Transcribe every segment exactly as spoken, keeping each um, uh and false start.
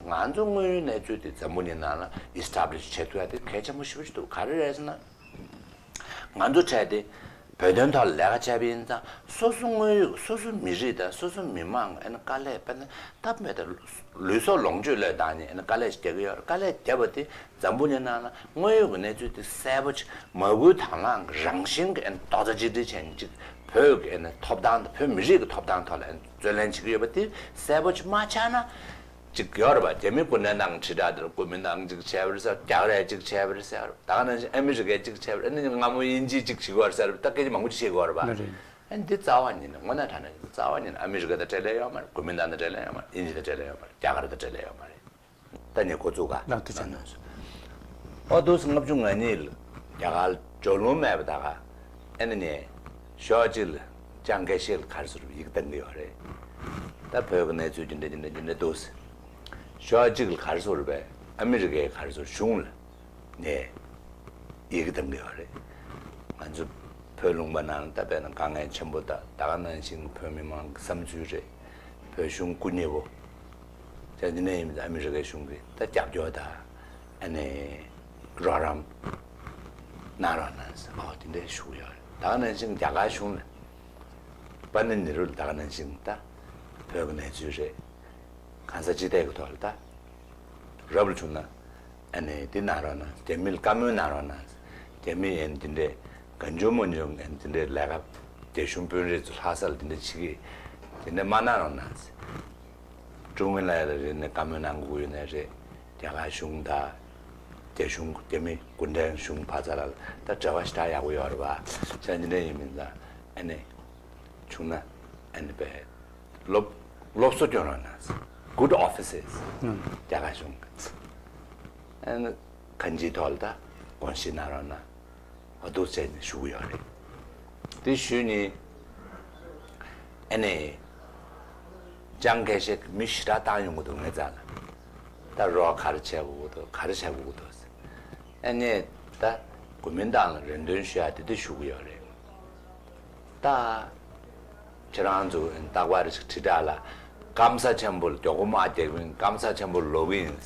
ང་ཚོ་དངོས་ཡོད་གནས་ཚུལ་དེ་འཛམ་བུ་གླིང་ནང་ལ་ཨི་སི་ཊབ་ལི་ཤི་བྱེད་ཐུབ་ཡ་དེ་གལ་ཆེན་པོ་ཞེ་པོ་ཞིག་འདུག་ག་རེ་རེད་ཟེར་ན། ང་ཚོ་གྲས་དེ་བོད་དོན་ཐོག་ལ་ལས་ཀ་བྱས་པ་ཡིན་ཙང་སོ་སོ་དངོས་ཡོད་སོ་སོ་མི་རིགས་དང་སོ་སོ་མི་མང་ཨ་ནི་དཀའ་ལས་དཔེར་ན་སྟབས་མེད་དང་ལུས་སྲོག་ལོངས་སྤྱོད་བློས་བཏང་ནས་ཨ་ནི་དཀའ་ལས་ཤིག་རྒྱག་གི་ཡོད་རེད། དཀའ་ལས་བརྒྱབ་པ་དེ་འཛམ་བུ་གླིང་ནང་ལ་དངོས་ཡོད་ཀྱི་གནས་ཚུལ་དེ་གསལ་པོ་ཅིག་མ་བསྐུལ་དང་བླངས་ཀྱི་རང་བཞིན་གྱི་ཨ་ནི་རྡོག་རྩ་གཅིག་སྒྲིལ་བྱས་ནས་ཅིག་བོད་ཀྱི་ཨ་ནི་ཐོབ་ཐང་དང་བོད་མི་རིགས་ཀྱི་ཐོབ་ཐང་ཐོག་ལ་ཨ་ནི་རྩོད་ལེན་བྱེད་ཀྱི་ཡོད་པ་དེ་གསལ་པོ་ཅིག་མ་ཆགས་ན། ཅིག་ཡོད་རེད་པ། རྒྱ་མི་གུང་ཁྲན་ཏང་ཁྲི་ཕྲག་དེར་གོ་མིན་ཏང་ཅིག་བྱས་པ་རེད་ཟེར། རྒྱ་གར་ཡ་ཅིག་བྱས་པ་རེད་ཟེར། ད་ག་ནང་བཞིན་ཨ་མི་རི་ཀས་ཅིག་བྱས་པ་རེད། ཨ་ནི་སྔ་མོ་དབྱིན་ཇིས་ཅིག་བྱེད་ཀྱི་ཡོད་རེད་ཟེར། ད་སྐད་ཆ་མང་པོ་ཅིག་བཤད་ཀྱི་ཡོད་རེད་པ། ལགས་རེད། ཨ་ནི་འདི་རྩ་བ་ཉིད་ནས་དངོས་གནས་དྲང་གནས་རྩ་བ་ཉིད་ནས་ཨ་མི་རི་ཀ་དང་འབྲེལ་ལས་ཡོད་མ་རེད། གོ་མིན་ཏང་དང་འབྲེལ་ལས་ཡོད་མ་རེད། དབྱིན་ཇི་དང་འབྲེལ་ལས་ཡོད་མ་རེད། རྒྱ་གར་དང་འབྲེལ་ལས་ཡོད་མ་རེད། ད་ནས་འགོ་བཙུགས་ག་ལགས་ཐུགས་རྗེ་གནང་། ཨོ་དུས་ལྔ་བཅུ་ང་གཉིས་ལ་རྒྱ་གར་སྦྱོར་ལུང་མེད་པ་ད་ག་ཨ་ནི་ནས་ཕྱོགས་གཅིག་ལ་ཅང་ཀེ་ཤེ་ལ་ག་རེ་ཟེར་ཡིག་བཏང་གི་ཡོད་རེད། ད་བོད་ཀྱི་གནས་ཚུལ་འདི་འདྲ་འདི་འདྲ་འདི་འདྲ་འདུག་ཟེར། ཕྱོགས་གཅིག་ལ་ག་རེ་ཟེར་བས་ཨ་མི་རི་ཀའི་ག་རེ་ཟེར་གཞུང་ལ་ནས་ཡི་གེ་བཏང་གི་ཡོད་རེད། ང་ཚོ་བོད་ལུང་པ་ནང་ད་དཔེར་ན་དཀའ་ངལ་ཆེན་པོ་དང་ད་ག་ནང་བཞིན་བོད་མི་མང་གི་བསམ་ཚུལ་རེད། བོད་གཞུང་སྐུ་ཉེ་བོ་ཅག་འདི་ནས་ཡིན་ཨ་མི་རི་ཀའི་གཞུང་གིས་ད་རྒྱབ་སྐྱོར་དང་ཨ་ནི་རོགས་རམ་གནང་རོགས་གནང་ཟེར་ཨོ་དེ་འདྲ་ཞུ་གི་ཡོད་རེད། ད་ག་ནང་བཞིན་རྒྱ་གར་གཞུང་ལ་པ་ནི་ནི་རུ་ལ་ད་ག་ནང་བཞིན་ད་བོད་ཀྱི་གནས་ཚུལ་རེད། གང་ཟག་སྤྱི་ཐད་ཀྱི་ཐོག་ལ་ད་རབ་ལ་བྱུང་ན་ཨ་ནི་འདི་གནང་རོགས་གནང་། རྒྱ་མི་ལ་བཀའ་མོལ་གནང་རོགས་གནང་། རྒྱ་མི་ཡན་འདི་འདྲས་གང་བྱུང་མང་བྱུང་ཡན་འདི་འདྲས་ལས་ཀ་རྒྱ་གཞུང་དཔོན་རིགས་ཚོ་ལྷག་ས་ལ་འདི་འདྲས་བྱེད་ཀྱི་འདི་འདྲས་མ་གནང་རོགས་གནང་། ཀྲུང་ཨུན་ལ་ཡ་ལ་རེད་ནས་བཀའ་མོལ་གནང་དགོས་ཡོད་ནའི་རེད། རྒྱ་གར་གཞུང་དང་རྒྱ་གཞུང་རྒྱ་མི་གུང་ཁྲན་གཞུང་ཕར་ཚུར་ལ་ད་འབྲེལ་བ་ཞེ་དྲག་ཡག་པོ་ཡོད་རེད་པ། བྱས་ཙང་འདི་འདྲས་ཡིན་མིན་ཙང་ཨ་ནི་བྱུང་ན་ཨ་ནི་པས། སློབ་སློབ་གསོ་སྐྱོན་རོགས་གནང་། Good offices། ཨང་། རྒྱ་གར་གཞུང་གི་ཨ་ནི་གང་ཅིའི་ཐོག་ལ་ད་དགོངས་བཞེས་གནང་རོགས་གནང་། འོ་འདུག་བྱས་ནས་ཞུ་གི་ཡོད་རེད། དེ་ཞུས་ནས་ཨ་ནི་ཅང་ཁེ་ཤེ་གི་མི་ཞེ་དྲག་བཏང་ཡོང་གི་འདུག་ངའི་རྩ་ལ། ད་རོགས་ག་རེ་བྱེད་དགོས་ཀྱི་འདུག་ག་རེ་བྱེད་དགོས་ཀྱི་འདུག་ཟེར། ཨ་ནི་ད་གོ་མིན་ཏང་ལ་རེ་འདུན་ཞུ་ཡ་དེ་འདྲ་ཞུ་གི་ཡོད་རེད། ད་ཁྱེད་རང་ཚོ་རྟག་པར་ཞིག་དྲིལ་བསྒྲགས་ལ་སྐམ་ས་ཆེན་པོ་ལ་མགྱོགས་པོ་དམག་རྒྱག་པ་ཡིན། སྐམ་ས་ཆེན་པོ་ལ་ལོག་གི་ཡིན།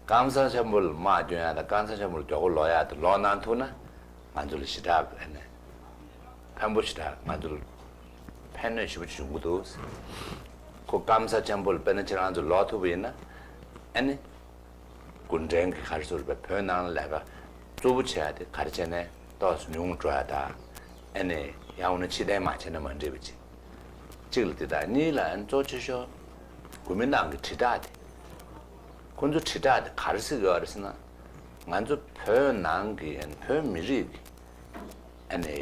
སྐམ་ས་ཆེན་པོ་ལ་དམག་སྐྱོན་ཡ་དང་སྐམ་ས་ཆེན་པོ་ལ་མགྱོགས་པོ་ལོག་ཡ་དེ་ལོག་གནང་ཐུབ་ན་ང་ཚོ་ལ་ཞེ་དྲག་ཨ་ནི་ཕན་པོ་ཞེ་དྲག་ང་ཚོ་ལ་ཕན་གནོད་ཞེ་པོ་ཅིག་ཡོང་གི་འདུག་ཁོ་སྐམ་ས་ཆེན་པོ་ལ་དཔེར་ན་ཁྱེད་རང་ཚོ་ལོག་ཐུབ་པ་ཡིན་ན་ཨ་ནི། གུང་ཁྲན་གྱི་ག་རེ་ཟེར་བའི་བོད་ནང་ལ་ལས་ཀ་གཙོ་བོ་བྱས་ཏེ་ག་རེ་བྱས་ནས་ཏོག་ཙམ་ཉུང་འགྲོ་ཡ་ད། ཨ་ནི་ཡང་འོ་ན་ཕྱིར་འཐེན་མ་བྱས་ན་མ་འགྲིག་པ་ཅིག་གཅིག་ལ་དེ་དང་གཉིས་ལ་ཨ་ནི་གཙོ་ཆེ་ཤོས་གོ་མིན་ཏང་གི་དྲིལ་བསྒྲགས་དེ། ཁོ་ཚོ་དྲིལ་བསྒྲགས་དེ་ག་རེ་ཟེར་གི་ཡོད་རེད་ཟེར་ན། ང་ཚོ་བོད་ནང་གི་ཨ་ནི་བོད་མི་རིགས་ཀྱི་ཨ་ནི་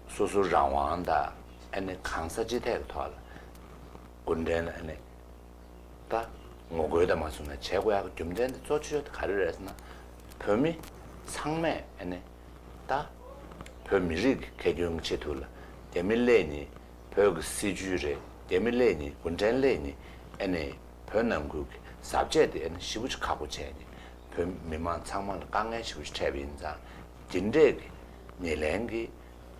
སོ་སོ་རང་དབང་དང་ཨ་ནི་གང་ཟག་སྤྱི་ཐད་ཀྱི་ཐོག་ལ་གུང་ཁྲན་ཨ་ནི། ད་ངོ་རྒོལ་དང་མ་སོང་ན་བྱེད་དགོས་ཡག་གི་རྒྱུ་མཚན་དེ་གཙོ་ཆེ་ཤོས་དེ་ག་རེ་རེད་ཟེར་ན། བོད་མི་ཚང་མས་ཨ་ནི་ད་བོད་མི་རིགས་ཀྱི་ཁེ་གྱོང་གི་ཆེད་དུ་ལ་རྒྱ་མི་སླེབས་ནི་བོད་ཀྱི་སྲིད་ཇུས་རེད། རྒྱ་མི་སླེབས་ནི་གུང་ཁྲན་སླེབས་ནི་ཨ་ནི་བོད་ནང་ཁུལ་གྱི་ཟབ་ཆས་དེ་ཨ་ནི་ཞེ་པོ་ཅིག་ཁག་པོ་བྱས་ནི་བོད་མི་མང་ཚང་མ་ལ་དཀའ་ངལ་ཞེ་པོ་ཅིག་འཕྲད་པ་ཡིན་ཙང་དེ་འདྲས་ཀྱི་ཉེར་ལེན་གྱི་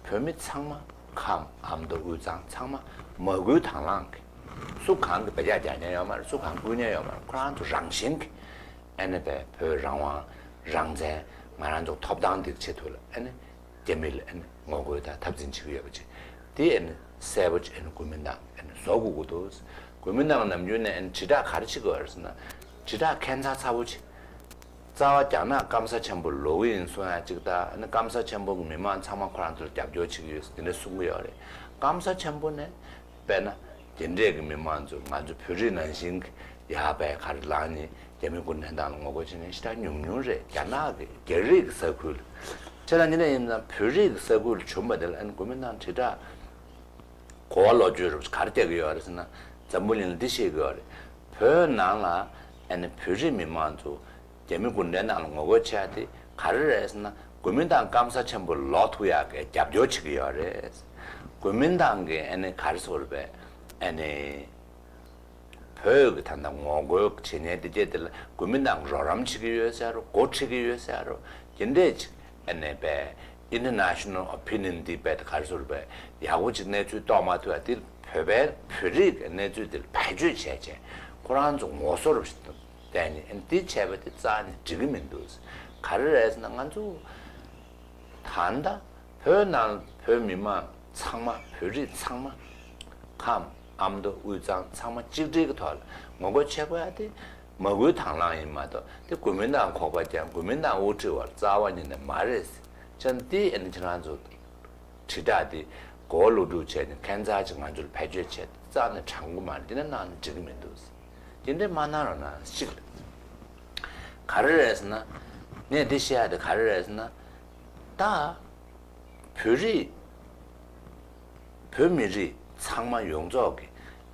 བོད་མི་ཚང་མ་ཁམས་ཨ་མདོ་དབུས་གཙང་ཚང་མ་མ་བསྐུལ་དང་བླངས་ཀྱིས་སུ་གང་གིས་འབད་རྒྱག་རྒྱག་མཁན་ཡོད་མ་རེད། སུ་གང་བསྐུལ་མཁན་ཡོད་མ་རེད། ཁོ་རང་ཚོ་རང་བཞིན་གྱིས་ཨ་ནི་བས་བོད་རང་དབང་རང་བཙན་ང་རང་ཚོ་ཐོབ་ཐང་འདི་ཆེད་དུ་ལ་ཨ་ནི་རྒྱ་མི་ལ་ཨ་ནི་ངོ་རྒོལ་དང་འཐབ་འཛིང་བྱེད་ཀྱི་ཡོད་པ་ཅིག་དེ་ཨ་ནི་གསལ་པོ་ཅིག་ཨ་ནི་གོ་མིན་ཏང་ཨ་ནི་བཟོ་དགོས་ཀྱི་འདུག་གོ་མིན་ཏང་ནམ་རྒྱུན་ནས་ཨ་ནི་དྲིལ་བསྒྲགས་ག་རེ་བྱེད་ཀྱི་ཡོད་རེད་ཟེར་ན། དྲིལ་བསྒྲགས་ཁྱད་མཚར་ཚ་པོ་ཅིག་རྩ་བ་རྒྱ་ནག་སྐམ་ས་ཆེན་པོ་ལོག་གི་ཡིན་གསུང་ཡ་གཅིག་དང་། ཨ་ནི་སྐམ་ས་ཆེན་པོ་གི་མི་མང་ཚང་མ་ཁོ་རང་ཚོར་རྒྱབ་སྐྱོར་བྱེད་ཀྱི་ཡོད་ཟེར་དེ་འདྲ་གསུང་གི་ཡོད་རེད། སྐམ་ས་ཆེན་པོ་ནས་དཔེར་ན་དེ་འདྲས་ཀྱི་མི་མང་ཚོ་ང་ཚོ་བོད་རིགས་ནང་བཞིན་གྱི་ཡར་བས་ག་རེ་ལངས་ནས་རྒྱ་མི་གུང་ཁྲན་ཏང་ལ་ངོ་རྒོལ་བྱེད་མཁན་ཞེ་དྲག་ཉུང་ཉུང་རེད། རྒྱ་ནག་གི་རྒྱ་རིགས་ཀྱི་ས་ཁུལ་ལ། བྱས་ཙང་འདི་འདྲ་ཡིན་ན་བོད་རིགས་ཀྱི་ས་ཁུལ་ལ་བྱུང་བ་དེ་ལ་ཨ་ནི་གོ་མིན་ཏང་དྲིལ་བསྒྲགས། གོ་བ་ལོག་སྤྱོད་རུ་ག་རེ་རྒྱག་གི་ཡོད་རེད་ཟེར་ན། འཛམ་བུ་གླིང་ལ་འདི་བཤད་ཀྱི་ཡོད་རེད། བོད་ནང་ལ་ཨ་ནི་བོད་རིགས་མི་མང་ཚོ་རྒྱ་མི་གུང་ཁྲན་ཏང་ལ་ངོ་རྒོལ་བྱས་ཏེ་ག་རེ་རེད་ཟེར་ན། གོ་མིན་ཏང་སྐམ་ས་ཆེན་པོ་ལོག་ཐུབ་ཡག་གི་རྒྱབ་སྐྱོར་བྱེད་ཀྱི་ཡོད་རེད། གོ་མིན་ཏང་གི་ཨ་ནི་ག་རེ་ཟེར་དགོས་རེད་པས། ཨ་ནི་བོད་ཀྱི་ད་ལྟ་ངོ་རྒོལ་བྱེད་མཁན་དེ་གྱད་དེ་ལ་གོ་མིན་ཏང་རོགས་རམ་བྱེད་ཀྱི་ཡོད་ཟེར་རོ། འགོ་ཁྲིད་ཀྱི་ཡོད་ཟེར་རོ། དེ་འདྲས་ཅིག་ཨ་ནི་པས་International Opinion འདི་པས་ད་ག་རེ་ཟེར་པས་ཡག་པོ་ཅིག་གནས་ཚུལ་རྟོགས་མ་ཐུབ་ཡ་དེ་བོད་པའི་བོད་རིགས་ཀྱི་གནས་ཚུལ་དེ་ལ་བེད་སྤྱོད་བྱས་བྱས་ཁོ་ ཁོ་རང་ཚོ་ངོ་སོ་རུ་བལྟས་ནས་ཨ་ནི་འདི་བྱས་པ་དེ་རྩ་ནས་འགྲིག་གི་མི་འདུག། ག་རེ་རེད་ཟེར་ན། ང་ཚོ་ད་ལྟ་བོད་ནང་བོད་མི་མང་ཚང་མ། བོད་རིགས་ཚང་མ་ཁམས་ཨ་མདོ་དབུས་གཙང་ཚང་མ་གཅིག་སྒྲིལ་གྱི་ཐོག་ལ་ངོ་རྒོལ་བྱེད་དགོས་ཡ་དེ་མ་སྐུལ་དང་བླངས་ཡིན་མ་གཏོགས། དེ་གོ་མིན་ཏང་ཁོག་པ་རྒྱག། གོ་མིན་ཏང་དབུ་ཁྲིད་པ་རྩ་བ་ཉིད་ནས་མ་རེད། ཅང་དེ་ཨ་ནི་ཁྱེད་རང་ཚོ་དྲིལ་བསྒྲགས་དེ་གོ་བ་ལོག་སྒྲུབ་བྱས་ནས་ཁྱད་མཚར་ཅིག་ང་ཚོར་བེད་སྤྱོད་བྱས་ཏེ་རྩ་ནས་དྲང་པོ་མ་རེད། འདི་ན་གནང་ན་འགྲིག་གི་མི་འདུག། དེ་འདྲ་མ་གནང་རོགས་གནང་། གཅིག་ལ་ག་རེ་རེད་ཟེར་ན། ངས་འདི་བཤད་ཡ་དེ་ག་རེ་རེད་ཟེར་ན། ད་བོད་རིགས་བོད་མི་རིགས་ཚང་མ་ཡོངས་རྫོགས་ཀྱི་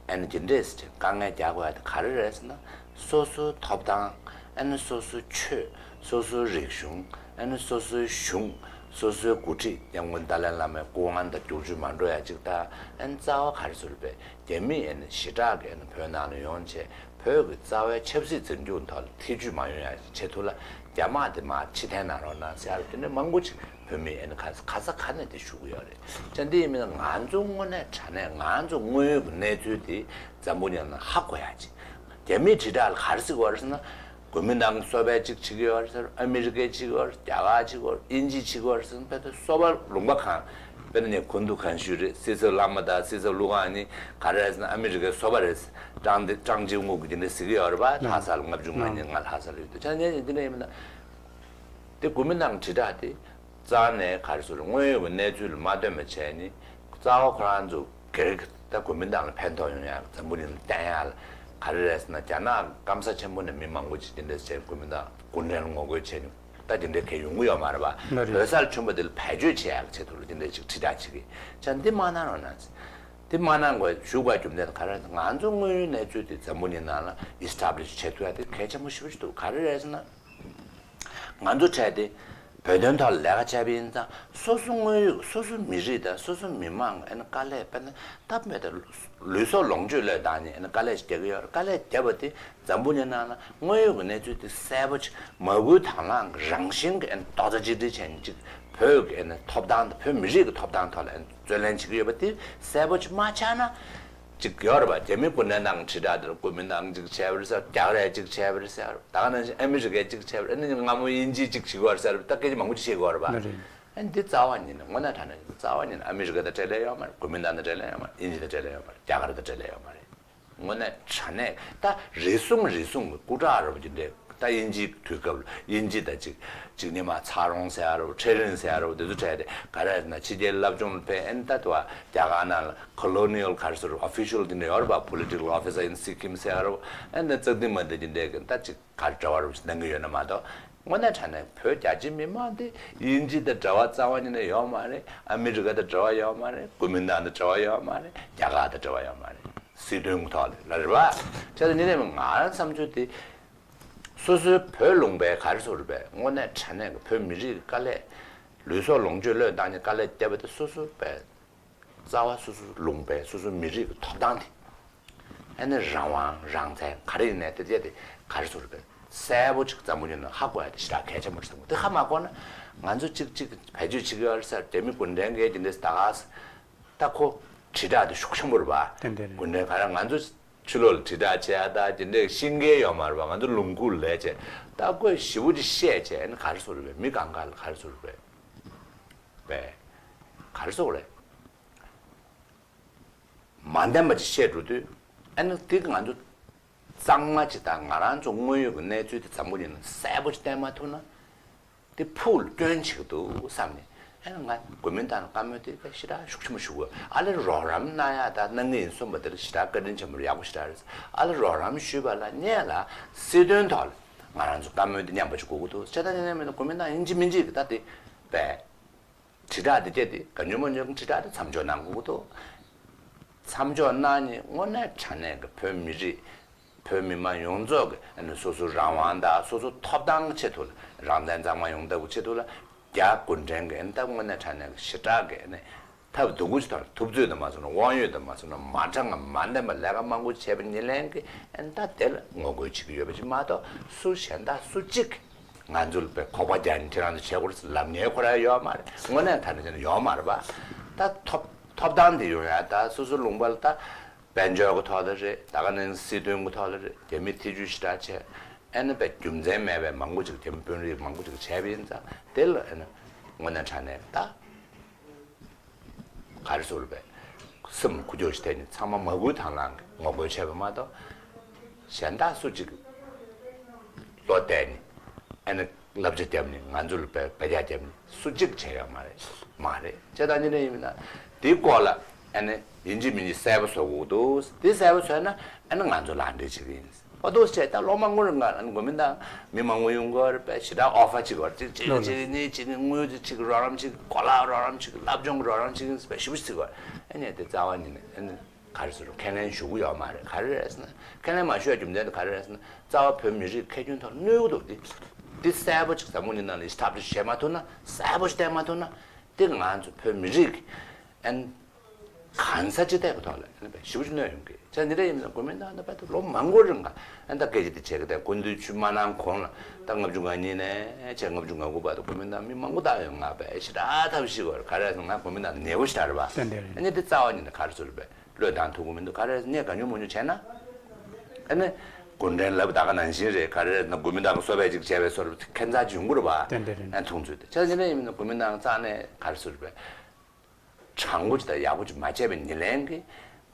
ཨ་ནི་དེ་འདྲས་ཀྱི་དཀའ་ངལ་རྒྱག་དགོས་ཡ་དེ་ག་རེ་རེད་ཟེར་ན། སོ་སོའི་ཐོབ་ཐང་། ཨ་ནི་སོ་སོའི་ཆོས། སོ་སོའི་རིག་གཞུང་། ཨ་ནི་སོ་སོའི་གཞུང་། སོ་སོའི་འགོ་ཁྲིད་སྐྱབས་མགོན་ཏཱ་ལའི་བླ་མའི་སྐུ་དབང་དང་བསྒྱུར་བཅོས་མ་འགྲོ་ཡ་ཅིག་དང་། ཨ་ནི་རྩ་བ་ག་རེ་ཟེར་བས། རྒྱ་མི་ཨ་ནི་ཞེ་དྲག་གི་ཨ་ནི་བོད་ནང་ལ་ཡོང་བྱས་བོད་ཀྱི་རྩ་བའི་ཆབ་སྲིད་འཛིན་སྐྱོང་ཐོག་ལ་ཐེ་ཇུས་མ་ཡོང་ཡ་ཆེད་དུ་ལ། རྒྱ་དམག་དེ་མར་ཕྱིར་འཐེན་གནང་རོགས་གནང་ཟེར་ཡ་དེ་འདྲ་མང་པོ་ཅིག་བོད་མི་ཨ་ནི་ག་ག་ས་ག་ནས་དེ་ཞུ་གི་ཡོད་རེད། ཅང་དེ་ཡིན་མིན་ན་ང་ཚོ་དངོས་གནས་དྲང་གནས་ང་ཚོ་དངོས་ཡོད་ཀྱི་གནས་ཚུལ་དེ་འཛམ་བུ་གླིང་ལ་ཧ་གོ་ཡ་ཅིག། རྒྱ་མིའི་དྲིལ་བསྒྲགས་ལ་ག་རེ་ཟེར་གྱི་ཡོད་རེད་ཟེར་ན། གོ་མིན་ཏང་གསོ་སྤེལ་ཅིག་བྱེད་ཀྱི་ཡོད་རེད་ཟེར། ཨ་མི་རི་ཀས་བྱེད་ཀྱི་ཡོད་རེད། རྒྱ་གར་བྱེད་ཀྱི་ཡོད་རེད། དབྱིན་ཇིས་བྱེད་ཀྱི་ཡོད་རེད་ཟེར་ན། དཔེ་ད་སོ་པ་ལུང་པ་གང་། དཔེ་ད་ནི་ཁོང་ཚོ་གང་ཞུས་རེད། སྲིད་ཚབ་བླ་མ་དང་སྲིད་ཚབ་ཀླུ་ཁང་གཉིས་ག་རེ་རེད་ཟེར་ན། ཨ་མི་རི་ཀའི་སོ་པ་རེད། ཀྲང་ཏེ་ཀྲང་ཅིའུ་ངུ་གིས་དེ་འདྲ་ཟེར་གྱི་ཡོད་རེད་པ། ལྷ་ས་ལ་ལྔ་བཅུ་ང་གཉིས། ང་ལྷ་ས་ལ་ཡོད་དུས། ཆ་ནས་དེ་འདྲ་ཡིན་མིན་ན། དེ་གོ་མིན་ཏང་དྲིལ་བསྒྲགས་དེ་རྩ་ནས་ག་རེ་ཟེར། དངོས་ཡོད་ཀྱི་གནས་ཚུལ་ལ་མ་ལྟོས་པ་བྱས་ནས་རྩ་བ་ཁོ་རང་ཚོ་སྒེར་གྱི་ད་གོ་མིན་ཏང་ལ་ཕན་ཐོགས་ཡོང་ཡ། འཛམ་བུ་གླིང་ལ་བསྟན་ཡ་ལ་ག་རེ་རེད་ཟེར་ན། རྒྱ་ནག་སྐམ་ས་ཆེན་པོ་ནས་མི་མང་པོ་ཅིག་དེ་འདྲ་བྱས། གོ་མིན་ཏང་གུང་ཁྲན་ལ་ངོ་རྒོལ་བྱས་ནས་ད་དེ་འདྲ་གང་ཡོང་གི་ཡོད་མ་རེད་པ། ལགས་རེད། བོད་སར་བྱོན་པ་དེ་ལ་བེད་སྤྱོད་བྱེད་ཡ་གི་ཆེད་དུ་ལ་དེ་འདྲ་ཅིག་དྲིལ་བསྒྲགས་བྱེད་ཀྱི། ཅང་འདི་མ་གནང་རོགས་གནང་། འདི་མ་གནང་དགོས་ཞུ་དགོས་རྒྱུ་མཚན་ག་རེ་ཟེར། ང་ཚོ་དངོས་ཡོད་གནས་ཚུལ་དེ་འཛམ་བུ་གླིང་ནང་ལ་ཨི་སི་ཊབ་ལི་ཤི་བྱེད་ཐུབ་ཡ་དེ་གལ་ཆེན་པོ་ཞེ་པོ་ཅིག་འདུག། ག་རེ་རེད་ཟེར་ན། ང་ཚོ་གྲས་དེ་བོད་དོན་ཐོག་ལ་ལས་ཀ་བྱས་པ་ཡིན་ཙང་། སོ་སོ་དངོས་ཡོད་སོ་སོ་མི་རིགས་དང་སོ་སོ་མི་མང་གི་ཨ་ནི་དཀའ་ལས། དཔེར་ན་སྟབས་མེད་དང་ལུས་སྲོག་ལོངས་སྤྱོད་བློས་བཏང་ནས་ཨ་ནི་དཀའ་ལས་ཤིག་རྒྱག་གི་ཡོད་རེད། དཀའ་ལས་བརྒྱབ་པ་དེ་འཛམ་བུ་གླིང་ནང་ལ་དངོས་ཡོད་ཀྱི་གནས་ཚུལ་དེ་གསལ་པོ་ཅིག། མ་སྐུལ་དང་བླངས་ཀྱི་རང་བཞིན་གྱི་ཨ་ནི་རྡོག་རྩ་གཅིག་སྒྲིལ་བྱས་ནས་ཅིག་བོད་ཀྱི་ཨ་ནི་ཐོབ་ཐང་དང་བོད་མི་རིགས་ཀྱི་ཐོབ་ཐང་ཐོག་ལ་ཨ་ནི་རྩོད་ལེན་བྱེད་ཀྱི་ཡོད་པ་དེ་གསལ་པོ་ཅིག་མ་ཆགས་ན། ཅིག་ཡོད་རེད་པ། རྒྱ་མི་གུང་ཁྲན་ཏང་དྲིལ་བསྒྲགས་དེར་གོ་མིན་ཏང་ཅིག་བྱས་པ་རེད་ཟེར། རྒྱ་གར་ཡ་ཅིག་བྱས་པ་རེད་ཟེར། ད་ག་ནང་བཞིན་ཨ་མི་རི་ཀས་ཅིག་བྱས་པ་རེད། ཨ་ནི་སྔ་མོ་དབྱིན་ཇིས་ཅིག་བྱེད་ཀྱི་ཡོད་རེད་ཟེར། ད་སྐད་ཆ་མང་པོ་ཅིག་བཤད་ཀྱི་ཡོད་རེད་པ། ལགས་རེད། ཨ་ནི་འདི་རྩ་བ་ཉིད་ནས། དངོས་གནས་དྲང་གནས་རྩ་བ་ཉིད་ནས་ཨ་མི་རི་ཀ་དང་འབྲེལ་ལས་ཡོད་མ་རེད། གོ་མིན་ཏང་དང་འབྲེལ་ལས་ཡོད་མ་རེད། དབྱིན་ཇི་དང་འབྲེལ་ལས་ཡོད་མ་རེད། རྒྱ་གར་དང་འབྲེལ་ལས་ཡོད་མ་རེད། དངོས་གནས་དྲང་གནས་ད་རེ་ཟུང་རེ་ཟུང་གི་སྐུ་དྲག་རེད་པ། འདི་འདྲས་ད་དབྱིན་ཇིའི་དུས་སྐབས་ལ་དབྱིན་ཇི་དང་གཅིག་གཅིག་ཉི་མ་ཚ་རོང་ཟེར་ཡ་རེད་པ། ཁྲེ་རིན་ཟེར་ཡ་རེད་པ། དེ་ཚོ་གྲས་དེ་ག་རེ་ཟེར་ན། ཕྱི་རྒྱལ་སློབ་སྦྱོང་ལ་ཕེབས། ཨ་ནི་ད་དུ་བ་རྒྱ་གར་ནང་ལ་ཁོ་ལོ་ནི་ཡལ་ག་རེ་ཟེར། ཨོ་ཕི་ཤལ་དེ་འདྲ་ཡོད་རེད་པ། པོ་ལི་ཊི་ཀལ་ཨོ་ཕི་སར་ཨིན་སི་ཀིམ་ཟེར་ཡ་རེད་པ། ཨ་ནི་རྩ་དེ་མ་དེ་འདི་འདྲས་གི་ད་ཅིག་ག་རེ་འབྲེལ་བ་རུ་གནང་གི་ཡོད་ན་མ་གཏོགས། དངོས་གནས་དྲང་གནས་བོད་རྒྱ་ཆེ་མི་མང་དེ་དབྱིན་ཇི་དང་འབྲེལ་བ་རྩ་བ་ཉིད་ནས་ཡོད་མ་རེད། ཨ་མི་རི་ཀ་དང་འབྲེལ་བ་ཡོད་མ་རེད། གོ་མིན་ཏང་དང་འབྲེལ་བ་ཡོད་མ་རེད། རྒྱ་གར་དང་འབྲེལ་བ་ཡོད་མ་རེད། སྲིད་དོན་གྱི་ཐོག་ལ་ལ་རེད་པ། བྱས་ཙང་འདི་ནས་ང་རང་བསམ་ཚུལ་དེ། སོ་སོའི་བོད་ལུང་པའི་ག་རེ་ཟེར་དགོས་རེད་པས། དངོས་གནས་དྲང་གནས་ཀྱི་བོད་མི་རིགས་ཀྱི་དཀའ་ལས། ལུས་སྲོག་ལོངས་སྤྱོད་བློས་བཏང་ནས་དཀའ་ལས་བརྒྱབ་པ་དེ་སོ་སོ་བས། རྩ་བ་སོ་སོ་ལུང་པའི་སོ་སོ་མི་རིགས་ཀྱི་ཐོབ་ཐང་དེ། ཨ་ནི་རང་དབང་རང་བཙན་ག་རེ་ཡིན་ནའི་དེ་དེ་དེ་ག་རེ་ཟེར་དགོས་རེད་པས། གསལ་པོ་ཅིག་འཛམ་བུ་གླིང་ནང་ཧ་གོ་ཡ་དེ་ཞེ་དྲག་གལ་ཆེན་པོ་རེད་བསམ་གི། དེ་ཧ་མ་གོ་ན་ང་ཚོ་གཅིག་གཅིག་བེད་སྤྱོད་བྱེད་ཀྱི་ཡོད་རེད་ཟེར། རྒྱ་མི་གུང་ཁྲན་གྱིས་དེ་འདྲས་ད་ག་ས་ད་ཁོ་དྲིལ་བསྒྲགས་དེ་ཤུགས་ཆེན་པོ་རེད་པ། ཏན་ཏན་རེད། གུང་ཁྲན་ག་རེ་ང་ཚོ་ཕྱི་ལོགས་ལ་དྲིལ་བསྒྲགས་བྱེད་ཡ་ད་དེ་འདྲའི་ཤེས་མཁན་ཡོད་མ་རེད་པ། ང་ཚོ་ལུང་ཁུག་ལ་བྱས་ད་ཁོས་ཞེ་པོ་ཅིག་བཤད་བྱས། ཨ་ནི་ག་རེ་ཟེར་དགོས་རེད་པས། མི་གང་ག་ལ་ག་རེ་ཟེར་དགོས་རེད་པས། པས། ག་རེ་ཟེར་དགོས་རེད། མ་བདེན་པ་ཅིག་བཤད་འགྲོ་དུས། ཨ་ནི་དེ་གི་ང་ཚོ་གཙང་མ་ཅིག་དང་ང་རང་ཚོ་དངོས་ཡོད་ཀྱི་གནས་ཚུལ་དེ་འཛམ་བུ་གླིང་ལ་གསལ་པོ་ཅིག་བསྟན་མ་ཐུབ་ན། དེ་ཕུགས་ལ་སྐྱོན་བྱེད་ཀྱི་འདུག་བསམ་ནས། ཨ་ནི་ང་གོ་མིན་ཏང་ལ་བཀའ་མོལ་དེ་ཞེ་དྲག་ཤུགས་ཆེན་པོ་ཞུ་དགོས། ཨ་ལེ་རོགས་རམ་གནང་ཡ་ད་གནང་གི་ཡིན་གསུངས་པ་དེ་ལ་ཞེ་དྲག་བཀའ་དྲིན་ཆེན་པོ་རེད། ཡག་པོ་ཞེ་དྲག་རེད། ཨ་ལེ་རོགས་རམ་ཞུས་པ་ལ་སྔོན་ལ་སྲིད་དོན་ཐོག་ལ་ང་རང་ཚོ་བཀའ་མོལ་དེ་མཉམ་པ་ཞིག་དགོས་ཀྱི་འདུག། བྱས་ཙང་དེ་ནས་མིན་ན་གོ་མིན་ཏང་ཡིན་གཅིག་མིན་གཅིག་གི་ད་དེ་པས། དྲིལ་བསྒྲགས་དེ་བྱས་ཏེ་ག་ཉོན་མ་ཉོན་གྱི་དྲིལ་བསྒྲགས་དེ་མཚམས་འཇོག་གནང་དགོས་ཀྱི་འདུག། མཚམས་འཇོག་གནང་ནས་དངོས་གནས་དྲང་གནས་ཀྱི་བོད་མི་རིགས། བོད་མི་མང་ཡོངས་རྫོགས་ཀྱི་ཨ་ནི་སོ་སོའི་རང་དབང་དང་སོ་སོའི་ཐོབ་ཐང་གི་ཆེད་དུ་ལ། རང་བཙན་གཙང་མ་ཡོང་ཐབས་ཀྱི་ཆེད་དུ་ལ། རྒྱ་གུང་ཁྲན་གྱི་ཨ་ནི་ད་དངོས་གནས་དྲང་གནས་ཀྱི་ཞེ་དྲག་གི་ཨ་ནི་ཐབས་སྡུག་པོ་ཞིག་དང་། ཐུབ་ཚོད་དང་མ་སོང་ན། དབང་ཡོད་དང་མ་སོང་ན། མ་དྲང་ང་མ་བདེན་པ་ལས་ཀ་མང་པོ་བྱས་པ་ཉིད་ལན་གྱི་ཨ་ནི་ད་དེ་ལ་ངོ་རྒོལ་བྱེད་ཀྱི་ཡོད་པ་ཞིག་མ་གཏོགས། སུ་གཞན་དག་སུ་གཅིག་གིས་ང་ཚོ་ལ་དཔེ་ཁོག་པ་རྒྱག་ནས་ཁྱེད་རང་ཚོ་བྱེད་དགོས་རེད་ཟེར་ལབ་མཁན་ཁོ་རང་ཡོད་མ་རེད། དངོས་གནས་ད་ནི་ཡོད་མ་རེད་པ། ད་ཐོབ་ཐོབ་ཐང་དེ་ཡོང་ཡ་ད་སོ་སོ་ལུང་པ་ལ་ད་ དཔལ་འབྱོར་གྱི་ཐོག་ལ་རེད། ད་ག་ནང་སྲིད་དོན་གྱི་ཐོག་ལ་རེད། རྒྱ་མི་ཐེ་ཇུས་ཞེ་དྲག་བྱས། ཨ་ནི་དཔེ་རྒྱུ་མཚན་མེད་པའི་མང་པོ་ཅིག་རྒྱ་མི་དཔོན་རིགས་མང་པོ་ཅིག་བྱས་པ་ཡིན་ཙང་། དེ་ལ་ཨ་ནི་དངོས་གནས་དྲང་གནས་ད། ག་རེ་ཟེར་བས། སེམས་ཁུ་འཁྱོག་ཞིག་དེ་ནི་ཚང་མ་མ་བསྐུལ་དང་བླངས་ཀྱིས་ངོ་རྒོལ་བྱས་པ་མ་གཏོགས། གཞན་དག་སུ་གཅིག་བློ་གཏད་ནས་ཨ་ནི་བསླབ་བྱ་བརྒྱབ་ནས་ང་ཚོ་ལ་བེད་སྤེལ་རྒྱག་བརྒྱབ་ནས་སུ་གཅིག་བྱས་ཡོད་མ་རེད། མ་རེད། བྱས་ཙང་ཉིན་རེ་ཡིན་ན་དེའི་སྐོར་ལ་ཨ་ནི་ཡིན་གཅིག་མིན་གཅིག་གསལ་པོ་བཟོ་དགོས་འདུག་དེ་གསལ་པོ་བཟོས་ན་ཨ་ནི་ང་ཚོ་ལག་འབྲེལ་བྱེད་ཀྱི་ཡིན། ཨོ་ཏོ་བྱས་ད་ལོ་མང་པོ་རིང་ག་ཨ་ནི་གོ་མིན་ཏང་མི་མང་པོ་ཡོང་གི་ཡོད་རེད་པས། ཞེ་དྲག་ཨོ་ཕར་བྱེད་ཀྱི་ཡོད་རེད། གཅིག་གཅིག་ལོ་ལོ་གཅིག་གཉིས་གཅིག་དངུལ་གཅིག་རོགས་རམ་གཅིག་གོ་ལག་རོགས་རམ་གཅིག་སློབ་སྦྱོང་རོགས་རམ་གཅིག་ཞེ་པོ་ཞིག་བྱེད་ཀྱི་ཡོད་རེད། ཨ་ནི་དེ་རྩ་བ་ཉིད་ནས་ཨ་ནི་ག་རེ་ཟེར། ཁས་ལེན་ཞུ་གི་ཡོད་མ་རེད། ག་རེ་རེད་ཟེར་ན། ཁས་ལེན་མ་ཞུ་བའི་རྒྱུ་མཚན་དེ་ག་རེ་རེད་ཟེར་ན། རྩ་བ་བོད་མི་རིགས་ཁེ་ཕན་ཐོགས་གནོད་ཀྱི་འདུག་དེ་དེ་གསལ་པོ་ཅིག་འཛམ་བུ་གླིང་ནང་ལ་ཨེ་སི་ཊེབ་ལི་ཤི་བྱས་མ་ཐུབ་ན། གསལ་པོ་ཞིག་བསྟན་མ་ཐུབ་ན། དེ་ང་ཚོ་བོད་མི་རིགས་ཨན་གང་ས་ཅི་བལྟས་པའི་ཐོག་ལ་ཨན་ཞེ་པོ་ཅིག་གནོད་ཡོང་གི། ཅག་ཉིན་རེ་ཡིན་ན་གོ་མིན་ཏང་ད་བར་དུ་ལོ་མང་པོ་རིང་ག་ཨན་ད་སྐད་ཆ་དེ་བྱེད་ཀྱི་བསྡད། སྐུ་མདུན་ཆོས་མ་གནང་གོང་ལ་ད་ལྔ་བཅུ་ང་གཉིས་ནས་བྱས་ལྔ་བཅུ་ང་དགུ་བར་དུ་གོ་མིན་ཏང་མི་མང་པོ་བཏང་ཡོད། ང་དཔེ་ཞེ་དྲག་ཐབས་ཤེས་བྱེད་ཀྱི་ཡོད་རེད། ག་རེ་ཟེར་ན་ང་གོ་མིན་ཏང་ནད་པོ་ཞེ་དྲག་རེད་པ། ཏན་ཏན་རེད། ཨ་ནི་དེ་རྩ་བ་ཉིད་ནས་ག་རེ་ཟེར་རེད་པས། བློས་བཏང་ཐུབ་ཀྱི་མི་འདུག་ག་རེ་ཟེར་ན་ངས་གང་བྱུང་མང་བྱུང་བྱས་ན། ཨ་ནི་གུང་ཁྲན་ལབ་ད་ག་ནང་བཞིན་རེད། ག་རེ་ཟེར་ན་གོ་མིན་ཏང་གི་སོ་པས་ཅིག་བྱས་པའི་བཟོ་འདྲ་ཁྱད་མཚར་ཅིག་ཡོང་གི་རེད་པ། ཏན་ཏན་རེད། ཨ་མཐོང་ཚུལ་དེ་ཆ་ཉིན་རེ་ཡིན་མིན་ན་གོ་མིན་ཏང་རྩ་ནས་ག་རེ་ཟེར་རེད་པས། དྲང་པོ་ཅིག་དང་ཡག་པོ་ཅིག་མ་བྱས་པའི་ཉེར་ལེན་གྱིས་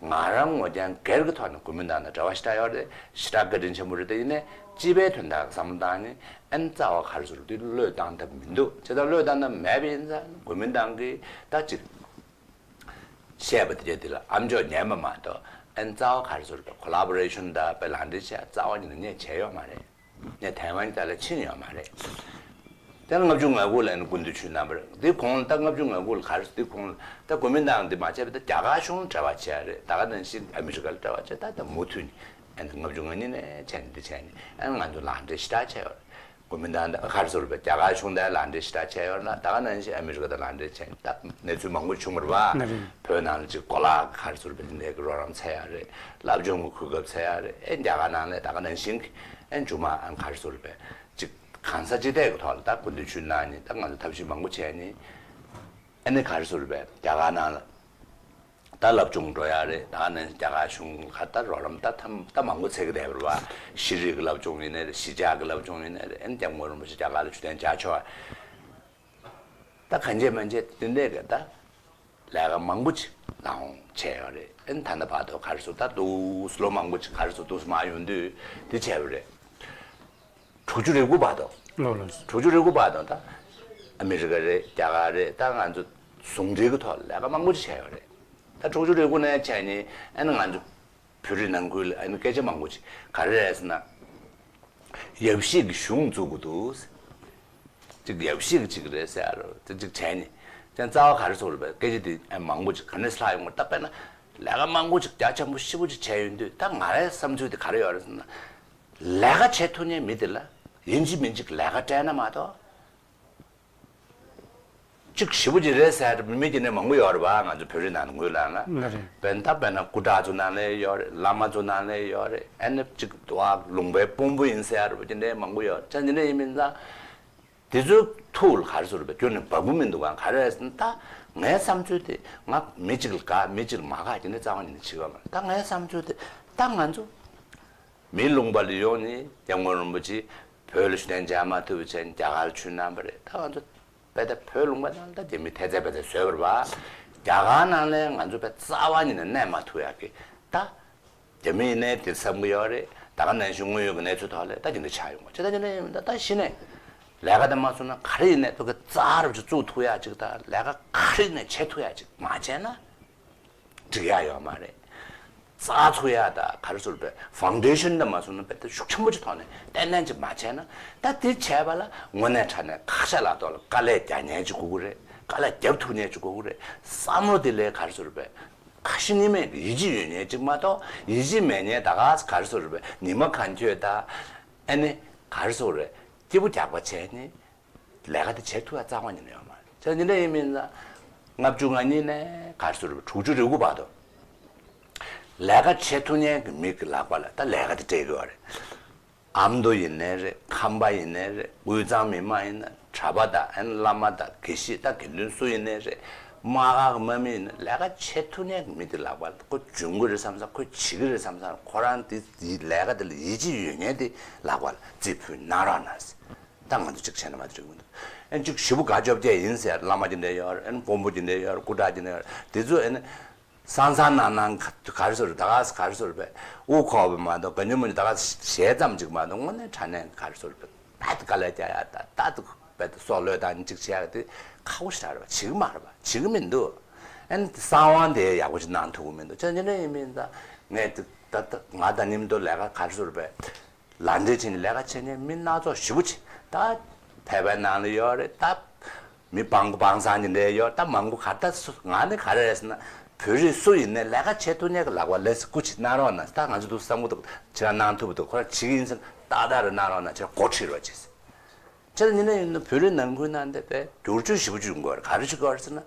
ང་རང་ངོ་རྐྱང་སྒེར་གྱི་ཐོག་ནས་གོ་མིན་ཏང་དང་འབྲེལ་བ་ཞེ་དྲག་ཡོད་རེད། ཞེ་དྲག་བཀའ་དྲིན་ཆེན་པོ་རེད། དེ་ཡིན་ནའི་སྤྱི་པའི་དོན་དག་བསམ་བློ་བཏང་ནས་ཨན་རྩ་བ་ག་རེ་ཟེར་དུས་བློས་བཏང་ཐབས་མི་འདུག་བྱས་ཙང་བློས་བཏང་ཐབས་མེད་པ་ཡིན་ཙང་གོ་མིན་ཏང་གིས་ད་ཅིག་བཤད་པ་དེ་འདྲ་དེ་ལ་ཨམ་ཅོག་ཉན་པ་མ་གཏོགས་ཨན་རྩ་བ་ག་རེ་ཟེར་དུས་ཁོ་ལ་བོ་རེ་ཤོན་དང་དཔེ་ལག་འབྲེལ་བྱས་རྩ་བ་ཉིད་ནས་ངས་བྱས་ཡོད་མ་རེད། ངས་ཐའེ་ཝན་དེ་ལ་ཕྱིན་ཡོད་མ་རེད། དེ་ལ་ལྔ་བཅུ་ང་དགུ་ལ་ཨ་ནི་སྐུ་མདུན་ཆོས་གནང་བ་རེད། དེ་གོང་ལ་ད་ལྔ་བཅུ་ང་དགུ་ལ་ག་རེ་ཟེར། དེ་གོང་ལ་ད་གོ་མིན་ཏང་འདི་མ་བྱས་པ་ད་རྒྱ་གར་གཞུང་འབྲེལ་བ་བྱས་རེད། ད་ག་ནང་བཞིན་ཨ་མི་རི་ཀ་ལ་འབྲེལ་བ་བྱས། ད་ད་མུ་མཐུད་ནས་ཨ་ནི་ལྔ་བཅུ་ང་གཉིས་ནས་བྱས་ནས་འདི་བྱས་ནས་ཨ་ནི་ང་ཚོ་ལག་འབྲེལ་ཞེ་དྲག་བྱས་ཡོད་རེད། གོ་མིན་ཏང་ད་ག་རེ་ཟེར་བས། རྒྱ་གར་གཞུང་དང་ལག་འབྲེལ་ཞེ་དྲག་བྱས་ཡོད་ན། ད་ག་ནང་བཞིན་ཨ་མི་རི་ཀ་དང་ལག་འབྲེལ་བྱས་ནས་ད་གནས་ཚུལ་མང་པོ་བྱུང་བ་རེད་པ། ན་རེད། བོད་ནང་ལ་ཅིག་གོ་ལག་ག་རེ་ཟེར་བས། འདི་འདྲའི་གི་རོགས་རམ་འཚོལ་ཡག་རེད། སློབ་སྦྱོང་གི་གོ་སྐབས་འཚོལ་ཡག་རེད། ཨེ་རྒྱ་གར་ནང་ལ་ད་ག་ནང་བཞིན་གྱི་ཨེ་མཇུག་མ་ཨ་ག་རེ་ཟེར་བས། ཅིག་གང་ས་ཅི་བལྟས་ཀྱི་ཐོག་ལ་ད་སྐུ་མདུན་ཆོས་གནང་ནས་ད་ང་ཚོ་ཐབས་ཤེས་མང་པོ་བྱས་ནས་ཨ་ནི་ག་རེ་ཟེར་བས། རྒྱ་གར་ནང་ལ་ད་སློབ་སྦྱོང་འགྲོ་ཡག་རེད། ད་ནི་རྒྱ་གར་གཞུང་ག་ད་རོགས་རམ་ད་ཐམ་ད་མང་པོ་འཚོལ་གྱི་བསྡད་པ་རེད་པ། ཤེས་རིག་གི་སློབ་སྦྱོང་ཡིན་ནའི་རེད། གཞིས་ཆགས་ཀྱི་སློབ་སྦྱོང་ཡིན་ནའི་རེད། ཨེ་ནི་སྐྱབས་མགོན་རིན་པོ་ཆེ་རྒྱ་གར་ལ་ཆོས་དན་བཅར་ཆོག་ཨ། ད་གང་བྱས་མ་བྱས་དེ་འདྲས་ཀྱི་ད་ལས་ཀ་མང་པོ་ཅིག་ལག་ཧོང་བྱས་ཡོད་རེད། ཨེ་ནི་ད་ལྟ་བར་དུ་ག་རེ་ཟེར། ད་འདུག་སེ་ལོ་མང་པོ་ཅིག་ག་རེ་ཟེར་འདུག་སེ་མར་ཡོང་དུས་དེ་བྱས་པ་རེད། དྲུག་ཅུ་རེ་དགུ་བར་དུ། ལོ་ལོ། དྲུག་ཅུ་རེ་དགུ་བར་དུ་ད་ཨ་མི་རི་ཀ་རེད། རྒྱ་གར་རེད། ད་ང་ཚོ་ཟུང་འབྲེལ་གྱི་ཐོག་ལ་ལས་ཀ་མང་པོ་ཅིག་བྱས་ཡོད་རེད། ད་དྲུག་ཅུ་རེ་དགུ་ནས་བྱས་ནས་ཨ་ནི་ང་ཚོ་བོད་རིགས་ནང་ཁུལ་ལ་ཨ་ནི་སྐད་ཆ་མང་པོ་ཅིག་ག་རེ་རེད་ཟེར་ན། ཡབ་གཞིས་ཀྱི་གཞུང་བཙུགས་དགོས་འདུག་ཅིག་ཡབ་གཞིས་ཀྱི་ཅིག་རེད་ཟེར་ཡ་རོ། དེ་ཅིག་བྱས་ནས་ཀྱང་རྩ་བ་ག་རེ་ཟེར་བས། སྐད་ཆ་དེ་ཨ་མང་པོ་ཅིག་ག་ནས་ལྷག་ཡོང་བ། ད་དཔེར་ན་ལས་ཀ་མང་པོ་ཅིག་རྒྱ་ཆེན་པོ་ཞེ་པོ་ཅིག་བྱས་ཡོང་དུས་ད་ང་རའི་བསམ་ཚུལ་དེ་ག་རེ་ཡོད་རེད་ཟེར་ན། ལས་ཀ་བྱེད་ཐུབ་མཁན་མི་དེ་ལ་ཡིན་གཅིག་མིན་གཅིག་ལས་ཀ་སྤྲད་ན་མ་གཏོགས། གཅིག་ཞེ་པོ་ཅིག་རེད་ཟེར་མི་མེད་ཀྱི་ནས་མང་པོ་ཡོད་རེད་པ། ང་ཚོ་བོད་རིགས་ནང་ལ་ངོས་ལ་ན། ལ་རེད། དཔེར་ན་ད་དཔེར་ན་སྐུ་དྲག་ཚོ་ནང་ལ་ཡོད་རེད། བླ་མ་ཚོ་ནང་ལ་ཡོད་རེད། ཨ་ནི་གཅིག་ཏུ་ཨ་ལུང་པའི་དཔོན་པོ་ཡིན་ཟེར་ཡ་རེད་པ། དེ་འདྲའི་མང་པོ་ཡོད་རེད། ཅང་དེ་འདྲ་ཡིན་མིན་ཙང་། དེ་ཚོའི་ཐུགས་ལ་ག་རེ་ཟེར་བས། ཁྱོན་ནས་བབས་པོ་མི་འདུག་ག་ག་རེ་ཟེར་ན་ད་ངའི་བསམ་ཚུལ་དེ་ང་མི་གཅིག་ལ་དགའ་མི་གཅིག་ལ་མ་དགའ་དེ་འདྲ་རྩ་བ་ཉིད་ནས་བྱེད་ཀྱི་ཡོད་མ་རེད། ད་ངའི་བསམ་ཚུལ་དེ་ད་ང་ཚོ། མིའི་ལུང་པ་ལ་ཡོང་ནས་སྐྱབས་མགོན་རིན་པོ་ཆེ་བོད་ལ་ཆོས་དན་མཇལ་མ་ཐུབ་པ་བྱས་ནས་རྒྱ་གར་ལ་ཆོས་གནང་བ་རེད། ད་ང་ཚོ་དཔེ་ད་བོད་ལུང་པ་ནང་ལ་ད་རྒྱ་མི་ཐེ་ཚད་པ་ཚད་བཟོས་པ་རེད་པ། རྒྱ་གར་ནང་ལ་ང་ཚོ་དཔེ་རྩ་བ་ཉིད་ནས་གནས་མ་ཐུབ་ཡག་གི་ད་རྒྱ་མི་ཡིན་ནའི་དེ་བསམ་གི་ཡོད་རེད། ད་ག་ནང་བཞིན་དངོས་ཡོད་ཀྱི་གནས་ཚུལ་ཐོག་ལ་ད་དེ་འདྲ་ཆགས་ཡོང་བ་ཅི་ད་ཅི་འདྲ་ཡིན་མིན་ད་ད་གཞི་ནས་ལས་ཀ་དེ་མ་བཟོ་ན་ག་རེ་ཡིན་ནའི་ཐུག་གི་རྩ་རུ་ཅིག་བཙུགས་ཐུབ་ཡག་ཅིག་དང་ལས་ཀ་ག་རེ་ཡིན་ནའི་བྱེད་ཐུབ་ཡག་ཅིག་མ་བྱས་ན། འགྲིག་ཡག་ཡོད་མ་རེད། རྩ་ཚུགས་ཡག་དང་ག་རེ་ཟེར་བའི་ཕའུན་ཌེ་ཤན་དེ་མ་བཟོ་ན་དཔེ་ད་ཤུགས་ཆེན་པོ་ཅིག་ཐོག་ནས་ཏན་ཏན་ཅིག་མ་བྱས་ན། ད་དེ་བྱས་པ་ལ་དངོས་གནས་དྲང་གནས་ཁ་ཤ་ལག་ཐོག་ལ་དཀའ་ལས་རྒྱག་མཁན་ཅིག་དགོས་ཀྱི་རེད། དཀའ་ལས་རྒྱབ་ཐུབ་མཁན་ཅིག་དགོས་ཀྱི་རེད། བསམ་བློ་དེ་ལས་ག་རེ་ཟེར་བའི་ཁ་ཞེ་གཉིས་མེད་ཀྱི་ཡིད་ཆེས་ཡོད་མཁན་ཅིག་མ་གཏོགས། ཡིད་ཆེས་མེད་མཁན་ད་ག་ག་རེ་ཟེར་བའི་ཉི་མ་གང་འཁྱོལ་དང་། ཨ་ནི་ག་རེ་ཟེར་རེད། སྐྱིད་པོ་རྒྱག་པ་བྱས་ནས། ལས་ཀ་དེ་བྱེད་ཐུབ་ཡ་རྩ་བ་ཉིད་ནས་ཡོད་མ་རེད། བྱས་ཙང་ཉིན་རེ་ཡིན་མིན་ཙང་ལྔ་བཅུ་ང་གཉིས་ནས་ག་རེ་ཟེར་དྲུག་ཅུ་རེ་དགུ་བར་དུ་ལས་ཀ་བྱེད་ཐུབ་མཁན་གྱི་མི་གི་ལག་པ་ལ་ད་ལས་ཀ་དེ་སྤྲད་ཀྱི་ཡོད་རེད། ཨ་མདོ་ཡིན་ནའི་རེད། ཁམས་པ་ཡིན་ནའི་རེད། དབུས་གཙང་མི་མང་ཡིན་ན་གྲྭ་པ་དང་ཨན་བླ་མ་དང་དགེ་བཤེས་དང་དགེ་འདུན་སུ་ཡིན་ནའི་རེད། དམག་སྒར་གྱི་དམག་མི་ཡིན་ན་ལས་ཀ་བྱེད་ཐུབ་མཁན་གྱི་མི་དེ་ལག་པ་ལ་ཁོ་འཇོན་གྱི་རེད་བསམ་ས། ཁོ་བྱེད་ཀྱི་རེད་བསམ་ས། ཁོ་རང་དེ་དེའི་ལས་ཀ་དེ་ལ་ཡིད་ཆེས་ཡོད་མཁན་དེ་ལག་པ་ལ་རྩིས་ཕུལ་གནང་རོགས་གནང་ཟེར། ད་ང་ཚོ་གཅིག་བྱས་ན་མ་འགྲིག་མི་འདུག་ཨན་ཅིག་ཞེ་པོ་དགའ་སྐྱོ་བྱས་ཡིན་ཟེར། བླ་མ་ཅིག་འདྲ་ཡོད་རེད། ཨན་དཔོན་པོ་ཅིག་འདྲ་ཡོད་རེད། སྐུ་དྲག་ཅིག་འདྲ་ཡོད་རེད། དེ་ཚོ་ཨན་སང་སང་གནངས་གནངས་ག་ག་རེ་ཟེར་རེད། ད་ག་ག་རེ་ཟེར་རེད་པས། དབུ་ཁོག་པ་མ་གཏོགས་ག་ཉོ་མི་ཉོ་ད་ག་ཞལ་ཙམ་ཅིག་མ་གཏོགས་དངོས་གནས་དྲང་གནས་ག་རེ་ཟེར་རེད་པས། ད་དཀའ་ལས་རྒྱག་ཡ་ད་ད་དུ་བས་སྲོག་བློས་བཏང་གཅིག་བྱས་ཡ་དེ་ཁག་པོ་ཞིག་རེད་པ། བྱེད་ཀྱི་མ་རེད་པ། བྱེད་ཀྱི་མི་འདུག་ཨན་གསང་བ་དེ་ཡག་པོ་ཞིག་གནང་ཐུབ་ཀྱི་མི་འདུག་ཅི་འདྲ་ཡིན་མིན་ད་ངས་ད་ད་ང་དང་མཉམ་དུ་ལས་ཀ་ག་རེ་ཟེར་རེད་པས། ལག་འབྲེལ་བྱས་ནས་ལས་ཀ་བྱེད་མཁན་མི་སྣ་ཚོགས་ཞེ་པོ་ཅིག་ད་བོད་པའི་ནང་ལ་ཡོད་རེད། ད་མི་སྤྲང་པོ་སྤྲང་བཟང་གི་འདྲ་ཡོད། ད་མང་པོ་ག་ད་སུ་ང་ནི་ག་རེ་རེད་ཟེར་ན། བོད་རིགས་སུ་ཡིན་ནའི་ལས་ཀ་བྱེད་ཐུབ་མཁན་གྱི་ལག་པ་ལས་སུ་སྐུ་མཁྱེན་གནང་རོགས་གནང་། ད་ང་ཚོ་འདུག་བསམ་གྱི་འདུག་ཁྱེད་རང་གནང་ཐུབ་འདུག་ཁོ་རང་བྱེད་ཀྱི་ཡིན་ཟེར་ན་ཏག་ཏག་རེད་གནང་རོགས་གནང་། ཁྱེད་རང་འགོ་ཁྲིད་རོགས་བྱེད་ཟེར། ཁྱེད་རང་ཡིན་ན་ཡིན་ན་བོད་རིགས་ནང་ཁུལ་ནང་དེ་བས་བསྒྱུར་བཅོས་ཞེ་པོ་ཅིག་ཡོང་གི་ཡོད་རེད། ག་རེ་བྱེད་ཀྱི་ཡོད་རེད་ཟེར་ན།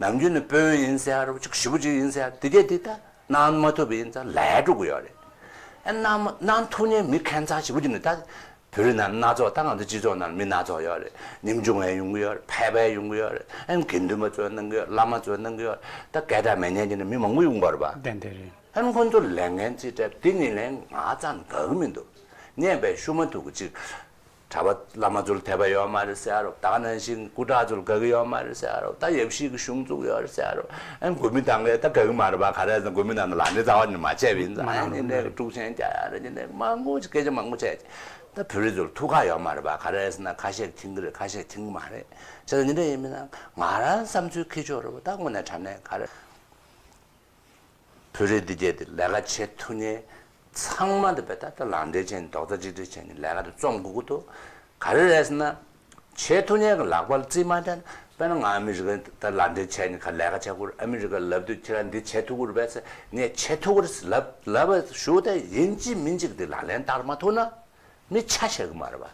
ནམ་རྒྱུན་ནས་དཔོན་ཡིན་ཟེར་ཡ་རོ་ཅིག་ཞེ་པོ་ཅིག་ཡིན་ཟེར་ཡ་དེ་གས་དེ་ད་གནང་མ་ཐུབ་པ་ཡིན་ཙང་ལས་འགྲོ་གི་ཡོད་རེད། ཨ་གནང་མ་གནང་ཐུབ་མཁན་མི་ཁྱད་མཚར་ཞེ་པོ་ཅིག་ནི་ད་བོད་རིགས་ནང་སྣ་ཚོགས་ད་ང་ཚོ་སྤྱི་ཚོགས་ནང་མི་སྣ་ཚོགས་ཡོད་རེད། ཉམ་ཆུང་བ་ཡོང་གི་ཡོད་རེད། ཕལ་པ་ཡོང་གི་ཡོད་རེད། ཨ་དགེ་འདུན་པ་ཚོས་གནང་གི་ཡོད། བླ་མ་ཚོས་གནང་གི་ཡོད། ད་སྐད་གྲགས་མེད་མཁན་གྱི་ནི་མི་མང་པོ་ཡོང་གི་ཡོད་རེད་པ། ཏན་ཏན་རེད། ཨ་ཁོང་ཚོ་ལས་འགན་ཅིག་སྤྲད་དེ་ཉིན་ལན་ང་ཙམ་དགའ་གི་མི་འདུག་ཉན་པའི་ཤུ་མ་ཐུག་གི་ཅིག་གྲྭ་པ་བླ་མ་ཚོར་དད་པ་ཡོད་མ་རེད་ཟེར་རོ། ད་ག་ནང་བཞིན་སྐུ་དྲག་ཚོར་དགའ་གི་ཡོད་མ་རེད་ཟེར་རོ། ད་ཡབ་གཞིས་ཀྱི་གཞུང་བཙུགས་ཡོད་རེད་ཟེར་རོ། ཨན་འགོ་མི་དང་གས་ད་དགའ་གི་མ་རེད་པ། ག་རེ་ཟེར་ན་འགོ་མི་ནང་ན་ལག་འབྲེལ་རྩ་བ་ནས་མ་བྱས་པ་ཡིན་ཙང་། མ་ཨན་ནི་གནང་ནས་དཀྲུག་ཤིང་རྒྱག་ཡ་རེད། ནི་ནས་མང་པོ་ཅིག་སྐད་ཆ་མང་པོ་བྱས། ད་བོད་རིགས་ཚོར་ཐུགས་ཁག་ཡོད་མ་རེད་པ། ག་རེ་ཟེར་ན་ཁ་ཤས་མཁྱེན་གི་རེད། ཁ་ཤས་མཁྱེན་གི་མ་རེད། བྱས་ཙང་ནི་འདྲ་ཡིན་མིན་ན་ང་རང་བསམ་ཚུལ་ཁྱེར་ཆོག་རེད་པ། ད་དངོས་གནས་དྲང་གནས་ག་རེ། བོད་རིགས་འདི་གས་དེ་ལས་ཀ་བྱེད་ཐུབ་མཁན་ཚང་མ་དེ་བས་ད་ལྟ་ལག་འབྲེལ་བྱས་ནས་རྡོག་རྩ་གཅིག་སྒྲིལ་བྱས་ནས་ལས་ཀ་དེ་རྩོམ་དགོས་ཀྱི་འདུག་ག་རེ་རེད་ཟེར་ན། བྱེད་ཐུབ་མཁན་གྱི་ལག་པ་ལ་རྩིས་མ་སྤྲད་ན། དཔེར་ན་ང་ཨ་མི་རི་ཀ་ད་ལག་འབྲེལ་བྱས་ནས་ཁ་ལས་ཀ་བྱེད་དགོས་རེད། ཨ་མི་རི་ཀ་ལབ་དུས་ཁྱེད་རང་འདི་བྱེད་ཐུབ་ཀྱི་རེད་པས་ཟེར། ངས་བྱེད་ཐུབ་ཀྱི་རེད་ཟེར་ལབ་ལབ་པ་ཞུ་དེ་ཡིན་གཅིག་མིན་གཅིག་དེ་ལག་ལེན་བསྟར་མ་ཐུབ་ན་མི་ཆ་བཞག་གི་མ་རེད་པ།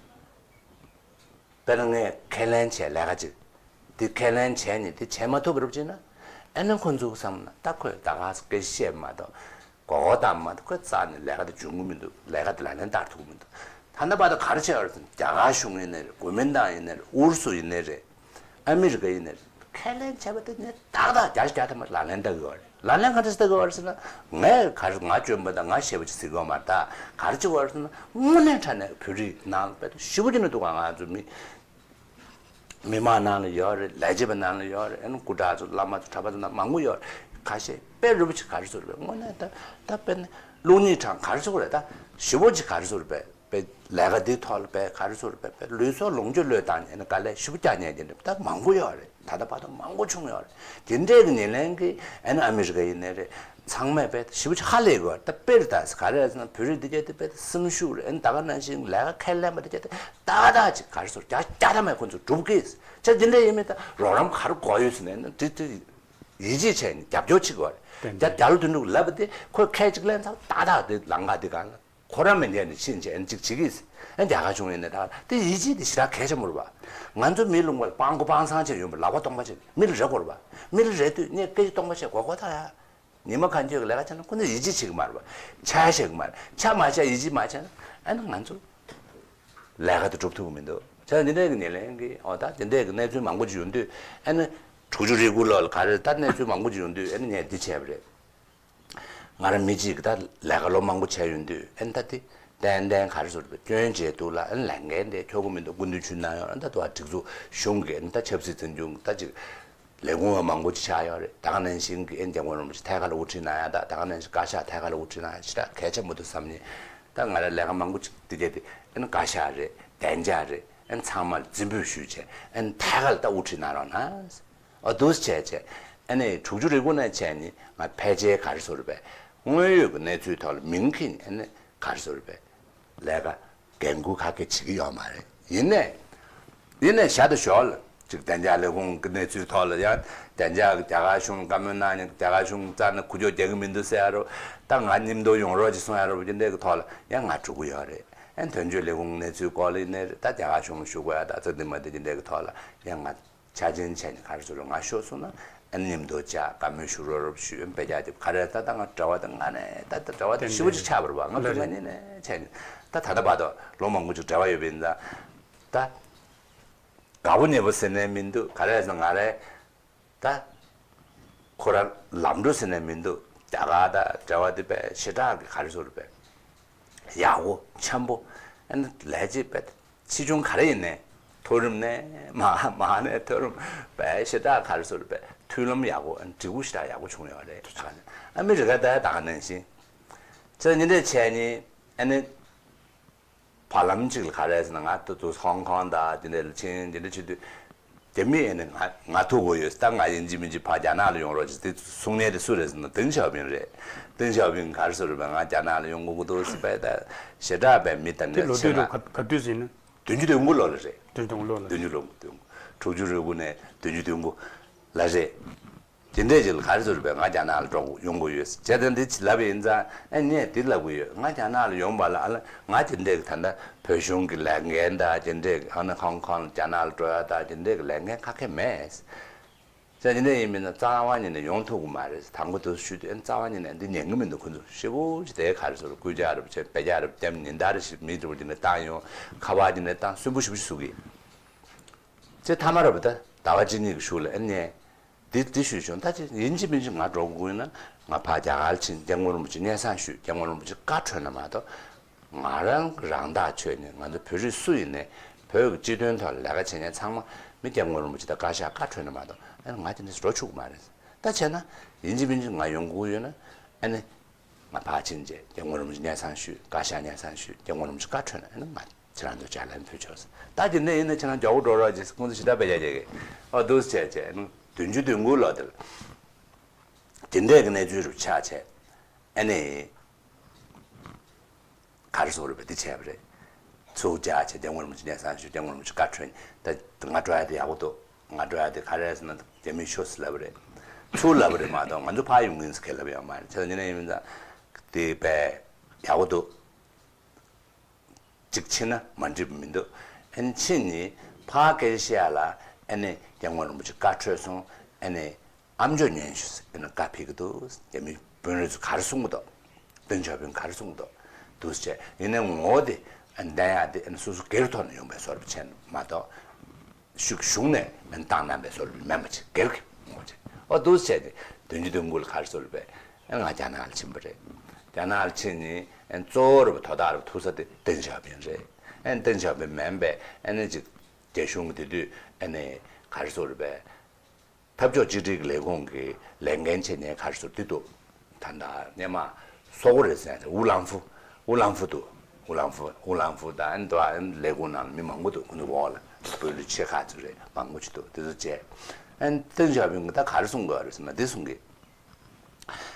དཔེར་ན་ངས་ཁས་ལེན་བྱས་ལས་ཀ་ཅིག་འདི་ཁས་ལེན་བྱས་ནས་འདི་བྱས་མ་ཐུབ་པ་རེད་ཅེ་ན། ཨ་ནི་ཁོ་ཚོའི་བསམ་ན་ད་ཁོས་ད་ག་སེ་སྐད་ཆ་བཤད་མ་གཏོགས་མགོ་སྐོར་བཏང་མ་གཏོགས་ཁོས་རྩ་ནས་ལས་ཀ་དེ་འཇོན་གི་མི་འདུག་ལས་ཀ་དེ་ལག་ལེན་བསྟར་ཐུབ་ཀྱི་མི་འདུག་ད་ལྟ་བར་དུ་ག་རེ་བྱས་ཡོད་རེད་ཟེར་ན། རྒྱ་གར་གཞུང་ཡིན་ནའི་རེད། གོ་མིན་ཏང་ཡིན་ནའི་རེད། ཨུ་རུ་སུ་ཡིན་ནའི་རེད། ཨ་མི་རི་ཀ་ཡིན་ནའི་རེད། ཁས་ལེན་བྱས་པ་དེ་ནི་ཏག་ཏག་བརྒྱ་ཆ་བརྒྱ་ཐམ་པ་ལག་ལེན་བསྟར་གི་ཡོད་རེད། ལག་ལེན་ག་འདྲ་ཞིག་བསྟར་གི་ཡོད་རེད་ཟེར་ན། ངས་ག་རེ་ང་འཇོན་པ་དང་ང་ཤེས་པ་ཅིག་ཟེར་གི་ཡོད་མ་རེད། ད་ག་རེ་བྱེད་ཀྱི་ཡོད་རེད་ཟེར་ན། དངོས་གནས་དྲང་གནས་བོད་རིགས་ནང་དཔེ་ཞེ་པོ་ཅིག་ནི་འདུག་ག་ང་ཚོ་མི་མི་མང་ནང་ལ་ཡོད་རེད། ལས་བྱེད་པ་ནང་ལ་ཡོད་རེད། ཨ་ནི་སྐུ་དྲག་ཚོ་བླ་མ་ཚོ་གྲྭ་པ་ཚོ་ནང་མང་པོ་ཡོད་རེད། ཁ་ཤས་དཔེ་རུ་བ་ཅིག་ག་རེ་ཟེར་རེད། དངོས་གནས་ད་ད་དཔེར་ན་བློ་སྙིང་དྲང་ག་རེ་ཟེར་རེད། ད་ཞེ་པོ་ཅིག་ག་རེ་ཟེར་རེད། དཔེ་ལས་ཀ་འདི་ཐོག་ལ་དཔེ་ག་རེ་ཟེར་རེད། དཔེ་དཔེ་ལུས་སྲོག་ལོངས་སྤྱོད་བློས་བཏང་ནས་ཨ་ནི་དཀའ་ལས་ཞེ་པོ་རྒྱག་མཁན་དེ་འདྲ་ད་མང་པོ་ཡོད་རེད། ད་ལྟ་བར་དུ་མང་པོ་བྱུང་ཡོད་རེད། དེ་འདྲའི་གི་ཉེར་ལེན་གི་ཨ་ནི་ཨ་མི་རི་ཀ་ཡིན་ནའི་རེད། ཚང་མས་དཔེ་ཞེ་པོ་ཅིག་ཧ་ལས་དགོས་རེད། ད་དཔེར་ད་ག་རེ་ཟེར་ན་བོད་རིགས་འདི་གས་དེ་དཔེ་སེམས་ཤུགས་རེད། ཨ་ནི་ད་ག་ནང་བཞིན་ལས་ཀ་ཁས་ལེན་པ་འདི་གས་དེ་ཏག་ཏག་ཅིག་ག་རེ་ཟེར་རྒྱ་རྒྱ་ཐ་མའི་ཁོ་ཚོ་སྒྲུབ་གི་ཅག་འདི་འདྲ་ཡིན་མིན་ད་རོགས་རམ་ག་རེ་དགོས་ཡོད་ཟེར་ནས་ན་དེ་དེ་ཡིད་ཆེས་བྱས་ནས་རྒྱབ་སྐྱོར་བྱེད་དགོས་རེད། ཏན་རྒྱ་ཏན་རྒྱ་ལོ་དོན་གྲུབ་ལབ་པ་དེ་ཁོས་ཁས་ཅིག་ལེན་ཚར་ཏག་ཏག་དེ་ལམ་ཁ་དེ་སྒང་ལ། ཁོ་རང་མི་འདྲ་ནས་ཕྱིན་ཆད་ཅིག་བྱེད་ཀྱི། ཨ་རྒྱ་གར་གཞུང་ཡིན་ན་ད་དེ་ཡིད་ཆེས་དེ་ཞེ་དྲག་གལ་ཆེན་པོ་རེད་པ། ང་ཚོ་མི་ལུང་པ་ལ་སྤྲང་པོ་སྤྲང་བཟང་བྱས་ཡོང་བའི་ལག་པ་སྟོང་པ་བྱས་མི་ལ་རེ་དགོས་རེད་པ། མི་ལ་རེ་དུས་ངས་སྐད་ཆ་སྟོང་པ་བཤད་དགོས་དགོས་ད་ཡ། ཉི་མ་གང་འཁྱོལ་གྱི་ལས་ཀ་བྱས་ན་ཁོ་ཚོ་ཡིད་ཆེས་བྱེད་ཀྱི་མ་རེད་པ། ཆ་བཞག་གི་མ་རེད། ཆ་མ་བཞག་ཡིད་ཆེས་མ་བྱས་ན་ཨ་ནི་ང་ཚོ་ལས་ཀ་དེ་སྒྲུབ་ཐུབ་ཀྱི་མི་འདུག་བྱས་ཙང་འདི་འདྲའི་གི་ཉེར་ལེན་གྱི་འོ་ད་འདི་འདྲའི་གི་གནས་ཚུལ་མང་པོ་ཅིག་ཡོང་དུས་ཨ་ནི་དྲུག་ཅུ་རེ་དགུ་ལོ་ལ་ག་རེ་ད་གནས་ཚུལ་མང་པོ་ཅིག་ཡོང་དུས་ཨ་ནི་ངས་འདི་བྱས་པ་རེད། ང་རང་མི་གཅིག་གིས་ད་ལས་ཀ་ལོ་མང་པོ་བྱས་ཡོང་དུས་ཨ་ནི་ད་དེ་ཏན་ཏན་ག་རེ་ཟེར་དགོས་རེད། སྐྱོན་བྱས་འདུག་ལ་ཨ་ནི་ལས་འགན་དེ་འཁྱོག་གི་མི་འདུག་སྐུ་མདུན་ཆོས་གནང་ཡོང་ཨ་ནི་ད་དུ་བ་སྒྲིག་འཛུགས་གཞུང་གིས་ཨ་ནི་ད་ཆབ་སྲིད་འཛིན་སྐྱོང་ད་ཅིག་ལས་ཁུངས་མང་པོ་ཅིག་ཆགས་ཡོད་རེད། ད་ག་ནང་བཞིན་གྱི་ཨ་ནི་འཇམ་མགོན་རིན་པོ་ཆེ་ཐད་ཀར་ལ་དབུ་ཁྲིད་གནང་ཡ་ད་ད་ག་ནང་བཞིན་བཀའ་ཤག་ཐད་ཀར་ལ་དབུ་ཁྲིད་གནང་ཡ་ཞེ་དྲག་གལ་ཆེན་པོ་འདུག་བསམ་ནས་ད་ང་རང་ལས་ཀ་མང་པོ་ཅིག་དེ་གས་དེ་ཨ་ནི་བཀའ་ཤག་རེད། བདེ་འཇགས་རེད། ཨ་ནི་ཚང་མ་ལ་རྩིས་འབུལ་ཞུས་བྱས་ཨ་ནི་ཐད་ཀར་ལ་ད་དབུ་ཁྲིད་གནང་རོགས་གནང་། ཨ་འདུག་སེ་བྱས་བྱས། ཨ་ནི་དྲུག་ཅུ་རེ་དགུ་ནས་བྱས་ནི་ང་ཕལ་ཆེར་ག་རེ་ཟེར་དགོས་རེད་པས། དངོས་ཡོད་ཀྱི་གནས་ཚུལ་ཐོག་ལ་མིང་འཁྱེར་ནས་ཨ་ནི་ག་རེ་ཟེར་དགོས་རེད་པས། ལས་ཀ་འགན་འཁུར་ག་གེ་བྱེད་ཀྱི་ཡོད་མ་རེད། ཡིན་ནའི། ཡིན་ནའི་བཞག་ཏུ་ཞོག་ལ། ཅིག་བདེ་འཇགས་ལས་ཁུངས་ཀྱི་གནས་ཚུལ་ཐོག་ལ་ཡང་བདེ་འཇགས་ཀྱི་རྒྱ་གར་གཞུང་ལ་བཀའ་མོལ་གནང་ནས་རྒྱ་གར་གཞུང་རྩ་ནས་ཁུ་བྱུག་རྒྱག་གི་མི་འདུག་ཟེར་ཡ་རོ། ད་ང་མཉམ་དུ་ཡོང་རོགས་ཅིག་གསུང་ཡ་རོ་འདི་འདྲའི་གི་ཐོག་ལ་ཡང་ང་འགྲོ་གི་ཡོད་རེད། ཨ་ནི་དོན་གཅོད་ལས་ཁུངས་གནས་ཚུལ་སྐོར་ལ་ཡིན་ནའི་རེད། ད་རྒྱ་གར་གཞུང་ལ་ཞུ་དགོས་ཡ་ད་ཚོད་འདི་མ་འདི་འདི་འདྲའི་གི་ཐོག་ལ་ཡང་ང་ཆ་ཆེན་བྱས་ནས་ག་རེ་ཟེར་རོ་ང་ཤོར་སོང་ན་ཨ་ནི་མཉམ་དུ་བཅར་བཀའ་མོལ་ཞུ་རོགས་རོགས་ཞུ་ཨ་ནི་དཔེ་ཆ་དེ་ག་རེ་ད་ད་ང་གྲྭ་པ་དེ་ང་ནས་ད་ད་གྲྭ་པ་དེ་ཞེ་པོ་ཅིག་ཆགས་པ་རེད་པ། ང་ལ་ཕ་གི་རེད་ནས་ནས་བྱས་ནས་ད་ད་ལྟ་བར་དུ་ལོ་མང་པོ་ཅིག་གྲྭ་པ་ཡོད་པ་ཡིན་ཙང་ད་དགའ་པོ་ཉེ་པོ་ཟེར་ནས་མི་འདུག་ག་རེ་ཟེར་ང་རེ་ད་ ཁོ་རང་ལམ་འགྲོ་ཟེར་ནས་མི་འདུག་རྒྱ་གར་དང་འབྲེལ་བ་དེ་དཔེ་ཞེ་དྲག་གི་ག་རེ་ཟེར་དགོས་རེད་པས། ཡག་པོ་འཆམ་པོ། ཨ་ནི་ལས་བྱེད་པས་ཆེ་ཆུང་ག་རེ་ཡིན་ནའི་མཐོ་རིམ་ནས་མར་མར་ནས་མཐོ་རིམ་དཔེ་ཞེ་དྲག་ག་རེ་ཟེར་དགོས་རེད་པས། མཐུན་ལམ་ཡག་པོ། ཨ་ནི་འབྲས་བུ་ཞེ་དྲག་ཡག་པོ་བྱུང་ཡོད་རེད། ཨ་མི་རི་ཀ་ད་ད་ག་ནང་བཞིན་ཚེ་ཉིན་དེ་བྱས་ནི་ཨ་ནི། བར་ལམ་གཅིག་ལ་ག་རེ་ཟེར་ན། ང་ད་དུང་ཧོང་ཀོང་དང་དེ་འདྲ་ལ་ཕྱིན། དེ་འདྲ་བྱེད་དུས་རྒྱ་མིས་ཨ་ནི་ང་ང་ཐུག་དགོས་ཡོད། ད་ང་ཡིན་གཅིག་མིན་གཅིག་ཕར་རྒྱ་ནག་ལ་ཡོང་རོགས་བྱེད་དེ་གསུང་མཁན་དེ་སུ་རེད་ཟེར་ན། ཏེང་ཞའོ་ཕིང་རེད། ཏེང་ཞའོ་ཕིང་ག་རེ་ཟེར་རེད་པས། ང་རྒྱ་ནག་ལ་ཡོང་དགོས་ཀྱི་འདུག་ཟེར་བས། ད་ཞེ་དྲག་པའི་མི་དང་དེ་འདྲ་ལོ་ཕྱིན་དུས་ན། ག་ག་དུས་ཟིན་ན། བདུན་ཅུ་དོན་དགུ་ལོ་ལ་རེད། བདུན་ཅུ་དོན་དགུ་ལོ་ལ། བདུན་ཅུ་ལོ་དོན་དགུ། དྲུག་ཅུ་རེ་དགུ་ནས་བདུན་ཅུ་དོན་དགུ་ལ་རེད། དེ་འདྲས་ཅིག་ལ་ག་རེ་ཟེར་བས། ང་རྒྱ་ནག་ལ་འགྲོ་ཡོང་དགོས་ཡོད་ཟེར་བྱས་ཙང་། འདི་ཅི་ལབ་པ་ཡིན་ཙང་། ཨ་ནས་འདི་ལབ་གི་ཡོད། ང་རྒྱ་ནག་ལ་ཡོང་བ་ལ་ཨ་ལ་ང་དེ་འདྲས་ཀྱི་ད་ལྟ་བོད་གཞུང་གི་ལས་འགན་དང་དེ་འདྲས་ཀྱི། ཨ་ནི་ཧོང་ཀོང་ལ་རྒྱ་ནག་ལ་འགྲོ་ཡ་དང་དེ་འདྲས་ཀྱི་ལས་འགན་ཁ་ཁེ་མེད་ཟེར། དེ་འདྲས་ཡིན་མིན་ན་རྩ་བ་ཉིད་ནས་ཡོང་ཐུབ་ཀྱི་མ་རེད་ཟེར། དང་པོ་དེ་ཞུས་དུས། ཨ་ནི་རྩ་བ་ཉིད་ནས་འདི་ཉན་གྱི་མི་འདུག་ཁོ་ཚོ་ཞེ་པོ་ཅིག་དེ་ག་རེ་ཟེར། སྐུལ་ལྕག་རེ་བྱས། དཔེ་ཆ་རེ་བསྟན། ཉིན་ལྟར་རེ་ཞིག་མི་འདྲ་བོ་དེ་འདྲ་བཏང་ཡོང་། ཁ་པར་དེ་འདྲ་བཏང་། སུན་པོ་ཞེ་པོ་ཞིག་བཟོ་གི། ཚེ་མཐའ་མ་རེད་པ། ད་ཟླ་བ་གཅིག་གཉིས་ཀྱི་གཞུག་ལ་ཨ་ནས་འདི་འདི་ཞུས་བྱུང་། ད་ཅི་ཡིན་གཅིག་མིན་གཅིག་ང་འགྲོ་དགོས་ན། ང་ཕར་རྒྱ་གར་ཕྱིན། སྐྱབས་མགོན་རིན་པོ་ཆེ་སྙན་སེང་ཞུས། སྐྱབས་མགོན་རིན་པོ་ཆེ་བཀའ་འཁྲོལ་ན་མ་གཏོགས། ང་རང་རང་ཐག་ཆོད་ནས། ང་ཚོ་བོད་རིགས་སུ་ཡིན་ནའི་བོད་ཀྱི་སྤྱི་དོན་ཐོག་ལ་ལས་ཀ་བྱེད་མཁན་ཚང་མ་མི་སྐྱབས་མགོན་རིན་པོ་ཆེ་དང་བཀའ་ཤག་བཀའ་འཁྲོལ་ན་མ་གཏོགས། ཨ་ནི་ང་དེ་འདྲས་འགྲོ་ཆོག་གི་མ་རེད། ད་བྱས་ན་ཡིན་གཅིག་མིན་གཅིག་ང་ཡོང་དགོས་ཡོད་ན། ཨ་ནི། ང་ཕར་ཕྱིན་རྗེས་སྐྱབས་མགོན་རིན་པོ་ཆེ་སྙན་སེང་ཞུས། བཀའ་ཤག་སྙན་སེང་ཞུས། སྐྱབས་མགོན་རིན་པོ་ཆེ་བཀའ་འཁྲོལ་ན། ཨ་ནི་ང་ཁྱེད་རང་ཚོ་ཕྱག་ལས་ཕུལ་ཆོག་ཟེར། ད་དེ་འདྲ་ཡིན་ན་ཁྱེད་རང་མགྱོགས་པོ་འགྲོ་རོགས་བྱེད་ཟེར། ཁོང་ཚོ་ཞེ་དྲག་དཔེ་ཆ་རྒྱག་གི། ཨོ་འདུག་སེ་བྱས་བྱས། ཨ་ནི་བདུན་ཅུ་དོན་དགུ་ལོ་དེ་ལ་དེ་འདྲས་ཀྱི་གནས་ཚུལ་རུ་ཆགས་བྱས། ཨ་ནི། ག་རེ་ཟེར་དགོས་རེད་པས། འདི་བྱས་པ་རེད། ཚུར་རྒྱག་བྱས། སྐྱབས་མགོན་རིན་པོ་ཆེ་སྙན་སེང་ཞུས། སྐྱབས་མགོན་རིན་པོ་ཆེ་བཀའ་འཁྲོལ། ད་ང་འགྲོ་ཡ་དེ་ཡག་པོ་འདུག་ང་འགྲོ་ཡ་དེ་ག་རེ་རེད་ཟེར་ན། རྒྱ་མིས་ཤོག་ཟེར་ལབ་པ་རེད། ཚུར་ལབ་པ་རེད་མ་གཏོགས། ང་ཚོ་ཕར་ཡོང་གི་ཡིན་ཟེར་ཁས་ལབ་ཡོད་མ་རེད། བྱས་ཙང་ཉིན་ནས་ཡིན་ཙང་དེ་དཔེ་ཡག་པོ་འདུག་གཅིག་ཕྱིན་ན་མ་འགྲིག་པ་མི་འདུག་ཨ་ནི་ཕྱིན་ནས་ཕར་སྐད་ཆ་བཤད་ཡ་ལ། ཨ་ནི་སྐྱབས་མགོན་རིན་པོ་ཆེ་བཀའ་འཁྲོལ་སོང་། ཨ་ནི། ཨ་མཆོག་ཉན་ཤོག་ཟེར། ཨ་ནི་བཀའ་ཕེབས་ཀྱི་འདུག་རྒྱ་མི་དཔོན་རིགས་ཚོ་ག་རེ་གསུང་གི་འདུག་ཏེང་ཞའོ་ཕིང་ག་རེ་གསུང་གི་འདུག་འདུག་སེ་བྱས། ཡིན་ནའི་ངོ་བོ་དེ་ཨ་ནི་བསྟན་ཡག་དེ་ཨ་ནི་སོ་སོ་སྒེར་ཐོག་ནས་ཡོང་བའི་བཟོ་འདྲ་བྱས་ནས་མ་གཏོགས། ཤུགས་གཞུང་ནས་ཨ་ནི་བཏང་གནང་བའི་བཟོ་འདྲ་མིན་པ་ཅིག་སྒེར་གྱི་ངོ་བོ་བྱས། ཨོ་འདུག་སེ་བྱས་ཏེ་བདུན་ཅུ་དོན་དགུ་ལ་ག་རེ་ཟེར་བས། ཨ་ནི་ང་རྒྱ་ནག་ལ་ཕྱིན་པ་རེད། རྒྱ་ནག་ལ་ཕྱིན་ནས་ཨ་ནི་གཙོ་བོ་རུ་དོ་བདག་རུ་ཐུག་ས་དེ་ཏེང་ཞའོ་ཕིང་རེད། ཨ་ནི་ཏེང་ཞའོ་ཕིང་མིན་པའི་ཨ་ནི་ཅིག་རྒྱ་གཞུང་གི་དེ་དུས་ཨ་ནི་ག་རེ་ཟེར་བས། འཐབ་ཕྱོགས་གཅིག་སྒྲིལ་གྱི་ལས་ཁུངས་ཀྱི་ལས་འགན་བྱེད་མཁན་ག་རེ་ཟེར་འདི་འདུག་ད་ལྟ་སྔོན་མ་སོག་པོ་རེད་ཟེར་ཡ་དེ། ཝུ་ལང་ཧྥུ། ཝུ་ལང་ཧྥུ་འདུག་ཝུ་ལང་ཧྥུ། ཝུ་ལང་ཧྥུ་དང་ཨ་ནི་འདུག་ཨ་ནི་ལས་ཁུངས་ནང་ལ་མི་མང་པོ་འདུག་ཁོང་ཚོ་འོག་ལ་བོད་ལ་ཆེ་ཁག་ཚོ་རེད། མང་པོ་ཅིག་འདུག་དེ་ཚོ་བྱས། ཨ་ནི་ཏེང་ཞའོ་ཕིང་གིས་ད་ག་རེ་གསུང་དགོས་རེད་ཟེར་ན་འདི་གསུང་གི།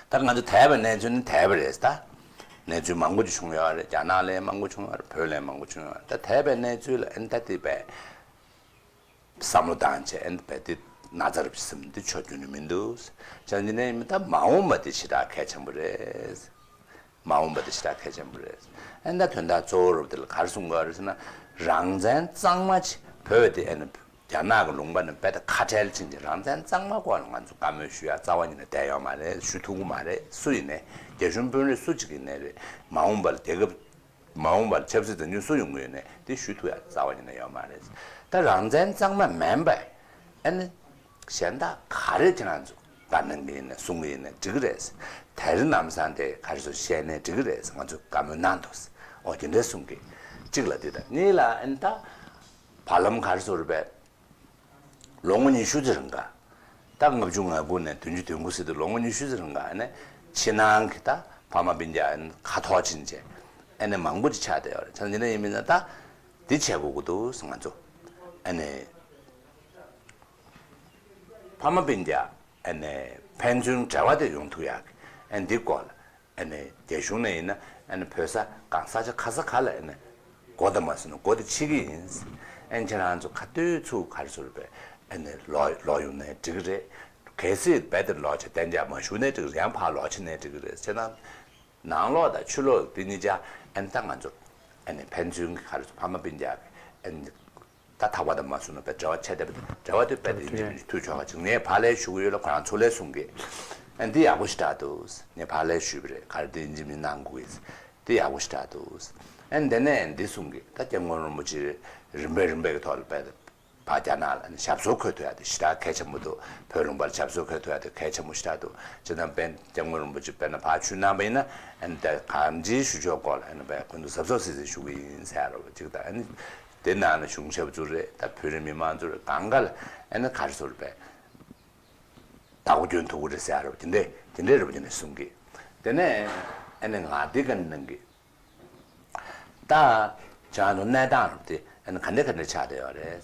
ད་ང་ཚོ་དེབ་པའི་གནས་ཚུལ་ནི་དེབ་པ་རེད་ད། གནས་ཚུལ་མང་པོ་ཅིག་བྱུང་ཡོད་རེད། རྒྱ་ནག་ལ་མང་པོ་བྱུང་ཡོད་རེད། བོད་ལ་མང་པོ་བྱུང་ཡོད་རེད། ད་དེབ་པའི་གནས་ཚུལ་ལ་ཨ་ནི་ད་དེ་བས། བསམ་བློ་བཏང་བྱས། ཨ་ནི་བས་དེ་ན་ཚ་རབ་ཅིག་སེམས་འདི་ཆོ་རྒྱུ་ནི་མི་འདུག་བྱས་ཙང་ནས་ད་མ་འོངས་པ་དེ་ཞེ་དྲག་གལ་ཆེན་པོ་རེད། མ་འོངས་པ་དེ་ཞེ་དྲག་གལ་ཆེན་པོ་རེད། ཨ་ནི་ད་དོན་དག་གཙོ་བོ་རུ་དེ་ལ་ག་རེ་གསུང་དགོས་རེད་ཟེར་ན། རང་བཙན་གཙང་མ་ཅིག་བོད་དེ་ཨ་ནི་རྒྱ་ནག་གི་ལུང་པ་ནས་རྦད་དེ་ཁ་བྲལ་ཕྱིན་ཅིག་རང་བཙན་གཙང་མ་སྐོར་ལ་ང་ཚོ་བཀའ་མོལ་ཞུ་ཡ་རྩ་བ་ཉིད་ནས་བསྡད་ཡོད་མ་རེད། ཞུ་ཐུབ་ཀྱི་མ་རེད། སུ་ཡིན་ནའི་རྒྱ་གཞུང་དཔོན་རིགས་སུ་གཅིག་ཡིན་ནའི་རེད། མ་འོངས་པ་ལ་རྒྱལ་ཁབ། མ་འོངས་པར་ཆབ་སྲིད་འཛིན་སྐྱོང་སུ་ཡོང་གི་ཡོད་ནའི་དེ་ཞུ་ཐུབ་ཡ་རྩ་བ་ཉིད་ནས་ཡོད་མ་རེད། ད་རང་བཙན་གཙང་མ་མིན་པ་ཨ་ནི་གཞན་དག་ག་རེ་ཁྱེད་རང་ཚོ་བཀའ་གནང་གི་ཡིན་ནའི་གསུང་གི་ཡིན་ནའི་འགྲིག་གི་རེད། དེ་རིང་ལམ་སང་དེ་ག་རེ་ཟེར་བཤད་ནའི་འགྲིག་གི་རེད། ང་ཚོས་བཀའ་མོལ་གནང་འདུག་ཨོ་དེ་འདྲས་གསུང་གི། གཅིག་ལ་དེ་དང་། གཉིས་ལ་ཨ་ནི་ད་བར་ལམ་ག་རེ་ཟེར་བས། ལོ་ངོ་ཉི་ཤུ་ཙམ་རིང་ག་ད་ལྔ་བཅུ་ང་དགུ་ནས་བདུན་ཅུ་དོན་དགུ་ཟེར་དུས་ལོ་ངོ་ཉི་ཤུ་ཙམ་རིང་ག་ཨ་ནི་ཕྱི་ནང་གི་ད་ཕ་མ་སྤུན་ཀྱག་ཨ་ནི་ཁ་ཐོག་ཕྱིན་བྱས་ཨ་ནི་མང་པོ་ཅིག་ཆགས་བསྡད་ཡོད་རེད། ཆ་འདི་ནས་ཡིན་མིན་ན་ད་འདི་བྱེད་དགོས་ཀྱི་འདུག་ང་ཚོ་ཨ་ནི་ཕ་མ་སྤུན་ཀྱག་ཨ་ནི་ཕན་ཚུན་འབྲེལ་བ་དེ་ཡོང་ཐུབ་ཡག་གི་ཨ་ནི་འདི་སྐོར་ལ། ཨ་ནི་རྒྱ་གཞུང་ནས་ཡིན་ན་ཨ་ནི་བོད་ས་གང་ས་ཆ་ག་ས་ག་ལ་ཨ་ནི་སྒོ་དང་མ་སོང་ན་སྒོ་དེ་ཕྱེ་གི་ཡིན། ཨ་ནི་ཁྱེད་རང་ཚོ་ག་དུས་ཚུགས་ག་རེ་ཟེར་བས་ཨ་ནི་ལོག་ལོག་ཡོང་ནའི་འགྲིག་གི་རེད། གལ་སྲིད་རྦད་དེ་ལོག་བྱས་གཏན་འཇགས་མ་ཞུ་ནའི་འགྲིག་གི་རེད། ཡང་ཕར་ལོག་ཕྱིན་ནའི་འགྲིག་གི་རེད། བྱས་ན་ནང་ལོགས་དང་ཕྱི་ལོགས་དེ་གཉིས་ཆ་ཨ་ནི་ད་ང་ཚོ་ཨ་ནི་ཕན་ཚུན་གྱི་ག་རེ་ཟེར་ཕ་མ་སྤུན་ཀྱག་གི་ཨ་ནི། ད་ཐག་པ་དང་མ་སོང་ན་བས་འབྲེལ་བ་ཆད་བསྡད་པ་དེ་འབྲེལ་བ་དེ་བས་དེ་ཡིན་གཅིག་མིན་གཅིག་མཐུད་ཆོག་ག་ཅིག་ངས་ཕར་ལན་ཞུ་གི་ཡོད་ལ་ཁོ་རང་ཚུར་ལན་གསུང་གི། ཨ་འདི་ཡག་པོ་ཞེ་དྲག་འདུག་ངས་ཕར་ལན་ཞུས་པ་རེད། ག་རེ་འདི་ཡིན་གཅིག་མིན་གནང་དགོས་གི། འདི་ཡག་པོ་ཞེ་དྲག་འདུག་ཨ་འདི་ནས་འདི་གསུང་གི། ད་སྐྱབས་མགོན་རིན་པོ་ཆེ་རིམ་པས་རིམ་པས་ཀྱི་ཐོག་ལ་བས་ཕ་ ཨ་རྒྱ་ནག་ལ་ཨ་ནི་ཞབས་སོར་འཁོད་ཐུབ་ཡ་དེ་ཞེ་དྲག་གལ་ཆེན་པོ་འདུག་བོད་ལུང་པར་ཞབས་སོར་འཁོད་ཐུབ་ཡ་དེ་གལ་ཆེན་པོ་ཞེ་དྲག་འདུག་བྱས་ཙང་དཔེར་སྐྱབས་མགོན་རིན་པོ་ཆེ་དཔེར་ན་ཕར་ཆུ་གནང་བ་ཡིན་ན་ཨ་ནི་ད་གང་ཅིའི་ཞུ་ཕྱོགས་སྐོར་ལ་ཨ་ནི་དཔེར་ཁོང་ཚོ་གཟབ་གཟབ་གཟབ་གཟབ་ཞུ་གི་ཡིན་ཟེར་ཡ་རོ་ཅིག་དང་ཨ་ནི་དེ་ནང་ལ་གཞུང་ཞབས་ཚོ་རེད། ད་བོད་རིགས་མི་མང་ཚོ་རེད། གང་ག་ལ་ཨ་ནི་ག་རེ་ཟེར་དགོས་རེད་པས། བདག་པོ་སྐྱོན་ཐུབ་ཀྱི་རེད་ཟེར་ཡ་རོ་དེ་འདྲས་དེ་འདྲས་རེད་པ་དེ་འདྲས་གསུང་གི། དེ་ནས་ཨ་ནི་ང་དེ་ག་ནས་གནང་གི། ད་ཁྱེད་རང་ཚོ་གནས་སྟངས་རུ་དེ་ཨ་ནི་ག་འདྲ་ག་འདྲ་ཆགས་བསྡད་ཡོད་རེད།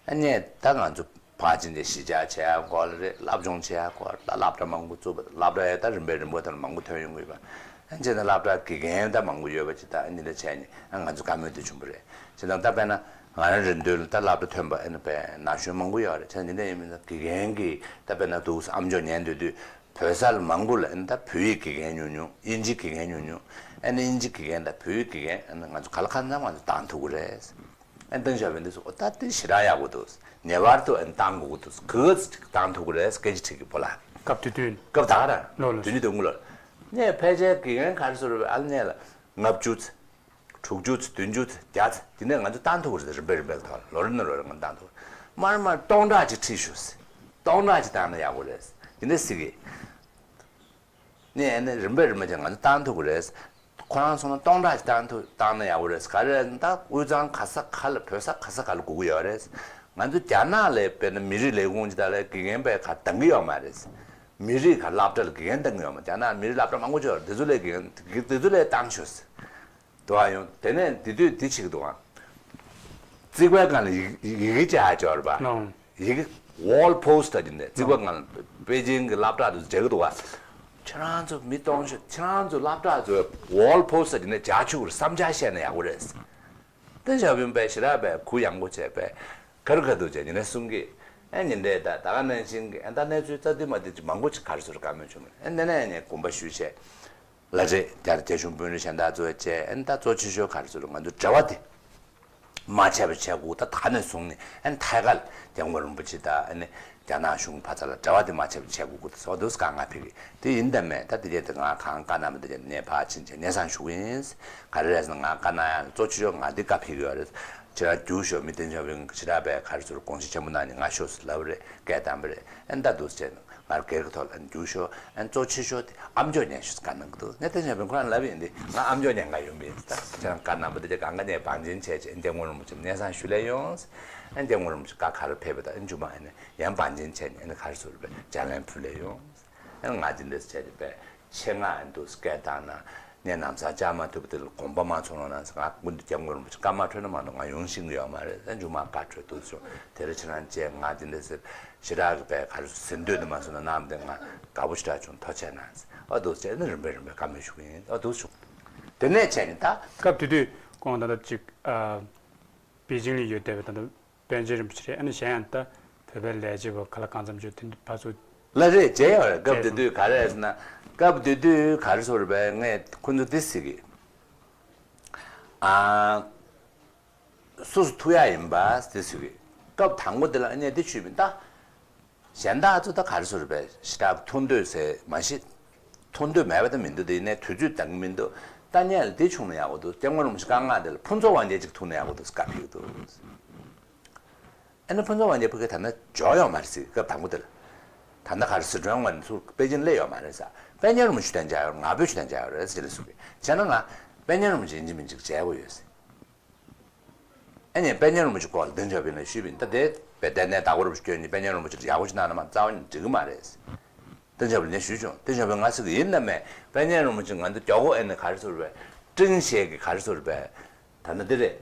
ཨ་ནི་ད་ང་ཚོ་ཕར་ཕྱིན་ཏེ་གཞིས་ཆགས་བྱེད་ཡག་སྐོར་ལ་རེད། སློབ་སྦྱོང་བྱེད་ཡག་སྐོར་ལ་སློབ་གྲྭ་མང་པོ་བཙུགས་པ་དང་སློབ་གྲྭ་ཡང་ད་རིམ་པས་རིམ་པས་ད་མང་པོ་ཐོན་ཡོང་གི་ཡོད་པ། ཨ་ནི་བྱས་ན་སློབ་གྲྭ་དགེ་རྒན་ད་མང་པོ་ཡོད་པ་ཅིག་ད་ཨ་ནི་འདྲ་བྱས་ནས་ཨ་ང་ཚོ་བཀའ་མོལ་དེ་བྱུང་བ་རེད། བྱས་ཙང་ད་དཔེར་ན་ང་རང་རེ་འདོད་ལ་ད་སློབ་གྲྭ་ཐོན་པ་ཨ་ནི་དཔེ་ན་གཞོན་མང་པོ་ཡོད་རེད། བྱས་ཙང་འདི་འདྲ་ཡིན་མིན་ད་དགེ་རྒན་གྱིས་ད་དཔེར་ན་འདུག་ཨམ་ཅོག་ཉན་སྡོད་དུས། བོད་ས་ལ་མང་པོ་ལ་ཨ་ནི་ད་བོད་ཡིག་དགེ་རྒན་ཉུང་ཉུང་། དབྱིན་ཇི་དགེ་རྒན་ཉུང་ཉུང་། ཨ་ནི་དབྱིན་ཇི་དགེ་རྒན་དང་བོད་ཡིག་དགེ་རྒན་ཨ་ནི་ང་ཚོ་ག་ལ་གང་འཚམ་ང་ཚོ་བཏང་ཐུབ་ཀྱི་རེད། ཨ་ནི་ཏེང་ཞའོ་ཕིང་འདི་ཚོ་ཨོ་ད་འདི་ཞེ་དྲག་ཡག་པོ་འདུག་ངེས་པར་དུ་ཨ་ནི་བཏང་དགོས་ཀྱི་འདུག་ག་ཚོད་ཅིག་བཏང་ཐུབ་ཀྱི་རེད། སྐད་ཆ་དྲིས་ཀྱི་བོ་ལགས། སྐབས་དེ་དུས། སྐབས་ད་ག་རང་ལོ་ལོ་དུས་ནི་དུས་འགོ་ལོ། ངས་ཕལ་ཆེར་དགེ་རྒན་ག་རེ་ཟེར་རེད་པས། ཨ་ནི་ལ་ལྔ་བཅུ་ཚོད། དྲུག་ཅུ་ཚོད། བདུན་ཅུ་ཚོད། བརྒྱ་ཚོད། དེ་ནས་ང་ཚོ་བཏང་ཐུབ་ཀྱི་རེད། རིམ་པས་རིམ་པས་ཐོག་ལོ་རེ་ནས་ལོ་རེ་ང་བཏང་ཐུབ། མར་མར་སྟོང་ཕྲག་ཅིག་ཁྲིད་ཤོག་ཟེར། སྟོང་ཕྲག་ཅིག་བཏང་ན་ཡག་པོ་རེད་ཟེར། དེ་འདྲ་ཟེར་གི། ནས་ཨ་ནི་རིམ་པས་རིམ་པས་ཀྱང་ང་ཚོ་བཏང་ཐུབ་ཀྱི་རེད། ཁོ་རང་ཚོ་ན་སྟོང་ཕྲག་ཅིག་བཏང་ཐུབ་བཏང་ན་ཡག་པོ་རེད། ག་རེ་རེད་ད་དབུས་གཙང་ག་ས་ག་ལ་བོད་ས་ག་ས་ག་ལ་སྒུག་གི་ཡོད་རེད། ང་ཚོ་རྒྱ་ནག་ལ་དཔེར་ན་མི་རིགས་ལས་ཁུངས་ཅིག་དང་ལ་དགེ་རྒན་པས་ག་འདང་གི་ཡོད་མ་རེད། མི་རིགས་ག་སློབ་གྲྭ་ལ་དགེ་རྒན་འདང་གི་ཡོད་མ། རྒྱ་ནག་མི་རིགས་སློབ་གྲྭ་མང་པོ་ཅིག་ཡོད་རེད། དེ་ཚོ་ལ་དགེ་རྒན་དེ་ཚོ་ལ་བཏང་ཤོག་ཟེར། འདུག་ཨ་ཡོང་། དེ་ནས་དེ་དུས་དེ་བྱེད་ཀྱི་འདུག་ཨ། རྩིག་པའི་སྒང་ལ་ཡི་ཡི་གེ་བྱ་ཡ་ཅིག་ཡོད་རེད་པ། ལོང་། ཡི་གེ་ཝོལ་པོ་སི་ཊར་ཅིག་ནས་རྩིག་པའི་སྒང་ལ་པེ་ཅིང་གི་སློབ་གྲྭ་དུ་མཇལ་གི་འདུག་པ། ཁྱེད་རང་ཚོ་མི་གཏོང་ཤོག་ཁྱེད་རང་ཚོ་སློབ་གྲྭ་ཚོ་ཝོལ་པོ་སི་ཊར་ཅིག་ནས་བྱ་ཆོག་རེད། བསམ་འཆར་བཤད་ན་ཡག་པོ་རེད། ཏེང་ཞའོ་ཕིང་པས་ཞེ་དྲག་པས་གུ་ཡངས་པོ་བྱས་པས་ག་རེ་ག་རེ་འདུག་ཅེས་ཉིན་རེ་གསུང་གི། ཨེ་ཉིན་རེ་ད་ད་ག་ནང་བཞིན་གྱི་ཨེ་ད་གནས་ཚུལ་རྩ་དུས་མ་དུས་ཀྱི་མང་པོ་ཅིག་ག་རེ་ཟེར་བཀའ་མོལ་བྱུང་མེད། ཨེ་འདི་ནས་ནས་དགོངས་པ་ཞུས་བྱས། ལ་རེད། རྒྱ་རྒྱ་གཞུང་དཔོན་རིགས་གཞན་དག་ཚོ་བཅས་ཨེ་ད་གཙོ་ཆེ་ཤོས་ག་རེ་ཟེར་ང་ཚོ་འབྲེལ་བ་དེ་མ་ཆད་པ་བྱས་དགོས། ད་ད་ནས་བཟུང་ནས་ཨེ་ཐད་ཀར་སྐྱབས་མགོན་རིན་པོ་ཆེ་དང་ཨེ་ནི་རྒྱ་ནག་གཞུང་བར་ཚ་ལ་འབྲེལ་བ་དེ་མ་ཆད་པ་བྱས་དགོས་ཀྱི་འདུག་ཟེར་བ་འདུག་བཀའ་ང་ཕེབས་ཀྱི། དེ་ཡིན་དང་མེད་ད་དེ་རྗེས་དེ་ང་གང་བཀའ་གནང་བ་དེ་རྗེས་ནས་ཕར་ཕྱིན་བྱས་སྙན་སེང་ཞུ་གི་ཡིན། ག་རེ་རེད་ཟེར་ན་ང་བཀའ་གནང་ཡག་གཙོ་ཆེ་ཤོས་ང་འདི་བཀའ་ཕེབས་ཀྱི་ཡོད་རེད། ཁྱེད་རང་རྒྱུགས་ཤོག་མི་སྟེང་ཆ་བའི་ཞེ་དྲག་པའི་ག་རེ་ཟེར་དགོངས་གཞི་ཆེན་པོ་གནང་ནས་ང་ཤོག་ཟེར་ལབ་རེད། སྐད་བཏང་བ་རེད། ཨེ་ད་འདུག་ཟེར་ནས་ང་སྒེར་གྱི་ཐོག་ལ་རྒྱུགས་ཤོག་ཨེ་གཙོ་ཆེ་ཤོས་དེ་ཨམ་ཅོག་ཉན་ཤོག་ཟེར་བཀའ་གནང་གི་འདུག་ངས་སྟེང་ཆ་བའི་ཁོ་རང་ལབ་ཡིན་དེ་ང་ཨམ་ཅོག་ཉན་ག་ཡོང་པ་ཡིན། ད་ཁྱེད་རང་བཀའ་གནང་བ་དེ་ག་ང་ངས་བང་ཆེན་བྱས་བྱས་ཨེ་སྐྱབས་མགོན་རིན་པོ་ཆེ་སྙན་སེང་ཞུ་ལེ་ཡོང་། ཨེ་སྐྱབས་མགོན་རིན་པོ་ཆེ་བཀའ་ག་རེ་ཕེབས་པ་ད་ཨེ་མཇུག་མ་ཨེ་ནས་ཡང་བང་ཆེན་བྱས་ནས་ཨེ་ནས་ག་རེ་ཟེར་བའི་ལྗགས་ལན་ཕུལ་ལེ་ཡོང་། ཨེ་ང་འདི་འདྲས་བྱས་ཏེ་པས་ཆེད་མངགས་ཨེ་འདུག་སྐད་བཏང་ན་ངས་ལམ་སང་བཅར་མ་ཐུབ་པ་དེ་ལ་དགོངས་པ་མ་ཚོམ་རོགས་གནང་ཟེར། ང་སྐུ་མདུན་སྐྱབས་མགོན་རིན་པོ་ཆེ་བཀའ་མ་འཁྲོལ་ན་མ་གཏོགས་ང་ཡོང་ཤེས་ཀྱི་ཡོད་མ་རེད། ཨེ་མཇུག་མ་བཀའ་འཁྲོལ་འདུག་ཟེར། དེ་རིང་ཁྱེད་རང་བཅས་ང་འདི་འདྲས་ཟེར་ཞེ་དྲག་གི་པས་ག་རེ་ཟེར་འདོད་དུ་མ་སོང་ན་གནང་བ་དེ་ང་དགའ་པོ་ཞེ་དྲག་བྱུང་། ཐུགས་རྗེ་གནང་ཟེར། ཨ་འདུག་བྱས་ནས་རིམ་པས་རིམ་པས་བཀའ་མོལ་ཞུ་གི་ཡིན། ཨ་འདུག་བྱུང་། དེ་ནས་བྱས་ནས་ད། སྐབས་དེ་དུས་ཁོང་ད་ལྟ་ཅིག་ཨ། པེ་ཅིང་ལ་ཡོད་བསྡད་པའི་ད་ལྟ་པཎ་ཆེན་རིན་པོ་ཆེ་རེད། ཨ་ནི་གཞན་ཡང་ད་བོད་པའི་ལས་བྱེད་པ་ག་ལ་གང་འཚམ་ཅིག་དེ་འདྲ་ཕར་ཚུར། ལ་རེད་བྱས་ཡོད་རེད། སྐབས་དེ་དུས་ག་རེ་རེད་ཟེར་ན། སྐབས་དེ་དུས་ག་རེ་ཟེར་བས་ངས་ཁོ་ཚོ་འདི་ཟེར་གི། ཨ། སོ་སོ་ཐུག་ཡག་ཡིན་པ་འདི་ཟེར་གི། སྐབས་དང་པོ་དེ་ལ་ཨ་ནི་འདི་ཞུས་པ་ཡིན་ད། གཞན་དག་ཚོ་ད་ག་རེ་ཟེར་བས་ཞེ་དྲག་མཐོང་འདོད་ཟེར་མ་གཞི། མཐོང་འདོད་མེད་པ་ད་མི་འདུག་དེ་ནས་དུས་ཚོད་འདང་གི་མི་འདུག་ད་ངས་ལ་འདི་བྱུང་ན་ཡག་པོ་འདུག་སྐྱབས་མགོན་རིན་པོ་ཆེ་བཀའ་མངགས་དེ་ལ་ཕུན་ཚོགས་དབང་རྒྱལ་ཅིག་ཐུག་ན་ཡག་པོ་འདུག་བཀའ་ཕེབས་འདུག་ཨ་ནི་ཕུན་ཚོགས་དབང་རྒྱལ་ཕ་གིར་ད་ལྟ་འབྱོར་ཡོད་མ་རེད་ཟེར། སྐབས་དང་པོ་དེ་ལ། ད་ལྟ་ག་རེ་ཟེར་གྲོན་ངོ་ནས་ཚུར་པེ་ཅིང་སླེབས་ཡོད་མ་རེད་ཟེར། པཎ་ཆེན་རིན་པོ་ཆེ་དང་མཇལ་ཡོད་རེད། ང་ཕོད་ཆེ་དང་མཇལ་ཡོད་རེད་ཟེར་ལ་ཟེར་གི། བྱས་ན་ང་པཎ་ཆེན་རིན་པོ་ཆེ་ཡིན་གཅིག་མིན་གཅིག་མཇལ་དགོས་ཡོད་ཟེར། ཨ་ནི་པཎ་ཆེན་རིན་པོ་ཆེ་སྐོར་ལ་ཏེང་ཞའོ་ཕིང་ལ་ཞུས་པ་ཡིན། ད་དེ་བས་ཏེ་ནས་བདག་པོ་རིན་པོ་ཆེ་སྐྱོན་ནི་པཎ་ཆེན་རིན་པོ་ཆེ་ལ་ཡག་པོ་ཞིག་གནང་ན་མ་རྩ་བ་ནས་འགྲིག་གི་མ་རེད། ཏེང་ཞའོ་ཕིང་ལ་ཞུས་བྱུང་། ཏེང་ཞའོ་ཕིང་ང་ཟེར་གི་ཡིན་ན་མེད། པཎ་ཆེན་རིན་པོ་ཆེ་ང་ཚོ་མགྱོགས་པོ་ཨ་ནི་ག་རེ་ཟེར་བས། ཀྲིན་ཤེ་གི་ག་རེ་ཟེར་བས། ད་ནི་འདི་རེད།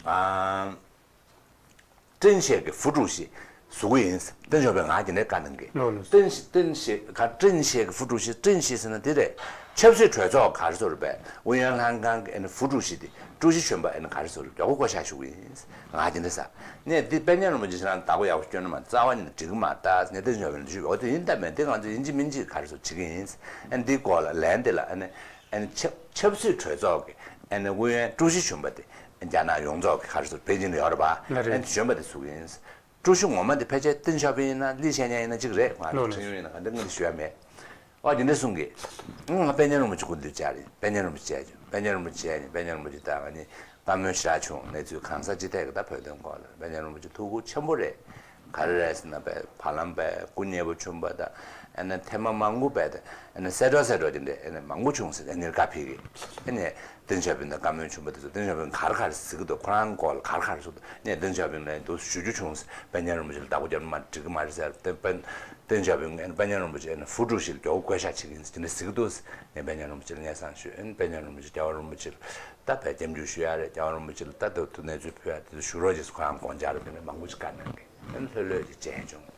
ཨ། ཀྲིན་ཤེ་གི་ཧྥུ་ཀྲུའུ་ཞི་བཟོ་གི་ཡིན། ཏེང་ཞའོ་ཕིང་ང་དེ་ནས་བཀའ་གནང་གི། ལོ་ལོ། ཀྲིན་ཀྲིན་ཤེ་ག་ཀྲིན་ཤེ་གི་ཧྥུ་ཀྲུའུ་ཞི། ཀྲིན་ཤེ་ཟེར་ན་དེ་རེད། ཆབ་སྲིད་གྲོས་ཚོགས་ག་རེ་ཟེར་བས། ཨུ་ཡོན་ལྷན་ཁང་གི་ཨ་ནི་ཧྥུ་ཀྲུའུ་ཞི་དེ། ཀྲུའུ་ཞི་གཞོན་པ་ཨ་ནི་ག་རེ་ཟེར་མགྱོགས་པོ་བསྐོ་བཞག་ཞུ་གི་ཡིན། ང་དེ་འདྲ་ཟེར། ངས་འདི་པཎ་ཆེན་རིན་པོ་ཆེ་ཁྱེད་རང་བདག་པོ་ཡག་པོ་སྐྱོན་ན་མ་རྩ་བ་ཉིད་ནས་འགྲིག་གི་མ་རེད། ངས་ཏེང་ཞའོ་ཕིང་ལ་ཞུས་པ། འོ་དེ་ཡིན་ད་མེད་དེ་ང་ཚོ་ཡིན་གཅིག་མིན་གཅིག་ག་རེ་ཟེར་བྱེད་ཀྱི་ཡིན། ཨ་ནི་འདི་སྐོར་ལ་ལན་དེ་ལ་ཨ་ནི་ཨ་ནི་ཆབ་ཆབ་སྲིད་གྲོས་ཚོགས་ཀྱི་ཨ་ནི་ཨུ་ཡོན་ཀྲུའུ་ཞི་གཞོན་པ་དེ། རྒྱ་ནག་ཡོངས་རྫོགས་ཀྱི་ག་རེ་ཟེར་པེ་ཅིང་ལ་ཡོད་རེད་པ། ལ་རེད། ཨ་ནི་གཞོན་པ་དེ་བཟོ་གི་ཡིན། ཀྲུའུ་ཞི་ངོ་མ་དེ་ཕལ་ཆེར་ཏེང་ཞའོ་ཕིང་ཡིན་ན་ལི་ཤན་ཉན་ཡིན་ན་གཅིག་རེད། ང་ལོ་ལོ། ཁྲིན་ཡུན་ཡིན་ན་ག་འདྲ་ངས་ཞུ་ཡ་མེད། ཨོ་དེ་འདྲ་གསུང་གི། ང་པཎ་ཆེན་རིན་པོ་ཆེ་སྐུ་མདུན་བཅར་ཡིན། པཎ་ཆེན་རིན་པོ་ཆེ་བཅར་ཡིན། པཎ་ཆེན་རིན་པོ་ཆེ་བཅར་ཡིན། པཎ་ཆེན་རིན་པོ་ཆེ་ད་ང་ནི་ བཀའ་མོལ་ཞེ་དྲག་བྱུང་། གནས་ཚུལ་གང་ས་ཅི་ཐད་ཀྱི་ད་བོད་དོན་སྐོར་ལ་དཔལ་ལྡན་རིན་པོ་ཆེ་ཐུགས་ཁུར་ཆེན་པོ་རེད། ག་རེ་རེད་ཟེར་ན་དཔེ་བར་ལམ་དཔེ་སྐུ་མཉེལ་པོ་བྱུང་བ་དང་། ཨ་ནི་ཐེངས་མ་མང་པོ་དཔེ་དང་། ཨ་ནི་གསལ་སྒྲོག་གསལ་སྒྲོག་དེ་འདྲས་ཨ་ནི་མང་པོ་བྱུང་ཟེར། ཨ་ནི་བཀའ་ཕེབས་ཀྱི། ཨ་ནི་ཏེང་ཞའོ་ཕིང་དང་བཀའ་མོལ་བྱུང་བ་དེ་ཚོ་ཏེང་ཞའོ་ཕིང་ག་རེ་ག་རེ་ཟེར་གྱི་འདུག་ཁོ་རང་སྐོར་ལ་ག་རེ་ག་རེ་ཟེར་གྱི་འདུག་ཨ་ནི་ཏེང་ཞའོ་ཕིང་ལ་འདུག་ཞུ་རྒྱུ་བྱུང་ཟེར། དཔལ་ལྡན་རིན་པོ་ཆེ་ལ་བདག་པོ་རྒྱབ་ན་མ་འགྲིག་གི་མ་རེད་ཟེར། ཏེང་ཏེང་ཞའོ་ཕིང་ཨ་ནི་དཔལ་ལྡན་རིན་པོ་ཆེ་ཨ་ནི་ཧྥུ་ཀྲུའུ་ཞི་ལ་མགྱོགས་པོ་བསྐོ་བཞག་བྱེད་ཀྱི་ཡིན་ཟེར་དེ་འདྲས་ཟེར་གྱི་འདུག་ཟེར། ངས་དཔལ་ལྡན་རིན་པོ་ཆེ་ལ་སྙན་སེང་ཞུས། ཨ་ནི་དཔལ་ལྡན་རིན་པོ་ཆེ་རྒྱལ་བ་རིན་པོ་ཆེ་ལ་ད་དཔེ་སྐྱབས་འཇུག་ཞུ་ཡ་རེད། རྒྱལ་བ་རིན་པོ་ཆེ་ལ་ད་དུ་དུ་གནས་ཚུལ་ཕུལ་ཡ་དེ་ཚོ་ཞུ་རོགས་བྱེད་ཟེར་ཁོ་རང་དགོངས་འཇགས་རེད། དེ་འདྲ་མང་པོ་ཞིག་བཀའ་གནང་གི། ཨ་ནི་ལྷོད་ལྷོད་ཅིག་བྱས་བྱུང་།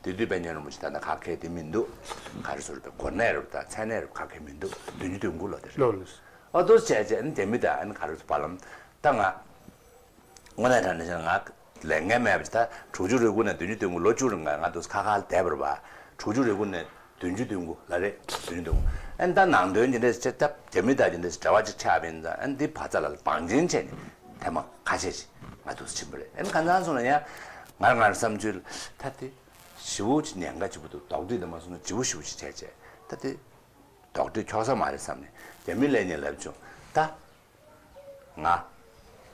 དེ་དུས་དཔལ་ལྡན་རིན་པོ་ཆེ་ད་ལྟ་ཁ་མཁས་དེ་མི་འདུག་ག་རེ་ཟེར་བའི་གོ་གནས་རུ་དང་མཚན་གནས་རུ་ཁ་མཁས་མི་འདུག་བདུན་ཅུ་དོན་དགུ་ལོ་དེ་རེད། ལོ་ལོ། ཨོ་དུས་བྱས་བྱས་ཨ་ནི་རྒྱ་མི་དང་ཨ་ནི་ག་རེ་ཟེར་བར་ལམ་ད་ང་། དངོས་གནས་དྲང་གནས་བྱས་ན་ང་ལས་འགན་མེད་པ་ཅིག་ད་དྲུག་ཅུ་རེ་དགུ་ནས་བདུན་ཅུ་དོན་དགུ་ལོ་བཅུ་རིང་ང་ང་དུས་ཁ་ཁ་ལ་བསྡད་པ་རེད་པ། དྲུག་ཅུ་རེ་དགུ་ནས་བདུན་ཅུ་དོན་དགུ་ལ་རེད། བདུན་ཅུ་དོན་དགུ་ཨ་ནི་ད་ནང་དོན་ཅི་འདྲས་ཅིག་ད་རྒྱ་མི་དང་ཅི་འདྲས་ཅིག་འབྲེལ་བ་ཅིག་ཆགས་པ་ཡིན་ཙང་ཨ་ནི་འདི་བར་མཚམས་ལ་བང་ཆེན་བྱས་ནས་ཐེངས་མ་ཁ་ཤས་ཤིག་ང་དུས་ཕྱིན་པ་རེད། ཨ་ནི་གང་ཚང་སོང་ན་ཡང་ང་ང་རང་བསམ་ཚུལ་ད་དེ་ཞེ་པོ་ཅིག་ཉེན་ཁ་ཆེ་པོ་འདུག་དོགས་འདྲི་དེ་མ་སོང་ན་ལྗིད་པོ་ཞེ་པོ་ཅིག་བྱས་བྱས་ད་དེ། དོགས་འདྲི་ཆོག་ས་མ་རེད་བསམ་ནས་རྒྱ་མི་ལ་ངས་ལབ་བྱུང་། ད་ང་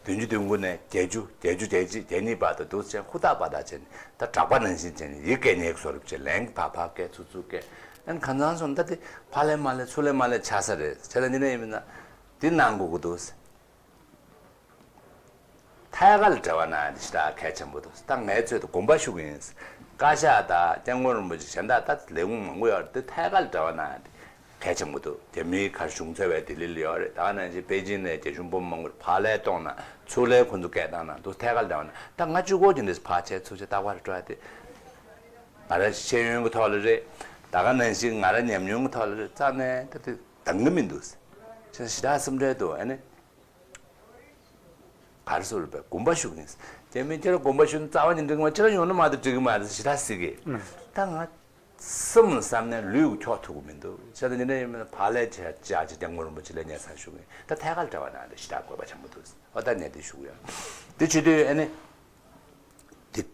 བདུན་ཅུ་དོན་དགུ་ནས་བརྒྱད་ཅུ་བརྒྱད་ཅུ་གྱ་གཅིག་གྱ་གཉིས་བར་དུ་འདུག་སེ་ཧུར་ཐག་པ་ཐག་བྱས་ནས་ད་གྲྭ་པ་ནང་བཞིན་བྱས་ནས་ཡི་གེ་ཉེས་བཟོ་རུབ་བྱས་ལན་ཕར་ཕར་སྐད་ཚུར་ཚུར་སྐད། ཨན་གང་ཚང་སོང་ད་དེ་ཕར་ལན་མར་ལན་ཚུར་ལན་མར་ལན་ཆགས་ས་རེད། བྱས་ཙང་འདི་འདྲ་ཡིན་མིན་ན་འདི་གནང་དགོས་ཀྱི་འདུག་ཟེར། ཐད་ཀར་ལ་འབྲེལ་བ་གནང་ཡ་དེ་ཞེ་དྲག་གལ་ཆེན་པོ་འདུག་ད་ངའི་ཚོད་དུ་དགོངས་པ་ཞུ་གི་ཡིན། བཀའ་ཤག་དང་སྐྱབས་མགོན་རིན་པོ་ཆེ་གཞན་དག་ད་ལས་ཁུངས་མང་པོ་ཡོད་རེད་དེ་ཐད་ཀར་ལ་འབྲེལ་བ་གནང་ཡ་དེ་གལ་ཆེན་པོ་འདུག་རྒྱ་མིའི་ག་རེ་གཞུང་ཚབ་པ་ལྡི་ལི་ལ་ཡོད་རེད། ད་ག་ནང་བཞིན་པེ་ཅིན་ནས་རྒྱ་གཞུང་དཔོན་མང་པོ་ཕར་ལན་གཏོང་གནང་ཚུར་ལན་ཁོང་ཚོ་སྐད་བཏང་གནང་འདུག་ཐད་ཀར་ལ་འབྲེལ་བ་གནང་། ད་ང་གཅིག་པོ་ཅིག་འདྲ་ཕར་བྱས་ཚུར་བྱས་རྟག་པར་འགྲོ་ཡ་དེ་ང་རང་ཤེས་ཡོན་གྱི་ཐོག་ལ་རེད། ད་ག་ནང་བཞིན་ང་རང་ཉམས་མྱོང་གི་ཐོག་ལ་རེད། རྩ་ནས་ད་དེ་འདང་གི་མི་འདུག་ཞེ་དྲག་སེམས་ཁྲལ་འདུག་ཨ་ནི། ག་རེ་ཟེར་བས་དགོངས་པ་ཞུ་གི་ཡིན། རྒྱ་མི་ཁྱེད་རང་དགོངས་པ་ཞུ་ན་རྩ་བ་ཉིད་འགྲིག་མ་ཁྱེད་རང་ཡོང་ན་མ་གཏོགས་འགྲིག་གི་མ་རེད་ཞེ་དྲག་ཟེར་གི། ད་ང་སེམས་ལ་བསམ་ནས་ལུས་ཀྱི་འཁྱོག་ཐུབ་ཀྱི་མི་འདུག་བྱས་ཙང་འདི་འདྲ་ཡིན་མིན་ཕར་ལན་བྱས་བྱས་བྱས་སྐྱབས་མགོན་རིན་པོ་ཆེ་ལ་སྙན་སེང་ཞུ་གི་ཡིན། ད་ཐད་ཀར་འབྲེལ་བ་གནང་དེ་ཞེ་དྲག་དགོས་པ་ཆེན་པོ་འདུག་ཨོ་ད་ངས་འདི་ཞུ་གི་ཡོད། འདི་བྱེད་དུས་ཨ་ནི། འདི།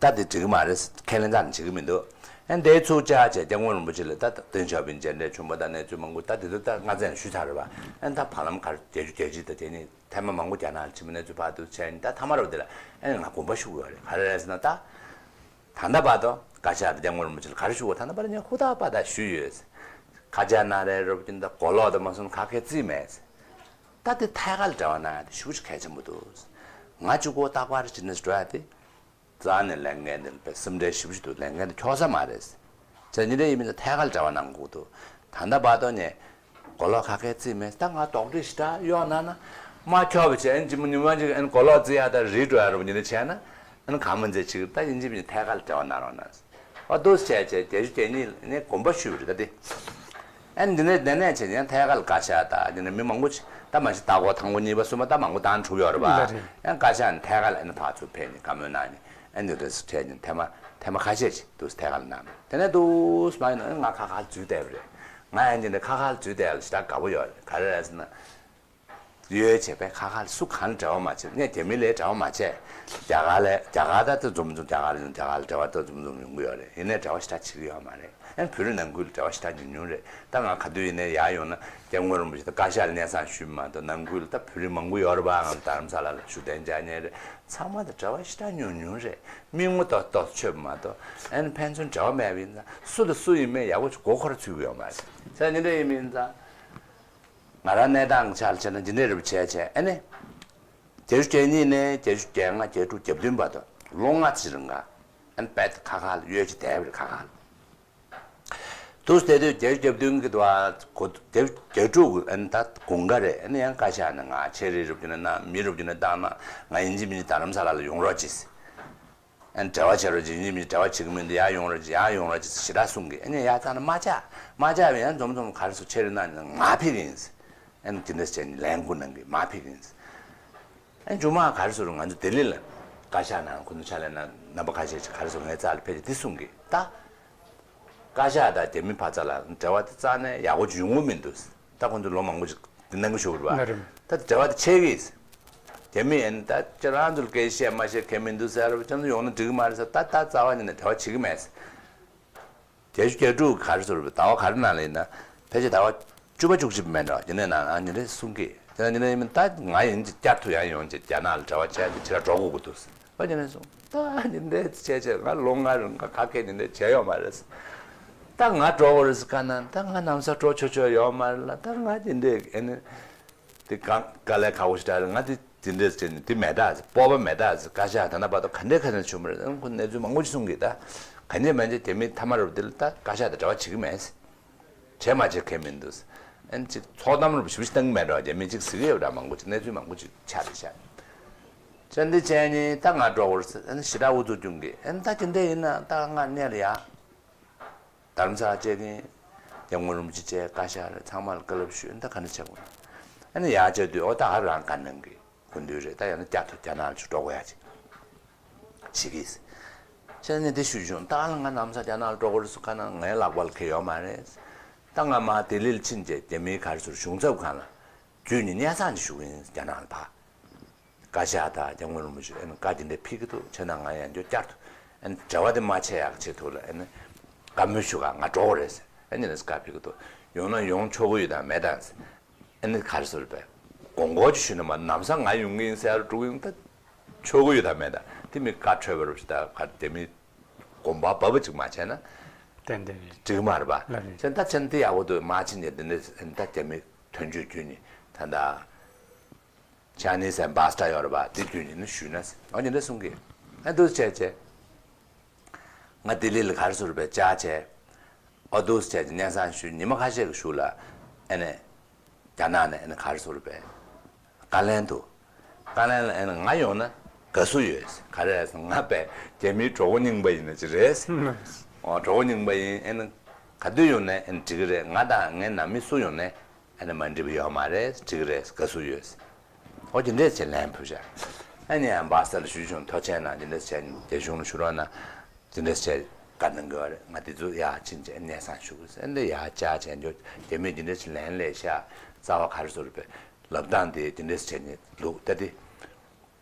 ད་དེ་འགྲིག་གི་མ་རེད། ཁས་ལེན་རྩ་ནས་བྱེད་ཀྱི་མི་འདུག་ཨན་དེའི་ཚུར་བཅར་བྱས་སྐྱབས་མགོན་རིན་པོ་ཆེ་ལ་ད་ཏེང་ཞའོ་ཕིང་མཇལ་འཕྲད་བྱུང་བ་དང་གནས་ཚུལ་མང་པོ་ད་དེ་ཚོ་ད་སྔ་ཚན་ཞུས་ཚར་རེད་པ། ཨན་ད་བར་ལམ་གར་བརྒྱད་ཅུ་གྱ་གཅིག་དང་དེ་ནི་ཐེངས་མ་མང་པོ་རྒྱ་ནག་ལ་ཕྱིན་པ་གནས་ཚུལ་ཕར་དུ་བྱས་ནས་ད་ཐ་མ་རེད་པ། དེ་ལ་ཨན་ང་དགོངས་པ་ཞུ་དགོས་རེད། ག་རེ་རེད་ཟེར་ན་ད། ད་ལྟ་བར་དུ་བཀའ་ཤག་དང་སྐྱབས་མགོན་རིན་པོ་ཆེ་ལ་ག་རེ་ཞུ་དགོས། ད་ལྟ་བར་ངས་ཧུར་ཐག་པ་ཐག་ཞུས་ཡོད། ཁ་ཆག་ན་རེ་རུབ་ཀྱིན་ད་གོ་ལོག་དང་མ་སོང་ག་གེ་རྩིས་མེད། ད་དེ་ཐད་ཀར་ལ་འབྲེལ་བ་གནང་ཡ་དེ་ཞེ་པོ་ཅིག་གལ་ཆེན་པོ་འདུག་ང་གཅིག་པོ་རྟག་པར་ཕྱིན་ནས་འགྲོ་ཡ་དེ། རྩ་ནས་ལས་འགན་དེ་དཔེ་སེམས་ཁྲལ་ཞེ་པོ་ཞིག་འདུག་ལས་འགན་དེ་འཁྱོག་ས་མ་རེད། བྱས་ཙང་འདི་འདྲ་ཡིན་མིན་ད་ཐད་ཀར་ལ་འབྲེལ་བ་གནང་དགོས་འདུག་ད་ལྟ་བར་དུ་ནས་གོ་ལོག་ཁ་ཁའི་རྩིས་མེད། ད་ང་དོགས་འདྲི་ཞེ་དྲག་གཡོག་གནང་ན་མ་འཁྱོག་པ་བྱས་ཨན་ཅི་མོ་ཉི་མ་ཅིག་ཨན་གོ་ལོག་རྩིས་ཡག་ད་རིལ་འགྲོ་ཡ་རུ་འདི་འདྲ་བྱས་ན་ཨན་གང་མི་མཛད་ཅིག་ད་ཡིན་གཅིག་མིན་གཅིག་ཐད་ཀར་ལ་འབྲེལ་བ་གནང་རོགས་གནང་། ཨ་འདུག་སེ་བྱས་བྱས་བརྒྱད་ཅུ་གྱ་གཉིས་ནས་དགོངས་པ་ཞུས་པ་རེད་ད་དེ། ཨ་ནི་འདི་ནས་འདི་ནས་བྱས་ཡང་ཐད་ཀར་ལ་བཀའ་ཤག་དང་འདི་ནས་མི་མང་པོ་ཅིག་ད་མ་གཞི་ལྟ་སྐོར་དང་པོ་གཉིས་པ་གསུམ་པ་ད་མང་པོ་བཏང་གྲུབ་ཡོད་རེད་པ། ལགས་རེད། ཡང་བཀའ་ཤག་ནས་ཐད་ཀར་ལ་ཨ་ནི་ཕར་ཚུར་ཕེབས་ནས་བཀའ་མོལ་གནང་ནས་ཨ་ནི་འདི་འདྲ་སེ་བྱས་ནས་ཐེངས་མ་ཐེངས་མ་ཁ་ཤས་ཅིག་འདུག་སེ་ཐད་ཀར་ལ་གནང་། དེ་ནས་འདུག་སེ་མ་ཡིན་ན་ང་ཁ་ཁ་ལ་འཛུལ་བསྡད་པ་རེད། ང་ཡང་འདི་འདྲ་ཁ་ཁ་ལ་འཛུལ་བསྡད་ཡ་ལ་ཞེ་དྲག་དགའ་པོ་ཡོད་རེད། ག་རེ་རེད་ཟེར་ན། གཡོལ་བྱས་པས་ཁ་ཁ་ལ་སུ་གང་ལ་འབྲེལ་བ་མ་བྱེད། ངས་རྒྱ་མི་ལ་འབྲེལ་བ་མ་བྱས། རྒྱ་གར་ལ་རྒྱ་གར་ད་ལྟ་འཛོམས་འཛོམས་རྒྱ་གར་ལ་རྒྱ་གར་ལ་འབྲེལ་བ་ད་འཛོམས་འཛོམས་ཡོང་གི་ཡོད་རེད། ཡིན་ནའི་འབྲེལ་བ་ཞེ་དྲག་བྱེད་ཀྱི་ཡོད་མ་རེད། ཨན་བོད་རིགས་ནང་ཁུལ་ལ་འབྲེལ་བ་ཞེ་དྲག་ཉུང་ཉུང་རེད། ད་ང་ག་དུས་ཡིན་ནའི་ཡར་ཡོང་ན་སྐྱབས་མགོན་རིན་པོ་ཆེ་དང་བཀའ་ཤག་ལ་སྙན་སེང་ཞུས་མ་གཏོགས་ནང་ཁུལ་ལ་ད་བོད་རིགས་མང་པོ་ཡོད་རེད་པ། ང་རྡ་རམ་ས་ལ་ལ་བཞུགས་གདན་འཇགས་མཁན་རེད། ཚང་མ་དང་འབྲེལ་བ་ཞེ་དྲག་ཉུང་ཉུང་རེད། མིག་ངོ་ཏོག་ཏོག་ཆོད་མ་གཏོགས་ཨན་ཕན་ཚུན་འབྲེལ་བ་མེད་པ་ཡིན་ཙང་སུ་དང་སུ་ཡིན་མིན་ཡག་པོ་ཅིག་མགོ་འཁོར་ཚུད་ཀྱི་ཡོད་མ་རེད། ས་ཉིན་འདྲ་ཡིན་མིན་ཙང་། ང་རང་གནས་སྟངས་ཀྱི་ཆ་ལ་བྱས་ན་འདི་འདྲའི་རུ་བྱས་བྱས་ཨ་ནི། བརྒྱད་ཅུ་གྱ་གཉིས་ནས་བརྒྱད་ཅུ་གྱ་ལྔ་གྱ་དྲུག་གྱ་བདུན་བར་དུ་ལོ་ལྔ་ཙམ་རིང་ག་ཨ་ནི་དཔེ་ཁ་ཁ་ལ་གཡོལ་གྱི་བསྡད་པ་རེད་ཁ་ཁ་ལ། དུས་དེ་དུས་བརྒྱད་ཅུ་གྱ་བདུན་གྱི་དུས་ཨ་གོ་བརྒྱད་ཅུ་གྱ་དྲུག་གི་ཨ་ནི་ད་དགུན་ཁ་རེད། ཨ་ནི་ཡང་བཀའ་ཤག་ནས་ང་ཆེད་རིགས་རུབ་ཀྱི་ནས་གནང་མི་རུབ་ཀྱི་ནས་བཏང་ན་ང་ཡིན་གཅིག་མིན་གཅིག་རྡ་རམ་ས་ལ་ལ་ཡོང་རོགས་གྱིས། ཨན་འབྲེལ་བ་བྱེད་རོགས་བྱེད། ཡིན་མིན་འབྲེལ་བ་བྱེད་ཀྱི་མིན་འདུག་ཡར་ཡོང་རོགས་བྱེད། ཡར་ཡོང་རོགས་བྱེད་ཟེར་ཞེ་དྲག་གསུང་གི། ཨ་ནི་ཡར་བཏང་ན་མ་བཅག་མ་བཅག་པས་ཡང་འཛོམས་འཛོམས་ག་རེ་ཟེར་ཁྱེར་གནང་ནས་ང་ཕེབས་ཀྱི་ཡིན་ཟེར། ཨ་ནི་དེ་འདྲ་བྱས་ནས་ལས་འགུལ་གནང་གི་མ་ཕེབས་ཀྱི་ཡིན་ཟེར། ཨ་ནི་མཇུག་མ་ག་རེ་ཟེར་ང་ཚོ་ལྡི་ལི་ལ་བཀའ་ཤག་ནང་ཁོ་ཚོ་ཕྱག་ལས་གནང་རྣམ་པ་ཁ་ཤས་ཅིག་ག་རེ་ཟེར་ངའི་རྩ་ལ་ཕེབས་ཀྱི་འདི་གསུང་གི་ད། བཀའ་ཤག་དང་རྒྱ་མི་བར་མཚམས་ལ་འབྲེལ་བ་དེ་རྩ་ནས་ཡག་པོ་ཅིག་ཡོང་གི་མི་འདུག་ད་ཁོང་ཚོ་ལོ་མང་པོ་ཅིག་དེ་གནང་གི་བཞུགས་རེད་པ། ན་རེད། ད་འབྲེལ་བ་དེ་ཆད་གི་རྒྱ་མི་ཡིན་ད་ཁྱེད་རང་ཚོ་ལ་སྐད་ཆ་བཤད་མ་བཤད་ཁྱད་མི་འདུག་ཟེར་རེད་པ། ཁྱེད་ཚོ་ཡོང་ན་འགྲིག་གི་མ་རེད་ཟེར། ད་ད་རྩ་བ་ཉིད་ནས་འབྲེལ་བ་བྱེད་ཀྱི་མེད་ཟེར། བརྒྱད་ཅུ་གྱ་དྲུག་ག་རེ་ཟེར་རེད་པ། ཟླ་བ་ག་རེ་ནང་ལ་ཡིན་ན་ཕལ་ཆེར་ཟླ་བ་བཅུ་པ་བཅུ་གཅིག་པ་མེད་འགྲོ་དེ་ནས་ནང་ལ་ཨ་ནི་རེད་གསུང་གི། དེ་ནས་ཉིན་ནས་ཡིན་ད་ང་ཡིན་གྱི་བསྐྱར་དུ་ཡང་ཡོང་གྱི་རྒྱ་ནག་ལ་འབྲེལ་བ་བྱས་ཏེ་ཕྱིར་འགྲོ་དགོས་ཀྱི་འདུག་ཨ་ཉིན་ནས་སོང་ད་ཉིན་འདྲའི་བྱས་བྱས་ང་ལོ་ལྔ་རིང་ང་ག་གེ་ཉིན་འདྲའི་བྱས་ཡོད་མ་རེད། ད་ང་འགྲོ་དགོས་རེད་ཟེར་ག་ན་ད་ང་ནམ་ས་འགྲོ་ཆོག་ཆོག་ཡོད་མ་རེད་ལ་ད་ང་ཉིན་འདྲའི་ཨེ་ནི་དེ་གང་དཀའ་ལས་ཁག་པོ་ཞིག་རེད་ང་དེ་དེ་འདྲས་བྱས་ནས་དེ་མེད་ད་ཟེར་སྤོབས་པ་མེད་ད་ཟེར་བཀའ་ཤག་ད་ལྟ་བར་དུ་ག་འདྲའི་ཁ་སང་བྱུང་མ་རེད་ཨ་ཁོ་གནས་ཚུལ་མང་པོ་ཞིག་གསུང་གི་ད་ག་འདྲས་མ་འདྲས་དེ་མི་ཐ་མ་རུ་དེ་ལ་ད་བཀའ་ཤག་དང་འབྲེལ་བ་བྱེད་ཀྱི་མེད་ཟེར། བྱས་མ་བྱས་ཁས་མི་འདུག་ཨན་ཅིག་ཚོགས་གཏམ་རུ་ཞིབ་ཞིབ་བཏང་གི་མེད་འགྲོ་རྒྱ་མི་ཅིག་ཟིག་ཡོད་འདྲ་མང་པོ་ཅིག་གནས་ཚུལ་མང་པོ་ཅིག་ཆགས་ཏེ་ཤག་ཅན་འདི་བྱས་ནི་ད་ང་འགྲོ་བར་ཟེར་ཨན་ཞི་དྲག་འུ་ཚུགས་སྐྱོང་གི་ཨན་ད་ཅི་འདྲ་ཡིན་ན་ད་ང་གནས་ལ་ཡ་དྷ་རམ་ས་ལ་བཅར་གིན་རྒྱལ་དབང་རིན་པོ་ཆེ་བཅས་བཀའ་ཤག་རེད་ཚང་མ་ལ་བཀའ་སློབ་ཞུས་ཨན་ད་ག་འདྲ་བྱེད་དགོས་ཨན་ཡ་བཅར་དུས་ཨོ་ད་ཧ་རང་བཀའ་གནང་གི་སྐུ་མདུན་རེད་ད་ཡང་ན་བསྐྱར་དུ་རྒྱ་ནག་ལ་ཚུར་འགྲོ་དགོས་ཡ་ཅིག་བྱེད་ཀྱིས། བྱས་ནས་འདི་ཞུས་བྱུང་ད་ང་ནམ་ས་རྒྱ་ནག་ལ་འགྲོ་དགོས་རེད་ཟེར་ཁ་ན་ངའི་ལག་པ་ལ་ཁེལ་ཡོད་མ་རེད། ད་ང་མར་ལྡི་ལི་ལ་ཕྱིན་རྗེས་རྒྱ་མིའི་ག་རེ་ཟེར་གཞུང་ཚབ་ཁང་ལ་བརྒྱུད་ནས་སྙན་སེང་ཞུ་གི་ཡིན་རྒྱ་ནག་ལ་ཕར། བཀའ་ཤག་དང་རྒྱལ་དབང་རིན་པོ་ཆེ་ཨ་ནི་བཀའ་དེ་འདྲ་ཕེབས་ཀྱི་འདུག་བྱས་ན་ང་ཡང་འགྱོ་བསྐྱར་དུ་ཨ་ནི་འབྲེལ་བ་དེ་མ་ཆད་ཡག་ཆེད་དུ་ལ་ཨ་ནི་བཀའ་མོལ་ཞུ་ག་ང་འགྲོ་དགོས་རེད་ཟེར་ཨ་ནི་ལ་བཀའ་ཕེབས་ཀྱི་འདུག་ཡོང་ན་ཡོང་ཆོག་གི་ཡོད་དམ་མེད་དམ་ཟེར། ཨ་ནི་ག་རེ་ཟེར་བས། དགོངས་སྐོར་ཅིག་ཞུས་ན་མ་ནམ་སང་ང་ཡོང་གི་ཡིན་ཟེར་འགྲོ་གི་ཡོང་ད། ཆོག་གི་ཡོད་དམ་མེད་དམ་དེ་མི་བཀའ་འཁྲོལ་བ་རུ་ཞིག་ད་ག་དེ་མི་དགོངས་པ་བབས་པ་ཅིག་མ་བྱས་ན། ཏན་ཏན་རེད། འགྲིག་མ་རེད་པ། ལགས་རེད། བྱས་ད་བྱས་ན་དེ་ཡག་པོ་འདུག་མ་ཕྱིན་ནས་དེ་འདྲ་ད་དེ་མི་དོན་གཅོད་བརྒྱུད་ནས་ད་ད། ཅཱ་ནིས་ཨེམ་བྷ་སི་ཌར་ཡོད་རེད་པ་དེ་བརྒྱུད་ནས་ནི་ཞུས་ན་ཟེར་ཨ་ནི་འདྲ་གསུང་གི། ཨ་འདུག་བྱས་བྱས། ང་ལྡི་ལི་ལ་ག་རེ་ཟེར་བས་བཅར་བྱས། ཨོ་འདུག་སེ་བྱས་ཏེ་སྙན་སེང་ཞུས་ཉི་མ་ཁ་ཤས་ཀྱི་གཞུག་ལ་ཨ་ནི། རྒྱ་ནག་ནས་ཨ་ནི་ག་རེ་ཟེར་བས། བཀའ་ལན་འདུག་བཀའ་ལན་ལ་ཨ་ནི་ང་ཡོང་ན་དགའ་བསུ་ཡོད་ག་རེ་ཟེར་ང་པས་རྒྱ་མིའི་གྲོགས་པོ་རྙིང་པ་ཡིན་ན་ཅི་རེད། ཨོ་གྲོགས་པོ་རྙིང་པ་ཡིན་ཨ་ནི། ག་དུས་ཡོང་ནས་ཨ་ནི་འགྲིག་གི་རེད་ང་དང་ངའི་ནང་མི་སུ་ཡོང་ནས་ཨ་ནི་མ་འགྲིག་པ་ཡོད་མ་རེད་འགྲིག་གི་རེད་དགའ་བསུ་ཡོད། ཨོ་དེ་འདྲས་བྱས་ལན་ཕུལ་བྱས། ཨ་ནི་ཨམ་བྷ་སི་ཌར་ལ་ཞུས་བྱུང་ཐུགས་རྗེ་ཆེ་གནང་དེ་འདྲས་བྱས་རྒྱ་གཞུང་ལ་ཞུ་རོགས་གནང་། དེ་འདྲས་བྱས་བཀའ་གནང་གི་ཡོད་རེད་ང་དེ་ཚོ་ཡར་ཕྱིན་བྱས་སྙན་སེང་ཞུ་དགོས་ཟེར་ཨ་འདྲས་ཡར་བཅར་བྱས་འཇོག་རྒྱ་མིས་དེ་འདྲས་བྱས་ལན་སླེབས་ཤག་རྩ་བ་ག་རེ་ཟེར་བས་ལབ་སྟངས་དེ་དེ་འདྲས་བྱས་ནས་ལུགས་ལྟ་དེ།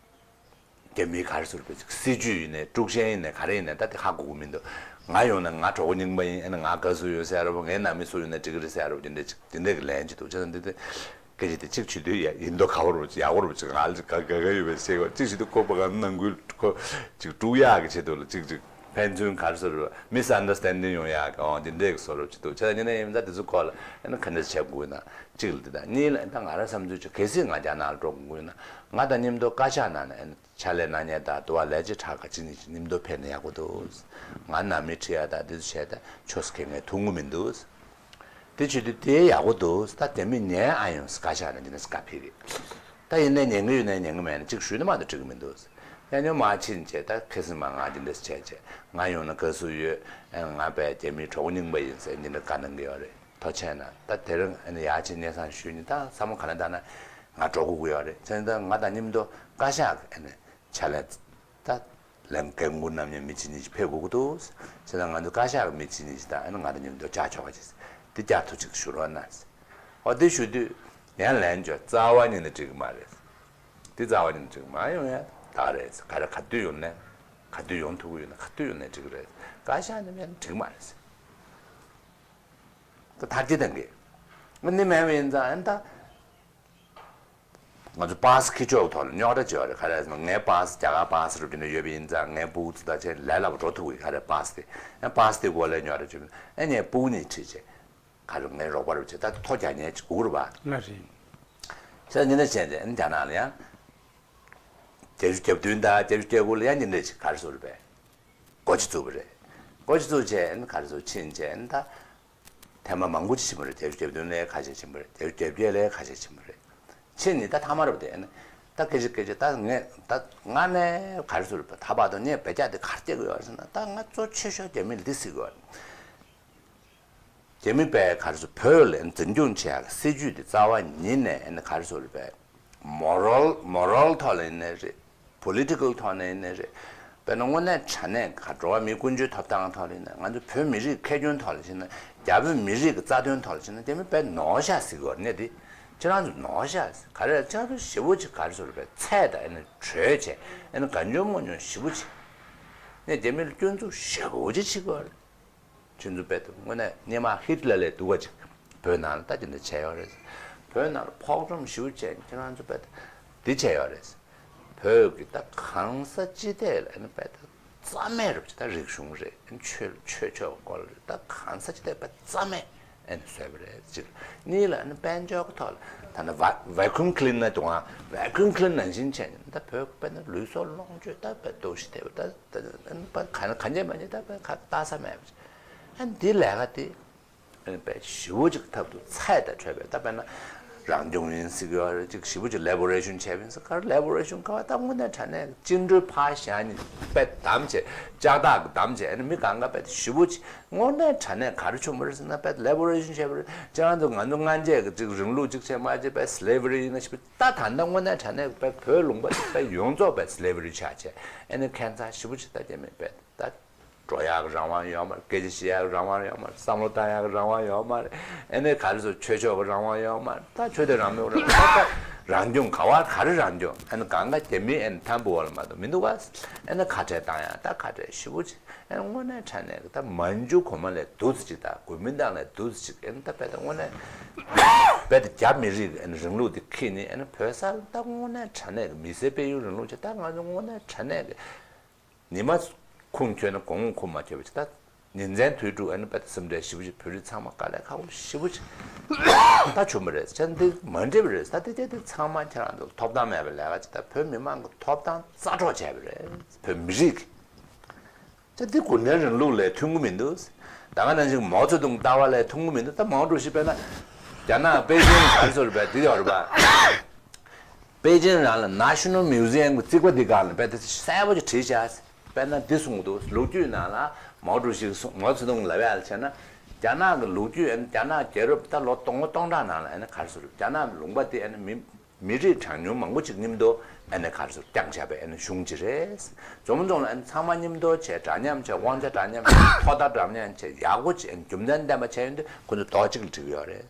རྒྱ་མིའི་ག་རེ་ཟེར་བས་ཅིག་སྲིད་ཇུས་ཡིན་ནའི་དཀྲུག་ཤིང་ཡིན་ནའི་ག་རེ་ཡིན་ནའི་ད་དེ་ཧ་གོ་གི་མི་འདུག་ང་ཡོང་ན་ང་གྲོགས་པོ་རྙིང་པ་ཡིན་ཨ་ནི་ང་དགའ་བསུ་ཡོད་ཟེར་ར་བ་ངའི་ནང་མི་སུ་ཡོང་ན་འགྲིག་གི་རེད་ཟེར་ར་བ་དེ་འདྲས་ཅིག་དེ་འདྲས་ཀྱི་ལན་ཅིག་འདུག་བྱས་ཙང་འདི་དེ། སྐད་ཆ་དེ་གཅིག་བྱེད་དུས་ཡ་ཡིན་མདོག་ཁ་པོ་རུ་ཅིག་ཡག་པོ་རུ་ཅིག་ང་ལ་ཅིག་ག་ག་ག་ཡོད་པའི་ཤེས་པ་གཅིག་བྱེད་དུས་ཁོ་པ་ག་ནང་ཁུལ་ཁོ་ཅིག་དཀྲུག་ཡག་གི་ཆེད་དུ་ལ་ཅིག་ཅིག་ཕན་ཚུན་ག་རེ་ཟེར་རུ་མི་སི་ཨན་ཌར་སི་ཊེན་ཌིང་ཡོང་ཡག་གི་འོང་དེ་འདྲས་གི་བཟོ་རུ་ཅིག་འདུག་བྱས་ཙང་ཉིན་ནས་ཡིན་ད་དེ་ཚོ་སྐོར་ལ་ཨ་ནི་ག་འདྲས་བྱེད་དགོས་ན་གཅིག་ལ་དེ་དང་གཉིས་ལ་ཨ་ད་ང་རང་བསམ་ཚུལ་ཅིག་གལ་སྲིད་ང་རྒྱ་ནག་ལ་འགྲོ་དགོས་ན་ང་དང་མཉམ་དུ་བཀའ་ཤག་ནང་ནས་ཨ་ནི་ཕྱག་ལས་གནང་མཁན་དང་དུ་བ་ལས་བྱེད་ཁག་ག་གཅིག་གཉིས་ཅིག་མཉམ་དུ་ཕེབས་ན་ཡག་པོ་འདུག་ང་ནང་མི་ཁྲིད་ཡག་དང་དེ་ཚོ་བྱས་ད་ཆོས་སུ་ཁེལ་མཁན་ཐུག་གི་མི་འདུག་དེ་བྱེད་དུས་དེ་ཡག་པོ་འདུག་ད་དེ་མིན་ཉན་ཨ་ཡོང་བཀའ་ཤག་ནས་འདི་ནས་བཀའ་ཕེབས་རེད། ད་ཡིན་ནའི་ཉན་གི་ཡོད་ནའི་ཉན་གི་མེད་ན་གཅིག་ཞུས་ན་མ་གཏོགས་འགྲིག་གི་མི་འདུག་ཡང་ཉོ་མ་ཕྱིན་བྱས་ད་ཁ་སང་མ་ང་འདི་འདྲས་བྱས་བྱས་ང་ཡོང་ན་དགའ་བསུ་ཡོད་ཨ་ང་བས་རྒྱ་མིའི་གྲོགས་པོ་རྙིང་པ་ཡིན་ཟེར་འདི་འདྲ་བཀའ་གནང་གི་ཡོད་རེད་ཐུགས་རྗེ་ཆེ་གནང་ད་དེ་རིང་ཨ་ནི་ཡར་ཕྱིན་སྙན་སེང་ཞུས་ནི་ད་བསམ་བློ་ག་ལ་བཏང་ན་ང་འགྲོ་དགོས་ཀྱི་ཡོད་རེད་བྱས་ཙང་ད་ང་དང་མཉམ་དུ་བཀའ་ཤག་གི་ཨ་ནི་ཕྱག་ལས་ད། ལན་འགན་འཁུར་རྣམ་གཉིས་མི་གཅིག་གཉིས་ཤིག་ཕེབས་དགོས་ཀྱི་འདུག་བྱས་ཙང་ང་ཚོ་བཀའ་ཤག་གི་མི་གཅིག་གཉིས་ཤིག་དང་ཨ་ནི་ང་དང་མཉམ་དུ་བཅར་ཆོག་པ་ཅིག་འདི་བསྐྱར་དུ་ཅིག་ཞུ་རོགས་གནང་། འོ་འདི་ཞུ་དུས་ཡང་ལན་བརྗོད་རྩ་བ་ཉིད་ནས་འགྲིག་གི་མ་རེད། འདི་རྩ་བ་ཉིད་ནས་འགྲིག་གི་མ་ཡོང་ཡ་ད་རེད། ག་རེ་ག་དུས་ཡོང་ནས་ག་དུས་ཡོང་ཐུབ་ཀྱི་ཡོད་ན་ག་དུས་ཡོང་ནས་འགྲིག་གི་རེད། བཀའ་ཤག་ནས་མེད་ན་འགྲིག་གི་མ་རེད། ད་དར་རྒྱས་གཏོང་གི་ཨ་ནི་མེད་པ་ཡིན་ཙང་ཨ་ནི་ད། ང་ཚོ་པཱ་སི་འཁྱེར་ཕྱོགས་ཐོག་ལ་རྙོག་དྲ་བྱེད་པ་རེད། ག་རེ་ཟེར་ན་ངའི་པཱ་སི་རྒྱ་གར་པཱ་སི་རུ་དེ་འདྲ་ཡོད་པ་ཡིན་ཙང་ངའི་སྤུ་གུ་ཚོ་དང་ཆེད་ལས་སླ་པོ་འགྲོ་ཐུབ་ཀྱི་ག་རེ་པཱ་སི་དེ་ཨ་པཱ་སི་དེ་སྐོར་ལ་རྙོག་དྲ་བྱེད་པ་ཨ་ངའི་སྤུ་གུ་ནས་ཁྲིད་བྱས་ག་རེ་ངའི་རོགས་པ་རུ་བྱས་ད་ཐོ་རྒྱག་ཉན་གྱི་སྒུག་རུ་བ། ལ་རེད། ས་འདི་འདྲ་བྱས་ཏེ་ཨ་རྒྱ་ནག་ལ་ཡང་བརྒྱད་ཅུ་གྱ་བདུན་དང་བརྒྱད་ཅུ་གྱ་དགུ་ལ་ཡང་འདི་འདྲ་ཞིག་ག་རེ་ཟེར་བས་སྒོ་ཕྱེ་བཙུགས་པ་རེད། སྒོ་ཕྱེ་བཙུགས་བྱས་ཨ་ག་རེ་ཟེར་ཕྱིན་བྱས་ཨ་ད། ཐེངས་མ་མང་པོ་ཅིག་ཕྱིན་པ་རེད། བརྒྱད་ཅུ་གྱ་བདུན་ལས་ཁ་ཤས་ཕྱིན་པ་རེད། བརྒྱད་ཅུ་གྱ་བརྒྱད་ལས་ཁ་ཤས་ཕྱིན་པ་རེད། ཕྱིན་ནི་ད་ཐ་མ་རེད་པ་དེ་ནི། ད་སྐད་ཆ་སྐད་ཆ་ད་ངས་ད་ང་ནས་ག་རེ་ཟེར་བ་ད་བར་དུ་ངས་བེད་སྤྱོད་དེ་ག་རེ་སྤྲད་དགོས་ཡོད་ཟེར་ན་ད་ང་གཙོ་ཆེ་ཤོས་རྒྱ་མི་ལ་འདི་ཟེར་དགོས། རྒྱ་མི་པས་ག་རེ་ཟེར་བོད་ལ་འཛིན་སྐྱོང་བྱེད་ཡག་སྲིད་ཇུས་དེ་རྩ་བ་ཉིད་ནས་ཨ་ནི་ག་རེ་ཟེར་བས། མོ་རལ་མོ་རལ་ཐོག་ལ་ཡིན་ནའི་རེད། པོ་ལི་ཊི་ཀལ་ཐོག་ནས་ཡིན་ནའི་རེད། དཔེར་ན་དངོས་གནས་དྲང་གནས་ག་འགྲོ་བ་མིའི་ཀུན་སྤྱོད་ཐོབ་ཐང་ཐོག་ལ་ཡིན་ན་ང་ཚོ་བོད་མི་རིགས་ཁེ་གྱོང་ཐོག་ལ་ཕྱིན་ན་རྒྱ་བོད་མི་རིགས་ཀྱི་རྩ་དོན་ཐོག་ལ་ཕྱིན་ན་རྒྱ་མི་དཔེ་ནོར་ཤག་ཟེར་གི་ཡོད་རེད་དེ། ཁྱེད་རང་ཚོ་ནོར་ཤག་ཟེར་ག་རེ་ལ་ཁྱེད་རང་ཚོ་ཞེ་པོ་ཅིག་ག་རེ་ཟེར་བས་ཚད་དང་ཨ་ནི་གྲོས་བྱས་ཨ་ནི་གང་བྱུང་མང་བྱུང་ཞེ་པོ་ཅིག་ནས་རྒྱ་མི་ལ་སྐྱོན་འཛུགས་ཞེ་པོ་ཅིག་བྱེད་གི་ཡོད་རེད། ཁྱོད་ཚོ་དཔེ་དུ་དངོས་གནས་སྔོན་མ་ཧིད་ལ་ལས་སྡུག་པ་ཅིག་བོད་ནང་ལ་ད་དེ་འདྲ་བྱས་ཡོད་རེད། བོད་ནང་ལ་ཕོག་ཐུག་ཞེ་པོ་བྱས་ནས་ཁྱེད་རང་ཚོ་དཔེ་འདི་བྱས་ཡོད་རེད། བོད་ཀྱི་ད་གང་ས་ཅི་ཐད་ལ་ཨ་ནི་དཔེ་ད་རྩ་མེད་རེད་པ། ད་རིག་གཞུང་རེད། ཨ་ནི་ཆོས་ཆོས་ཕྱོགས་སྐོར་རེད། ད་གང་ས་ཅི་ཐད་དཔེ་རྩ་མེད་ཨ་ནི་བཟོས་པ་རེད། གཅིག་གཉིས་ལ་ཨ་ནི་དཔལ་འབྱོར་གྱི་ཐོག་ལ་ད་ནི་ཝ་ཝེ་ཁུམ་ཁི་ལིན་ན་དུང་ཨ་ཝེ་ཁུམ་ཁི་ལིན་ནང་བཞིན་བྱས་ནས་ད་བོད་ཀྱི་དཔེ་ད་ལུས་སྲོག་ལོངས་སྤྱོད་ད་དཔེ་སྟོབས་ཤིག་ཐེབས་པ། ད་ད་ཨ་ནི་དཔེ་ག་ན་གང་བྱས་མ་བྱས་ད་དཔེ་ཁ་ལྟ་ས་མེད་པ། ཨ་ནི་འདི་ལས་ཀ་དེ། ཨ་ནི་དཔེ་ཞེ་པོ་ཅིག་ཐབས་སྡུག་ཚད་དང་འཕྲད་པའི། ད་དཔེར་ན་རང་སྐྱོང་ཡིན་ཟེར་གྱི་ཡོད་རེད། ཅིག་ཞེ་པོ་ཅིག་ལེ་བོ་རེ་ཤོན་བྱས་པ་ཡིན་ཟེར། ག་རེ་ལེ་བོ་རེ་ཤོན་ག་བ། ད་དངོས་གནས་དྲང་གནས་བཅིངས་འགྲོལ་ཕར་བཞག་ནས་དཔེ་བསྡམས་བྱས་ལྕགས་ཐག་གིས་བསྡམས་བྱས། ཨ་ནི་མི་གང་ག་དཔེ་ཞེ་པོ་ཅིག་དངོས་གནས་དྲང་གནས་ག་རེ་བྱུང་བ་རེད་ཟེར་ན། དཔེ་ལེ་བོ་རེ་ཤོན་བྱས་པ་རེད། ཅང་ཚོ་ང་ཚོ་སྔ་རྗེས་ཀྱི་ཅིག་རིང་ལུགས་ཅིག་བྱས་མ་བྱས་དཔེ་སི་ལེ་བ་རི་ཡིན་ན་ཞེ་པོ། ད་ད་ལྟ་དངོས་གནས་དྲང་གནས་དཔེ་བོད་ལུང་པ་དཔེ་ཡོངས་རྫོགས་དཔེ་སི་ལེ་བ་རི་ཆགས་བྱས། ཨ་ནི་ཁྱད་མཚར་ཞེ་པོ་ཅིག་ད་རྒྱ་མི་དཔེ་ད། འགྲོ་ཡག་གི་རང་དབང་ཡོད་མ་རེད། སྐད་ཆ་བཤད་ཡག་གི་རང་དབང་ཡོད་མ་རེད། བསམ་བློ་བཏང་ཡག་གི་རང་དབང་ཡོད་མ་རེད། ཨ་ནི་ག་རེ་ཟེར། ཆོས་ཕྱོགས་ཀྱི་རང་དབང་ཡོད་མ་རེད། ད་ཆོས་དད་རང་མོས་རང་ད་ད་རང་སྐྱོང་ག་བ་ག་རེ་རང་སྐྱོང་། ཨ་ནི་གང་ག་རྒྱ་མི་ཨ་ནི་ཐམ་བུ་འོག་ལ་མ་གཏོགས་མི་འདུག་ག་ཨ་ནི་ཁ་བྲལ་བཏང་ཡག་ད་ཁ་བྲལ་ཞེ་པོ་ཅིག་ཨ་ནི་དངོས་གནས་དྲང་གནས་ཀྱི་ད་མན་ཇུ་གོང་མ་ལས་སྡུག་ཙམ་ཅིག་ད་གོ་མིན་ཏང་ལས་སྡུག་ཙམ་ཅིག་ཨ་ནི་ད་དཔེ་ད་དངོས་གནས་དཔེ་ད་རྒྱ་མི་རིགས་ཀྱི་ཨ་ནི་རིང་ལུགས་དེ་ཁྱེར་ནས། ཨ་ནི་བོད་ས་ལ་ད་དངོས་གནས་དྲང་གནས་ཀྱི་མི་སེར་སྤེལ་ཡུལ་རིང་ལུགས་ཅིག་ད་ང་ཚོ་དངོས་གནས་དྲང་གནས་ཀྱི། ཉི་མ་ཁུངས་འཁྱོལ་ན་དགོང་མོ་ཁུངས་མ་འཁྱོལ་བ་ཅིག་ད་ཉིན་མཚན་དུས་དྲུག་ཨ་ནི་དཔེ་ད་སེམས་ཁྲལ་ཞེ་པོ་ཅིག་བོད་རིགས་ཚང་མ་དཀའ་ལས་ཁག་པོ་ཞེ་པོ་ཅིག་ད་བྱུང་བ་རེད། བྱས་ན་འདི་མ་འགྲིག་པ་རེད། ད་དེ་དེ་དེ་ཚང་མ་ཁྱེད་རང་ཚོ་ཐོབ་ཐང་མེད་པའི་ལས་ཀ་ཅིག་ད་བོད་མི་མང་གི་ཐོབ་ཐང་རྩ་འཕྲོག་བྱས་པ་རེད། བོད་མི་རིགས་ཀྱི་ད་འདི་གུང་ཁྲན་རིང་ལུགས་ལས་མཐུན་གྱི་མི་འདུག་ད་ག་ནང་བཞིན་མའོ་ཙེ་ཏུང་ལྟ་བ་ལས་མཐུན་གྱི་མི་འདུག་ད་མའོ་ཀྲུའུ་ཞི་དཔེར་ན་རྒྱ་ནག་པེ་ཅིན་ག་རེ་ཟེར་བས་འདི་ཡོད་རེད་པ། པེ་ཅིན་རང་ལ་National Museum གི་རྩིག་པ་འདི་སྒང་ལ་དཔེ་དེ་གསལ་པོ་ཅིག་བྲིས་བཞག་དཔེར་ན་འདི་གསུངས་འདུག་ལོ་རྒྱུས་ནང་ལ་མའོ་ཀྲུའུ་ཞི་གིས་གསུངས། མའོ་ཙེ་ཏུང་ལབ་ཡག་ལ་བྱས་ན། རྒྱ་ནག་གི་ལོ་རྒྱུས་ཨ་ནི་རྒྱ་ནག་རྒྱལ་རབས་ད་ལོ་སྟོང་སྟོང་ཕྲག་ནང་ལ་ཨ་ནི་ག་རེ་ཟེར། རྒྱ་ནག་ལུང་པ་དེ་ཨ་ནི་མི་མི་རིགས་གྲངས་ཉུང་མང་པོ་ཅིག་མཉམ་དུ་ཨ་ནི་ག་རེ་ཟེར་བསྐྱངས་བཞག་པའི་ཨ་ནི་གཞུང་ཅིག་རེད། མཚོ་སྔོན་རྫོང་ལ་ཨ་ནི་ཚང་མ་མཉམ་དུ་བྱས། འདྲ་མཉམ་བྱས། དབང་ཆ་འདྲ་མཉམ་བྱས། ཐོག་མཐའ་འདྲ་མཉམ་བྱས། ཡག་པོ་བྱས། རྒྱུ་མཚན་ལྡན་པ་བྱས་ཡོང་དུས་ཁོ་ཚོ་རྡོག་གཅིག་ལ་འགྲིག་གི་ཡོད་རེད།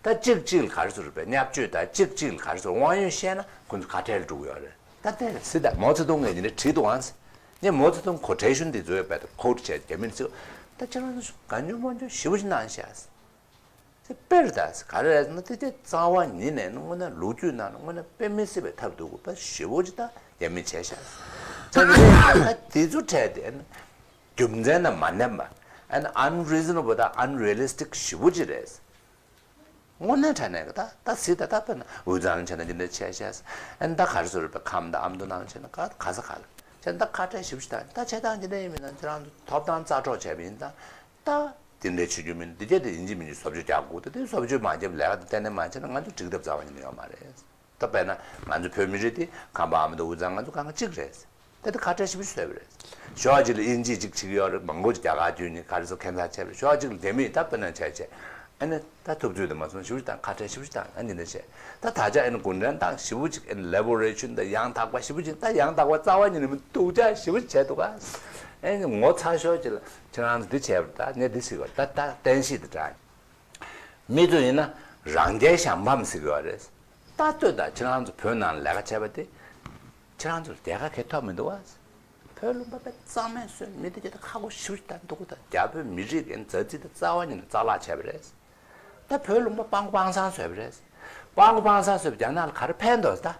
ད་གཅིག་གཅིག་ལ་ག་རེ་ཟེར་བས་བརྙས་བཅོས་དང་། གཅིག་གཅིག་ལ་ག་རེ་ཟེར་དབང་ཡོད་བཤད་ན་ཁོ་ཚོ་ཁ་བྲལ་འགྲོ་གི་ཡོད་རེད། ད་དེ་སྲིད་ད་མའོ་ཙེ་ཏུང་གིས་འདི་འདྲ་བྲིས་འདུག་ཨང་། ངས་མའོ་ཙེ་ཏུང་ཁོ་ཊེ་ཤན་དེ་ཚོའི་དཔེ་ཁོ་ཊི་བྱས་རྒྱ་མིར་བརྩིས། ད་ཁྱེད་རང་ཚོ་གང་ཉོན་མང་ཉོན་ཞེ་པོ་ཞིག་གནང་ཤག་དེ་དཔེར་ད་ག་རེ་རེད་ཟེར་ན། དེ་དེ་རྩ་བ་ཉིད་ནས་དངོས་གནས་ལོ་རྒྱུས་ནང་དངོས་གནས་དཔེ་མི་སྲིད་པའི་ཐབས་སྡུག་པ་ཞེ་པོ་ཅིག་ད་རྒྱ་མིས་བྱས་ཤག་ད་དེ་ཚོ་འཕྲད་དེ་རྒྱུ་མཚན་དང་མ་ལྡན་པ། ཨ་ནི་unreasonable དང་unrealistic ཞེ་པོ་ཅིག་རེད། དངོས་གནས་དྲང་གནས་ཀྱི་ད་ད་སྲིད་ད་ད་དཔེར་ན་དབུས་གཙང་ལ་བྱས་ན་འདི་འདྲ་བྱས་ཤག་ཨ་ནི་ད་ག་རེ་ཟེར་བས་ཁམས་དང་ཨ་མདོ་ནང་ལ་བྱས་ན་ག་ག་ས་ག་ལ་བྱས་ན་ད་ཁ་བྲལ་ཞེ་པོ་ཞིག་བཏང་། ད་བྱེད་སྟངས་འདི་འདྲ་ཡིན་མིན་ན་ཁྱེད་རང་ཚོ་ཐོབ་ཐང་རྩ་འཕྲོག་བྱས་པ་ཡིན་ཙང་། ད་དེ་འདྲའི་བྱེད་རྒྱུ་མིན། འདི་གྱད་དེ་ཡིན་གཅིག་མིན་གཅིག་བཟོ་བཅོས་རྒྱག་དགོས། ད་དེ་བཟོ་བཅོས་མ་བརྒྱབ་ལས་ཀ་དེ་གཏན་ནས་མ་བྱས་ན་ང་ཚོ་འགྲིག་ཐབས་རྩ་བ་ཉིད་ནས་ཡོད་མ་རེད། ད་དཔེར་ན་ང་ཚོ་བོད་མི་རིགས་དེ་ཁམས་པ་ཨ་མདོ་དབུས་གཙང་ང་ཚོ་གང་ག་གཅིག་རེད། ད་དེ་ཁ་བྲལ་ཞེ་པོ་ཞིག་བཟོས་པ་རེད། ཞོགས་ཅིག་ལ་དབྱིན་ཇི་གཅིག་བྱེད་ཀྱི་ཡོད་རེད། མང་པོ་ཅིག་རྒྱ་གར་བརྒྱུད་ནས་ག་རེ་ཟེར་ཁྱད་མཚར་བྱས་པ་རེད། ཞོགས་ཅིག་ལ་རྒྱ་མིས་ད་དཔེར་ན་བྱས་བྱས། ཨ་ནི་ད་ཐུབ་ཚོད་དུ་མ་སོང་ཞེ་པོ་ཞིག་བཏང་། ཁ་བྲལ་ཞེ་པོ་ཞིག་བཏང་། ཨ་ནི་འདི་འདྲ་བྱས། ད་ད་ཆ་ཨ་ནི་གུང་ཁྲན་ཏང་ཞེ་པོ་ཅིག་ཨ་ནི་ལེ་བོ་རེ་ཤོན་དང་ཡང་དག་པ་ཞེ་པོ་ཅིག་ད་ཡང་དག་པ་རྩ་བ་ཉིད་ནས་མི་འདུག་ཅག་ཞེ་པོ་ཅིག་བྱས་འདུག་ག་ཨ་ནི་ངོ་ཚ་ཤོས་ཅིག་ལ་ཁྱེད་རང་ཚོ་འདི་བྱས་པ་རེད། ད་ངས་འདི་ཟེར་གི་ཡོད་རེད། ད་ད་བསྟན་བཤིག་དེ་འདྲ། མི་ཚོ་ཡིན་ན་རང་རྒྱལ་ཞང་ཕམ་ཟེར་གི་ཡོད་རེད། ད་ལྟོས་དང་། ཁྱེད་རང་ཚོ་བོད་ནང་ལས་ཀ་བྱས་པ་དེ་ཁྱེད་རང་ཚོར་རྒྱལ་ཁ་གང་ཡང་ཐོབ་མི་འདུག་བ། བོད་ལུང་པ་དཔེ་གཙང་མ་བཟོས། མི་དེ་གྱད་ད་ཁག་པོ་ཞེ་པོ་ཞིག་ད་འདུག་གོ་ད་རྒྱ་བོད་མི་རིགས་ཀྱི་མཛའ་བརྩེ་དེ་རྩ་བ་ཉིད་ནས་རྩ་བརླག་བྱས་པ་རེད། ད་བོད་ལུང་པ་སྤྲང་པོ་སྤྲང་སང་བཟོས་པ་རེད། སྤྲང་པོ་སྤྲང་སང་བཟོས་པ་རྒྱ་ནག་ལ་ག་རེ་ཕན་འདུག་ད།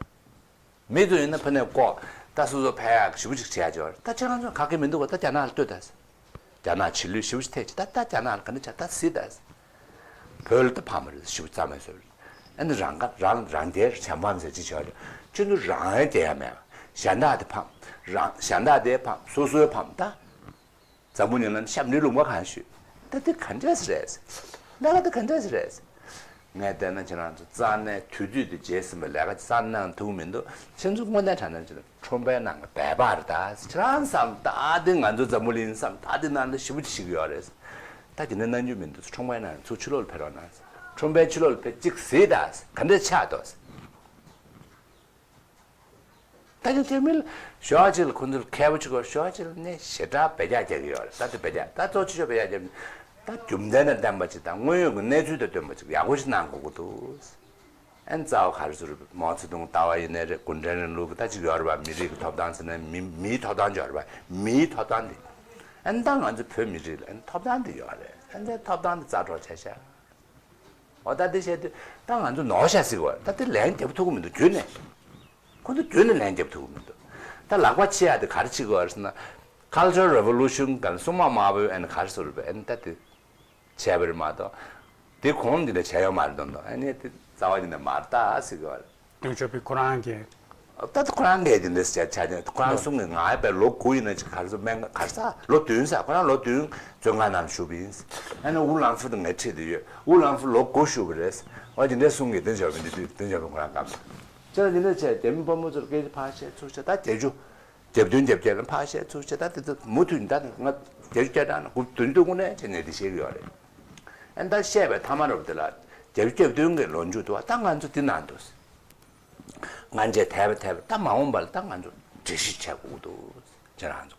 མི་ཚོ་ཡིན་ན་ཕ་ནས་ལྐོག་ད་སོ་སོ་ཕན་ཡག་ཞེ་པོ་ཅིག་བྱེད་ཡག་ཅིག་ཡོད་རེད། ད་ཁྱེད་རང་ཚོ་ག་གེ་མི་འདུག་ག་ད་རྒྱ་ནག་ལ་ལྟོས་ད། རྒྱ་ནག་ཕྱི་ལོགས་ཞེ་པོ་ཅིག་ཐེབས་ཅིག་ད་ད་རྒྱ་ནག་ལ་ག་འདྲ་བྱ། ད་སྲིད་ད། བོད་ལ་ད་ཕམ་རེད། ཞེ་པོ་རྩ་མེད་བཟོས་རེད། ཨ་ནི་རང་ཁ་རང་རང་རྒྱལ་ཞང་ཕམ་ཟེར་ཅིག་བྱས་རེད། ཁྱོད་ཚོ་རང་རྒྱལ་ཡ་མེད། གཞན་དག་དེ་ཕམ། རང་གཞན་དག་དེ་ཕམ། སོ་སོའི་ཕམ་ད། འཛམ་བུ་གླིང་ལ་ཤམ་ནི་ལུང་པ་གང་ཞུས། ད་དེ་ག་འདྲས་རེད། ད་ག་དེ་ག་འདྲས་རེད། ངས་བལྟས་ན་ཁྱེད་རང་ཚོ་རྩ་ནས་དུས་ཚོད་དེ་བརྗེད་ཟིན་པའི་ལས་ཀ་རྩ་ནས་གནང་ཐུབ་མི་འདུག་ཁྱེད་ཚོ་དངོས་གནས་དྲང་གནས་ཁྱེད་ཚོ་ཁྲོམ་པའི་ནང་གི་སྦལ་པ་རེད་ད། ཁྱེད་རང་བསམ་ད་དེ་ང་ཚོ་འཛམ་བུ་གླིང་བསམ་ད་དེ་ནང་ལ་ཞེ་པོ་ཅིག་ཤི་གི་ཡོད་རེད། ད་དེ་འདྲ་གནང་རྒྱུ་མི་འདུག་ཁྲོམ་པའི་ནང་ཚུར་ཕྱི་ལོགས་ལ་ཕེབས་རོགས་གནང་། ཁྲོམ་པའི་ཕྱི་ལོགས་ལ་ཕེབས་ཅིག་གཟིགས་ད། ག་འདྲས་ཆགས་འདུག་ད་ཁྱོད་ཚོས་མི་ལ་ཞོགས་ཅིག་ལ་ཁོ་ཚོར་མཁས་པོ་ཅིག་གོ་ཞོགས་ཅིག་ལ་ནས་ཞེ་དྲག་བེད་སྤྱོད་རྒྱག་གི་ཡོད་རེད། ད་དེ་བེད་སྤྱོད་ད་གཙོ་ཆེ་ཤོས་བེད་སྤྱོད་རྒྱག་ད་རྒྱུ་མཚན་དང་ལྡན་པ་ཅིག་དང་དངོས་ཡོད་ཀྱི་གནས་ཚུལ་དང་ལྡན་པ་ཅིག་ཡག་པོ་ཞིག་གནང་དགོས་ཀྱི་འདུག་ཨན་རྩ་བ་ག་རེ་ཟེར་རུ་མའོ་ཙེ་ཏུང་ལྟ་བ་ཡིན་ནའི་རེད། གུང་ཁྲན་རིང་ལུགས་ཀྱི་ད་ཅིག་ཡོད་རེད་པ། མི་རིགས་ཀྱི་ཐོབ་ཐང་ཟེར་ན་མི་མིའི་ཐོབ་ཐང་ཅིག་ཡོད་རེད་པ། མིའི་ཐོབ་ཐང་འདི་ཨན་ད་ང་ཚོ་བོད་མི་རིགས་ལ་ཨན་ཐོབ་ཐང་འདི་ཡོད་རེད། ཨན་དེ་ཐོབ་ཐང་འདི་རྩ་འཕྲོག་བྱས་ཤག་འོ་ད་དེ་བཤད་དུས་ད་ང་ཚོ་ནོར་ཤག་ཟེར་གི་བ། ད་དེ་ལན་རྒྱབ་ཐུབ་ཀྱི་མི་འདུག་རྒྱུན་ནས། ཁོ་ཚོ་རྒྱུན་ནས་ལན་རྒྱབ་ཐུབ་ཀྱི་མི་འདུག་ད་ལག་པ་ཕྱེ་ཡག་དེ་ག་རེ་བྱེད་དགོས་རེད་ཟེར་ན། Cultural Revolution ག་ལ་སྲུང་མ་དམར་པོའི་ཨ་ནི་ག་རེ་ཟེར་བས་ཨ་ནི་ད་དེ་བྱས་པ་རེད་མ་གཏོགས། དེ་གོང་དེ་འདྲ་བྱས་ཡོད་མ་རེད་མདོག་མདོག་ཨ་ནི་དེ་རྩ་བ་ཉིད་ནས་མ་རེད་ད་ཟེར་གི་བ་རེད། ཏེང་ཞའོ་ཕིང་ཁོ་རང་གིས། ད་ཁོ་རང་གིས་དེ་འདྲ་ཟེར་ཆ་ནས་ཁོ་རང་གསུང་གི། ང་ཡ་པའི་ལོ་དགུ་ཡིན་ན་ཅིག་ག་རེ་ཟེར། སྨན་ཁང་ག་རེ་ཟེར། ལོ་བདུན་ཟེར། ཁོ་རང་ལོ་བདུན་བཙོན་ཁང་ནང་བཞུགས་པ་ཡིན། ཨ་ནི་ཝུ་ལང་ཧྥུ་དང་ངས་འཕྲད་དུ་ཡོད། ཝུ་ལང་ཧྥུ་ལོ་དགུ་བཞུགས་པ་རེད། འོ་དེ་འདྲ་གསུང་གི། ཏེང་ཞའོ་ཕིང་འདི་དུས་ཏེང་ཞའོ་ཕིང་ཁོ་རང་སྐབས་ཅི་ལ་དེ་འདྲ་བྱས། རྒྱ་མི་དཔོན་པོ་ཚོར་སྐད་ཆ་ཕར་བཤད་ཚུར་བཤད། ད་བརྒྱད་ཅུ་རྒྱབ་མདུན་རྒྱབ་རྒྱབ་ལ་ཕར་བཤད་ཚུར་བཤད། ད་དེ་ཚོ་མུ་མཐུད་ད་ནི་ང་བརྒྱད་ཅུ་གྱ་གྲངས་ན་དགུ་བདུན་དུ་དངོས་གནས་བྱས་ནས་དེ་བཤད་ཀྱི་ཡོད་རེད། ཨ་ནི་ད་བཤད་པའི་མཐའ་མ་རུ་དེ་ལ་བརྒྱད་ཅུ་གྱ་བདུན་གྱི་ལོ་མཇུག་ཏུ་བ་ད་ང་ཚོ་འདི་ན་འདུག་སྔ་རྗེས་དལ་བ་དལ་བ། ད་མ་འོངས་པ་ལ་ད་ང་ཚོ་འགྲེལ་བཤད་བྱེད་དགོས་འདུག་ཁྱེད་རང་ཚོ་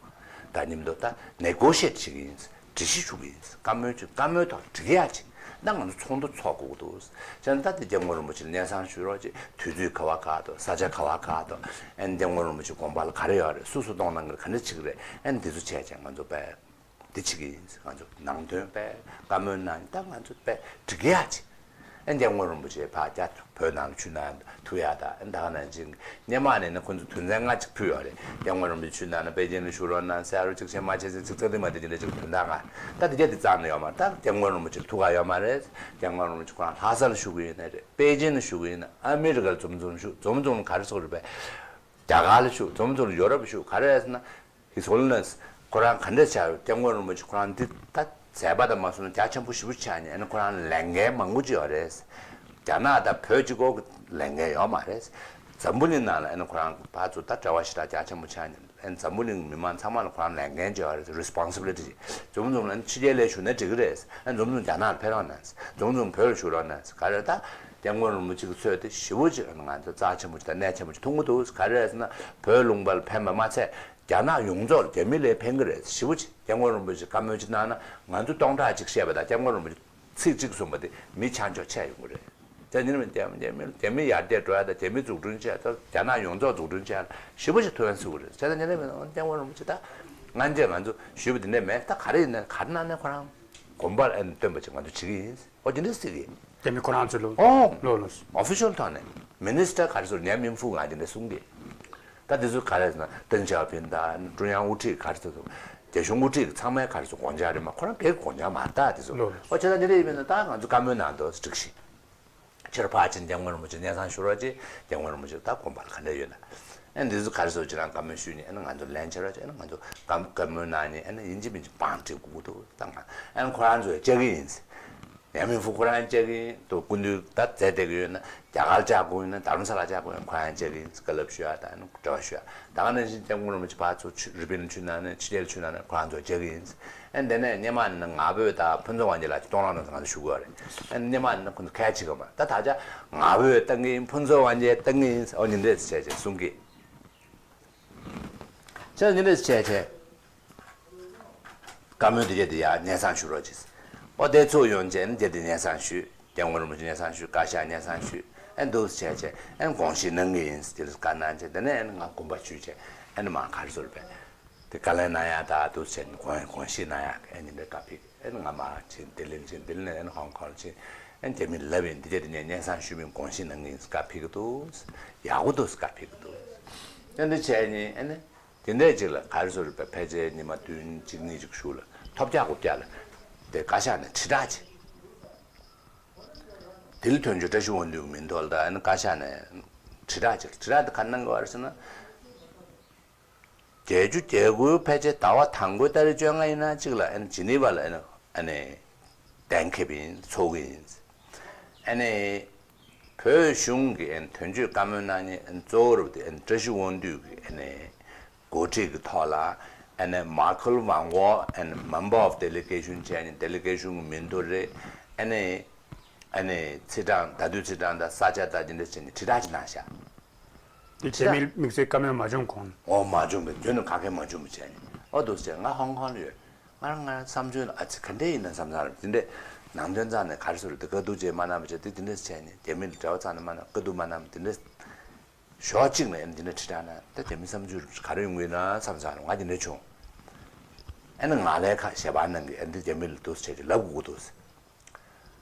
ད་མཉམ་དུ་ད་ནེ་གོ་ཤི་ཡེ་ཊི་བྱེད་ཀྱི་ཡིན། འགྲེལ་བཤད་ཞུ་གི་ཡིན། བཀའ་མོལ་བྱེད། བཀའ་མོལ་ཐོག་འགྲིག་ཡག་ཅིག་ད་ང་ཚོ་ཚོགས་འདུ་ཚོགས་དགོས་འདུག་ཁྱེད་རང་ད་དེ་སྐྱབས་མགོན་རིན་པོ་ཆེ་ལ་སྙན་སེང་ཞུ་རོགས་བྱེད། དུས་ཚོད་ག་བ་ག་འདུག་ས་ཆ་ག་བ་ག་འདུག་ཨ་ནི་སྐྱབས་མགོན་རིན་པོ་ཆེ་དགོངས་པ་ལ་ག་རེ་ཡོད་རེད། སུ་སུ་གཏོང་གནང་གི་རེད། ག་འདྲ་བྱེད་ཀྱི་རེད། ཨ་ནི་འདི་ཚོ་བྱས་བྱས་ང་ཚོ་དཔེ་འདི་བྱེད་ཀྱི་ཡིན། ང་ཚོ་ནང་དོན་དཔེ་བཀའ་མོལ་གནང་ཡིན། ད་ང་ཚོ་དཔེ་འགྲིག་ཡག་ཅིག་ཨ་ནི་སྐྱབས་མགོན་རིན་པོ་ཆེ་ཕར་རྒྱ་བོད་ནང་ལ་ཆུ་ནང་ཐུག་ཡག་ད། ཨ་ནི་ད་ག་ནང་བཞིན་སྔོན་མ་ནས་ནི་ཁོ་ཚོ་དོན་ཚན་ལྔ་ཅིག་ཕུལ་ཡོད་རེད། སྐྱབས་མགོན་རིན་པོ་ཆེ་ཆུ་ནང་ན་པེ་ཅིན་ལ་བཞུགས་རོགས་གནང་ཟེར། ཨ་རུ་གཅིག་ཆེན་མ་ཆེ་ཟེར་ཅིག་ཚེ་འདི་མ་དེ་ཅི་འདྲ་ཅིག་དོན་དག་ལྔ། ད་དེ་རྒྱ་དེ་རྩ་ནས་ཡོད་མ་རེད། ད་སྐྱབས་མགོན་རིན་པོ་ཆེ་ལ་ཐུག་ག་ཡོད་མ་རེད། སྐྱབས་མགོན་རིན་པོ་ཆེ་ཁོ་རང་ལྷ་ས་ལ་བཞུགས་ཀྱི་ཡོད་ནི་རེད། པེ་ཅིན་ལ་བཞུགས་ཀྱི་ཡིན་ན། ཨ་མི་རི་ཀ་ལ་འཛོམས་འཛོམས་བཞུགས། འཛོམས་འཛོམས་ག་རེ་ཟེར་རེད་པས། རྒྱ་གར་ལ་བཞུགས། འཛོམས་འཛོམས་ཡོ་རོབ་བཞུགས། ག་རེ་ཟེར་ན། His Holiness ཁོ་རང་ག་འདྲ་བྱས། སྐྱབས་མགོན་རིན་པོ་ཆེ་ཁོ་རང་འདི་ད་མཛད་པ་དང་མ་སོང་ན་རྒྱ་ཆེན་པོ་ཞེ་པོ་ཆགས་ནས། ཨ་ནི་ཁོ་རང་ལས་འགན་མང་པོ་ཅིག་ཡོད་རེད། རྒྱ་ནག་དང་བོད་གཅིག་པོ་གི་ལས་འགན་ཡོད་མ་རེད། འཛམ་བུ་གླིང་ནང་ལ་ཨ་ནི་ཁོ་རང་ཕར་ཚུར་ད་འབྲེལ་བ་ཞེ་དྲག་རྒྱ་ཆེན་པོ་ཆགས་ནས། ཨ་ནི་འཛམ་བུ་གླིང་མི་མང་ཚང་མ་ལ་ཁོ་རང་ལས་འགན་ཅིག་ཡོད་རེད། Responsibility ཅིག་འཛོམས་འཛོམས་ལ་ཨ་ནི་ཕྱི་རྒྱལ་ལ་བཞུགས་ན་འགྲིག་གི་རེད། ཨ་ནི་འཛོམས་འཛོམས་རྒྱ་ནག་ལ་ཕེབས་རོགས་གནང་། འཛོམས་འཛོམས་བོད་ལ་བཞུགས་རོགས་གནང་ཟེར། ག་རེ་ད་སྐྱབས་མགོན་རིན་པོ་ཆེ་གི་ཚོད་དེ་ཞེ་པོ་ཅིག་ང་ཚོ་རྩ་ཆེན་པོ་ཅིག་དང་གནད་ཆེན་པོ་ཅིག་མཐོང་གི་འདུག་ག་རེ་ཟེར་ན། བོད་ལུང་པ་ལ་ཕན་པ་མ་ཚད། རྒྱ་ནག་ཡོངས་རྫོགས་ལ། རྒྱ་མི་ལ་ཕན་གི་རེད། ཞེ་པོ་ཅིག་སྐྱབས་མགོན་རིན་པོ་ཆེ་བཀའ་མོལ་ཅིག་གནང་ན། ང་ཚོ་སྟོང་ཕྲག་ཅིག་བཤད་པ་དང་སྐྱབས་མགོན་རིན་པོ་ཆེ་ཚིག་གཅིག་གསུངས་པ་དེ་མི་ཆ་འཇོག་ཆད་ཡོང་གི་རེད། ད་ཉིན་མོ་རྒྱ་རྒྱ་མི་རྒྱ་མི་ཡར་རྒྱས་འགྲོ་ཡ་དང་། རྒྱ་མི་འཛུགས་སྐྲུན་བྱས་ད་རྒྱ་ནག་ཡོངས་རྫོགས་འཛུགས་སྐྲུན་བྱས་ཞེ་པོ་ཅིག་ཐུགས་ཕན་གསོས་གི་རེད། བྱས་ད་ཉིན་མོ་སྐྱབས་མགོན་རིན་པོ་ཆེ་ད་སྔ་རྗེས་ང་ཚོ་ཞུས་པ་དེ་འདྲ་མེད། ད་ག་རེ་ཡིན་ན་ག་རེ་གནང་ནས་ཁོ་རང་དགོངས་པ་ཨ་ནི་བཏོན་པ་ཅིག་ང་ཚོ་བྱེད་ཀྱི་ཡིན། ཨོ་དེ་འདྲ་ཟེར་གི། རྒྱ་མི་ཁོ་རང་ཚོ་ལོ། ཨོ། ལོ་ལོ། ཨོ་ཕི་ཤལ་ཐོག་ནས་མི་ནི་སི་ཊར་ག་རེ་ཟེར། ཉན་མིང་ཧྥུ་ང་དེ་འདྲ་གསུང་གི། ད་དེ་ཚོ་ག་རེ་ཟེར་ན། ཏེང་ཞའོ་ཕིང་དང་ཀྲུང་དབྱང་དབུ་ཁྲིད་ག་རེ་ཟེར། རྒྱ་གཞུང་དབུ་ཁྲིད་ཚང་མས་ག་རེ་ཟེར། དགོངས་འཆར་རེད་མ། ཁོ་རང་སྒེར་གྱི་དགོངས་འཆར་མ་རེད་ད་དེ་ཚོ། ལོ་ལོ། ཨོ་བྱས་ཙང་དེ་འདྲ་ཡིན་པ་ཡིན་ན་ད་ང་ཚོ་བཀའ་མོལ་གནང་འདུག་འགྲིག་ཤི། ཕྱིར་ཕར་ཕྱིན་སྐྱབས་མགོན་རིན་པོ་ཆེ་སྙན་སེང་ཞུ་རོགས་གྱིས། སྐྱབས་མགོན་རིན་པོ་ཆེ་ད་དགོངས་པ་ལ་ག་འདྲ་ཡོད་ན། ཨ་ནི་འདི་ཚོ་ག་རེ་ཟེར། ཁྱེད་རང་བཀའ་མོལ་ཞུས་ནས་ཨ་ནི་ང་ཚོ་ལན་བྱེད་རོགས་གྱིས། ཨ་ནི་ང་ཚོ་བཀའ་བཀའ་མོལ་གནང་ནས་ཨ་ནི་ཡིན་གཅིག་མིན་གཅིག་བང་སྒྲིག་དགོས་ཀྱི་འདུག་ད་ང་ཨ་ནི་ཁོ་རང་ཚོས་བཅར་གྱི་ཡིན། ཉན་མིང་ཧྥུ་ཁོ་རང་བཅར་གྱི་ཡིན་འདུག་སྐུ་མདུན་ད་མཛད་བསྡད་ཀྱི་ཡོད་ན། རྒྱ་གར་བཅར་དགོས་ཡིན་ན། རྡ་རམ་ས་ལ་བཅར་དགོས་ཡིན་ན། ཁོ་རང་བཅར་གྱི་ཡིན། བཀའ་སློབ་ཞུ་ཡ་དང་ཨ་ནི་འབྲེལ་བ་ཞུ་ཡ། ད་ག་ནང་བཞིན་སྐྱབས་མགོན་རིན་པོ་ཆེ་ཕར་ཚུར་ཕྱི་རི་པིན་ལ་ཕྱིན་ན་ནི། ཕྱི་རྒྱལ་ལ་ཕྱིན་ན་ནི་ཁོ་རང་ཚོ་བཅར་གྱི་ཡིན། ཨ་ནི་དེ་ནས་སྔོན་མ་ནི་ང་ཕོད་དང་ཕུན་ཚོགས་དབང་རྒྱལ་ལགས་ཀྱིས་གཏོང་རོགས་གནང་ཟེར་ང་ཚོ་ཞུ་དགོས་རེད། ཨ་ནི་སྔོན་མ་ནི་ཁོ་ཚོ་ཁས་འཆེ་གི་མ་རེད། ད་ད་ཆ་ང་ཕོད་གཏོང་གི་ཡིན། ཕུན་ཚོགས་དབང་རྒྱལ་གཏོང་གི་ཡིན། ཨོ་ཉིན་རེ་བྱས་བྱས་གསུང་གི། བྱས་ཉིན་རེ་བྱས་བྱས། བཀའ་མོལ་དེ་གྱད་དེ་ཡར་སྙན་སེང་ཞུ་རོགས་གྱིས། ཨོ་དེ་ཚོ་ཡོང་བྱས་ནི་དེ་དེ་སྙན་སེང་ཞུས། སྐྱབས་མགོན་རིན་པོ་ཆེ་སྙན་སེང་ཞུས། བཀའ་ཤག་སྙན་སེང་ཞུས། ཨེ་འདུག་སེ་བྱས་བྱས་ཨེ་དགོངས་བཞེས་གནང་གི་ཡིན་ཟེར་དེ་ལ་བཀའ་གནང་བྱས། དེ་ནས་ཨེ་ང་དགོངས་པ་ཞུས་བྱས་ཨེ་མར་ག་རེ་ཟེར་བས། དེ་བཀའ་ལན་གནང་ཡ་ད་འདུག་སེ་བྱས་དགོངས་དགོངས་བཞེས་གནང་ཡ་ཨེ་ཉིན་དེ་བཀའ་ཕེབས། ཨེ་ང་མར་ཕྱིན་ལྡི་ལི་ཕྱིན། ལྡི་ལི་ནས་ཨེ་ཧོང་ཀོང་ཕྱིན། ཨེ་རྒྱ་མི་ལབ་ཡིན། དེ་གྱད་དེ་ངས་སྙན་སེང་ཞུས་མིན་དགོངས་བཞེས་གནང་གི་ཡིན་ཟེར་བཀའ་ཕེབས་ཀྱི་འདུག་ཡག་པོ་འདུག་ཟེར་བཀའ་ཕེབས་ཀྱི་འདུག་ཨེ་འདི་བྱས་ནི་ཨེ་ནི། དེ་འདྲས་ཅིག་ལ་ག་རེ་ཟེར་བས། ཕལ་ཆེར་ཉི་མ་བདུན་གཅིག་གཉིས་ཅིག་གཞུག་ལ་ཐོབ་རྒྱག་དགུ་རྒྱག་ལ་དེ་བཀའ་ཤག་ནས་དྲིལ་བསྒྲགས་བྱས། དེ་ལ་དོན་གཅོད་བཀྲ་ཤིས་དབང་འདུས་ཀྱི་མིང་ཐོག་ལ་ད་ཨ་ནི་བཀའ་ཤག་ནས་དྲིལ་བསྒྲགས་བྱས། དྲིལ་བསྒྲགས་དེ་ག་རེ་གནང་གི་ཡོད་རེད་ཟེར་ན། བརྒྱད་ཅུ་གྱ་དགུ་ཕལ་ཆེར་ཟླ་བ་དང་པོའི་ཏ་རིག་བཅོ་ལྔ་ཡིན་ན་གཅིག་ལ་ཨ་ནི་ཇི་ནི་ཝ་ལ་ཨ་ནི་ཨ་ནི་གཏན་འཁེལ་ཡིན། ཚོགས་ཀྱི་ཡིན། ཨ་ནི་བོད་གཞུང་གི་ཨ་ནི་དོན་གཅོད་བཀའ་མོལ་གནང་མཁན་ཨ་ནི་གཙོ་བོ་རུ་དེ་ཨ་ནི་བཀྲ་ཤིས་དབང་འདུས་ཀྱི་ཨ་ནི་འགོ་ཁྲིད་ཀྱི་ཐོག་ལ་ཨ་ནི་Michael Van Wall ཨ་ནི་Member of Delegation བྱས་ནས་Delegation གྱི་མི་འདུག་རེད། ཨ་ནི་ཨ་ནི་ཚེས་གྲངས་ད་དུས་ཚེས་གྲངས་དང་ས་ཆ་དང་དེ་འདྲ་བྱས་ནས་དྲིལ་བསྒྲགས་ཅིག་གནང་ཤག་དེ་རྒྱ་མིའི་དམིགས་བསལ་བཀའ་མོལ་མ་བྱུང་གོང་། འོ་མ་བྱུང་བས་རྒྱུན་དུ་ག་གེ་མ་བྱུང་བ་བྱས་ནས། ཨོ་འདུག་སེ་ང་ཧོང་ཀོང་ལ་ཡོད། ང་རང་ང་རང་བསམ་ཚུལ་ལ་ཨ་ཙི་ག་འདྲས་ཡིན་ན་བསམ་ཚར་དེ་འདྲས་ནང་དོན་རྩ་ནས་ག་རེ་ཟེར་དེ་དཀའ་སྡུག་ཅིག་མ་གནང་བ་བྱས་དེ་དེ་འདྲས་བྱས་ནས་རྒྱ་མི་ལ་འབྲེལ་བ་རྩ་ནས་མ་གནང་། དཀའ་སྡུག་མ་གནང་བ་དེ་འདྲས་ཞོགས་གཅིག་ནས་ཨེ་འདི་འདྲས་དྲིལ་བསྒྲགས་གནང་ད་རྒྱ་མི་བསམ་ཚུལ་ག་རེ་ཡོང་གི་ཡིན་ན་བསམ་ཚར་ང་དེ་འདྲས་བྱུང་། ཨེ་ན་ང་ལས་ཁ་ཞལ་པར་གནང་གི་ཨེ་འདི་རྒྱ་མི་ལ་འདུག་སེ་བྱས་ཀྱི་ལབ་དགོས་ཀྱི་འདུག་སེ།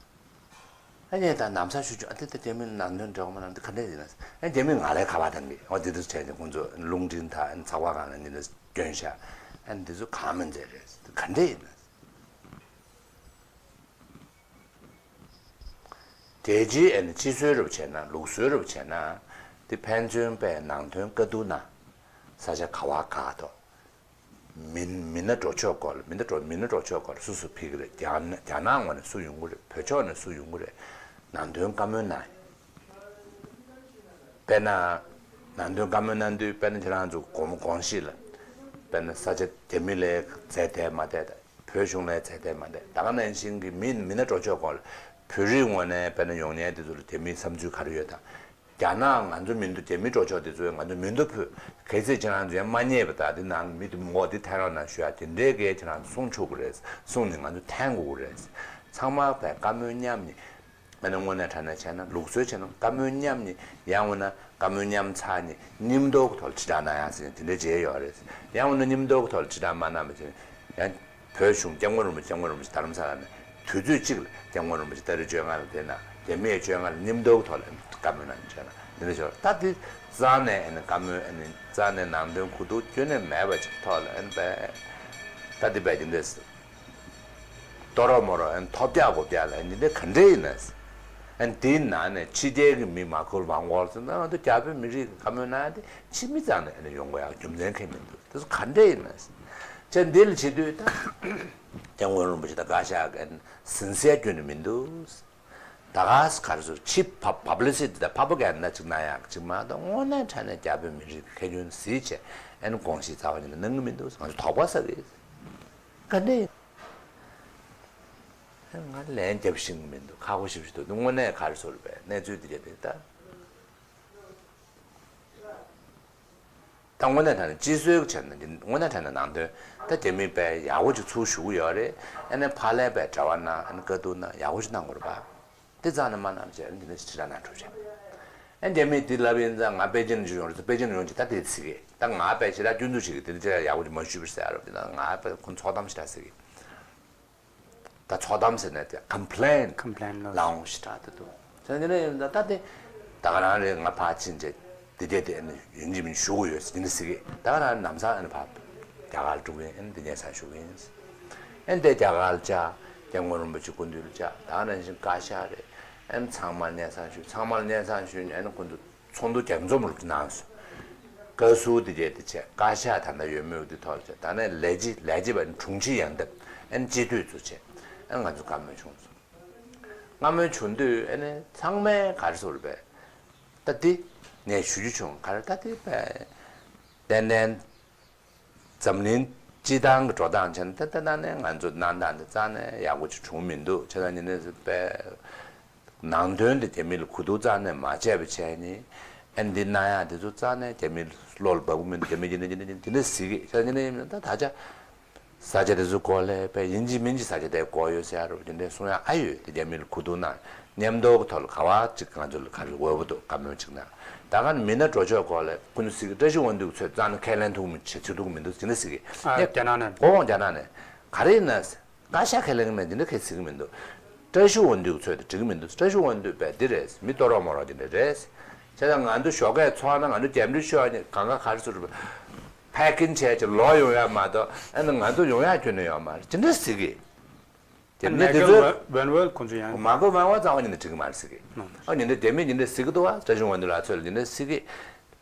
ཨ་ནི་ད་ལམ་སང་ཞུ་ཆོག་ཨ་དེ་ད་རྒྱ་མི་ནང་དོན་འབྲེལ་བ་མ་གནང་དེ་ག་འདྲ་ཡིན་ན། ཨ་རྒྱ་མི་ང་ལས་ཁ་བ་དང་གི་ཨོ་དེ་དུ་བྱས་ནས་ཁོང་ཚོ་རླུང་འཕྲིན་དང་ཚགས་པར་སྒང་ལ་ཉིན་དུ་སྐྱོན་ཤག་ཨ་ནི་དེ་ཚོ་གང་མི་མཛད་རེད་ག་འདྲ་ཡིན་ན། རྒྱལ་སྤྱིའི་ཨ་ནི་སྤྱི་སྲོལ་རུ་བྱས་ན་ལུགས་སྲོལ་རུ་བྱས་ན་དེ་ཕན་ཚུན་པའི་ནང་དོན་བཀའ་བསྡུར་ན་ས་ཆ་ག་བ་ག་ཐོག་མི་མི་སྣ་འགྲོ་ཕྱོགས་སྐོར་ལ་མི་སྣ་འགྲོ་མི་སྣ་འགྲོ་ཕྱོགས་སྐོར་ལ་སུ་སུ་ཕེབས་ཀྱི་རེད། རྒྱ་ནག་རྒྱ་ནག་ངོས་ནས་སུ་ཡོང་གི་རེད། བོད་ཕྱོགས་ནས་སུ་ཡོང་གི་རེད། ནང་དོན་བཀའ་མོལ་གནང་། དཔེར་ན་ནང་དོན་བཀའ་མོལ་གནང་དུས་དཔེར་ན་ཁྱེད་རང་ཚོ་དགོངས་དགོངས་གཞི་ལ་དཔེར་ན་ས་ཆ་རྒྱ་མི་ལ་མཛད་བསྡད་མ་བསྡད་དང་བོད་གཞུང་ལ་མཛད་བསྡད་མ་བསྡད་ད་ག་ནང་བཞིན་གྱི་མི་མི་སྣ་འགྲོ་ཕྱོགས་སྐོར་ལ་བོད་རིགས་ངོས་ནས་དཔེར་ན་ཡོང་མཁན་དེ་ཚོ་ལ་རྒྱ་མིའི་བསམ་ཚུལ་ག་རེ་ཡོད་དང་། རྒྱ་ནག་ང་ཚོ་མི་འདུག་རྒྱ་མི་འགྲོ་ཕྱོགས་དེ་ཚོས་ང་ཚོ་མི་འདུག་ཕུད་གལ་སྲིད་ཁྱེད་རང་ཚོ་ཡང་མ་རྙེད་པ་དང་དེ་ནང་མི་དེ་མི་ངོ་དེ་ཐད་རང་ནང་ཞུ་ཡ་དེ་འདྲའི་གས་ཁྱེད་རང་ཚོ་གསུང་ཆོག་གི་རེད། གསུང་ནས་ང་ཚོ་འཐེན་དགོས་ཀྱི་རེད། ཚང་མ་བས་བཀའ་མོལ་མཉམ་ནས་ཨ་ནི་དངོས་གནས་དྲང་གནས་བྱས་ན་ལུགས་སྲོལ་བྱས་ན་བཀའ་མོལ་མཉམ་ནས་ཡང་འོ་ན་བཀའ་མོལ་མཉམ་ཚར་ནས་མཉམ་དུ་ཐོག་ལ་དྲིལ་བསྒྲགས་གནང་ཡ་ཟེར་ནས་དེ་འདྲའི་བྱས་ཡོད་རེད། ཡང་འོ་ན་མཉམ་དུ་ཐོག་ལ་དྲིལ་བསྒྲགས་མ་གནང་བ་བྱས་ནས་ཡང་། བོད་གཞུང་སྐྱབས་མགོན་རིན་པོ་ཆེ་སྐྱབས་མགོན་རིན་པོ་ཆེ་རྡ་རམ་ས་ལ་ནས་དུས་ཚོད་གཅིག་ལ་སྐྱབས་མགོན་རིན་པོ་ཆེ་ཏ་རིག་བཅོ་ལྔ་ལ་བསྡད་ན་རྒྱ་མིའི་བཅོ་ལྔ་ལ་མཉམ་དུ་ཐོག་ལ་བཀའ་མོལ་གནང་བྱས་ན་འདི་འདྲ་ཞོར་ད་འདི་རྩ་ནས་ཨ་ནི་བཀའ་མོལ་ཨ་ནི་རྩ་ནས་ནང་དོན་གོ་བསྡུར་ཁྱོན་ནས་མེད་པ་ཅིག་ཐོག་ལ་ཨ་ནི་བས་ད་འདི་བས་འདི་འདྲས་ཏོ་རོ་མོ་རོ་ཨ་ནི་ཐོབ་རྒྱག་གོ་རྒྱག་ལ་ཨ་ནི་འདི་འདྲ་ག་འདྲས་ཡིན་ན་ཨ་ནི་འདིའི་ནང་ནས་ཕྱི་རྒྱལ་གྱི་མི་མ་ཁུལ་མང་པོར་ཟེར་ན་ང་ཚོ་རྒྱ་བོད་མི་རིགས་ཀྱི་བཀའ་མོལ་གནང་ཡ་དེ་ཕྱི་མི་རྩ་ནས་ཨ་ནི་ཡོང་དགོས་ཡ་རྒྱུ་མཚན་ཁེལ་མི་འདུག་དེ་ཚོ་ག་འདྲས་ཡིན་ན། ཅེས་འདི་ལ་བྱེད་དུས་ད་སྐྱབས་མགོན་རིན་པོ་ཆེ་དང་བཀའ་ཤག་གི་ཟིན་སའི་རྒྱུ་ནི་མི་འདུག་ད་ག་སེ་ག་རེ་ཟེར་ཕྱི་ཕ་ཕ་བྷ་ལི་སི་ཊི་དང་ཕ་པོ་གྷན་ཌ་ཅིག་གནང་ཡག་ཅིག་མ་གཏོགས་དངོས་གནས་དྲང་གནས་རྒྱ་བོད་མི་རིགས་ཁྱད་ཆོས་གཟིགས་བྱས་ཨ་ནི་དགོངས་གཞི་རྩ་བ་ཉིད་ནས་གནང་གི་མི་འདུག་ང་ཚོ་དོགས་པ་ཟ་གི་ག་འདྲས་ཡིན། ང་ལན་རྒྱབ་ཤེས་ཀྱི་མི་འདུག་ཁག་པོ་ཞེ་པོ་ཞིག་འདུག་དངོས་གནས་ག་རེ་ཟེར་བའི་གནས་ཚུལ་འདི་རེད་དེ་ད། ད་དངོས་གནས་དྲང་གནས་སྤྱི་སྲོལ་བྱས་ན་འདི་དངོས་གནས་དྲང་གནས་ནང་དོན་ད་རྒྱ་མི་པས་ཡག་པོ་ཅིག་ཚུར་ཞུ་གི་ཡོད་རེད། ཨ་ནི་ཕར་ལན་པས་གྲྭ་པ་ནང་ཨ་ནི་བཀའ་བསྡུར་ནང་ཡག་པོ་ཞིག་གནང་དགོས་རེད་པ། དེ་རྩ་ནས་མ་གནང་བྱས་ཨ་ནི་འདི་འདྲ་ཞིག་དྲིལ་བསྒྲགས་གནང་གྲུབ་བྱས། ཨ་ནི་རྒྱ་མིས་འདི་ལབ་ཡིན་ཙང་ང་པེ་ཅིན་ལ་ཡོང་རེད་ཟེར་པེ་ཅིན་ལ་ཡོང་ཅིག་ད་དེ་ཟེར་གི་ད་ང་པས་ཞེ་དྲག་སྐྱོན་འཛུགས་བྱེད་གི་དེ་འདྲ་ཡག་པོ་ཅིག་མ་ཞུས་པར་ཟེར་ཡ་རེད་དེ་ན་ང་པས་ཁོ་ཚོགས་གཏམ་ཞེ་དྲག་ཟེར་གི་ད་ཚོགས་གཏམ་ཟེར་ནས་དེ་complain complain ལ་འོང་ཞེ་དྲག་དེ་འདུག་ཟེར་ནས་འདི་ནས་ཡིན་ད་ལྟ་དེ་ད་ག་རང་རེད། ང་ཕར་ཕྱིན་བྱས་འདི་དེ་དེ་ནི་ཡིན་གཅིག་མིན་གཅིག་ཞུ་གི་ཡོད་ཟེར་འདི་ཟེར་གི་ད་ག་རང་ལམ་སང་ཨ་ནི་ཕར་རྒྱ་གར་འགྲོ་གི་ཡིན། ཨ་ནི་འདི་ཉལ་ས་ཞུ་གི་ཡིན། ཨ་ནི་དེ་རྒྱ་གར་ལ་བཅར། སྐྱབས་མགོན་རིན་པོ་ཆེ་སྐུ་མདུན་ལ་བཅར། ད་ག་ནང་བཞིན་བཀའ་ཤག་རེད། ཨ་ནི་ཚང་མ་ཉལ་ས་ཞུ། ཚང་མ་ལ་ཉལ་ས་ཞུས་ནས་ཨ་ནི་སྐུ་མདུན་ཚོགས་འདུ་རྒྱས་འཛོམས་རུ་གནང་སོང་། བཀའ་ཟུར་དེ་བྱས་དེ་བྱས་བཀའ་ཤག་ད་ལྟ་ཡོད་མེད་དེ་ཐོག་བྱས་ད་ནས་ལས་བྱེད་ལས་བྱེད་པ་དྲུང་ཆེ་ཡང་འདེམས་ཨ་ནི་སྤྱི་འཐུས་ཚོ་བྱས་ཨ་ནི་ང་ཚོ་བཀའ་མོལ་བྱུང་སོང་། བཀའ་མོལ་བྱུང་དུས་ཨ་ནི་ཚང་མས་ག་རེ་ཟེར་བས་ད་འདི་ངས་ཞུ་རྒྱུ་བྱུང་ག་རེ་ད་འདི་བས་ཏན་ཏན། འཛམ་གླིང་སྤྱི་བཏང་གི་འགྲོ་སྟངས་བྱས་ན་ད་ལྟ་ནང་ནས་ང་ཚོ་གནང་སྟངས་འདི་རྩ་ནས་ཡག་པོ་ཅིག་བྱུང་མི་འདུག་བྱས་ཙང་ཉིན་ནས་པས་ནང་དོན་དེ་རྒྱ་མི་ལ་གོ་བསྡུར་རྩ་ནས་མ་བྱས་པ་བྱས་ནས་ཨ་འདི་གནང་ཡག་དེ་ཚོ་རྩ་ནས་རྒྱ་མི་བློ་ལ་འབབ་གི་མི་འདུག་རྒྱ་མི་འདི་འདྲ་འདི་འདྲ་འདི་འདྲ་ཟེར་གི་བྱས་ཙང་ཉིན་ནས་ཡིན་ན་ད་ད་ཆ་ས་ཆ་དེ་ཚོ་སྐོར་ལ་པས་ཡིན་གཅིག་མིན་གཅིག་ས་ཆ་དེ་སྐོར་ཡོད་ཟེར་ཡ་རོ་དེ་འདྲ་གསུང་ཡག་ཨ་ཡོད་དེ་རྒྱ་མི་ལ་གོ་བསྡུར་གནང་མཉམ་དུ་གི་ཐོག་ལ་ག་བ་ཅིག་ང་ཚོ་ལ་ག་རེ་འོས་པ་འདུག་བཀའ་མོལ་ཅིག་གནང་། ད་ག་ནས་མི་སྣ་འགྲོ་ཕྱོགས་སྐོར་ལ་ཀུན་སློང་ཟིག་བཀྲ་ཤིས་དབང་འདུས་ཚོས་རྩ་ནས་ཁས་ལེན་ཐུབ་མི་བྱེད་ཐུབ་མི་འདུག་ཟེར་ནས་ཟེར་གི་ཨ་རྒྱ་ནག་ནས། གོ་འོང་རྒྱ་ནག་ནས་ག་རེ་ཡིན་ན་བཀའ་ཤག་ཁས་ལེན་གི་མེད་འདི་འདྲ་ཁས་ཟེར་གི་མི་འདུག་བཀྲ་ཤིས་དབང་འདུས་ཚོས་དེ་འགྲིག་གི་མི་འདུག་བཀྲ་ཤིས་དབང་འདུས་པས་འདི་རེད་མི་ཏོ་རོ་མོ་རོ་འདི་འདྲ་རེད། བྱས་ཙང་ང་ཚོ་ཞོགས་ཀས་ཚོགས་ན་ང་ཚོ་རྒྱབ་འདྲི་ཤོག་ནི་གང་ག་ག་རེ་ཟེར་རུ་ཕེ་ཀིན་བྱས་ཀྱི་ལོག་ཡོང་ཡ་མ་གཏོགས་ཨ་ནི་ང་ཚོ་ཡོང་ཡ་ཁྱོན་ནས་ཡོད་མ་རེད་ཅི་འདྲ་ཟེར་གི་དེ་ནས་དེ་ཚོ་ཝན་ཝལ་ཁོང་ཚོ་ཡང་མ་གོ་ཝན་ཝལ་རྩ་བ་ཉིད་ནས་འགྲིག་གི་མ་རེད་ཟེར་གི་ཨ་ཉིན་དེ་དེ་མིན་ཉིན་དེ་ཟེར་གི་འདུག་བ་བཀྲ་ཤིས་དབང་འདུས་ལགས་ཚོས་ལ་ཉིན་དེ་ཟེར་གི་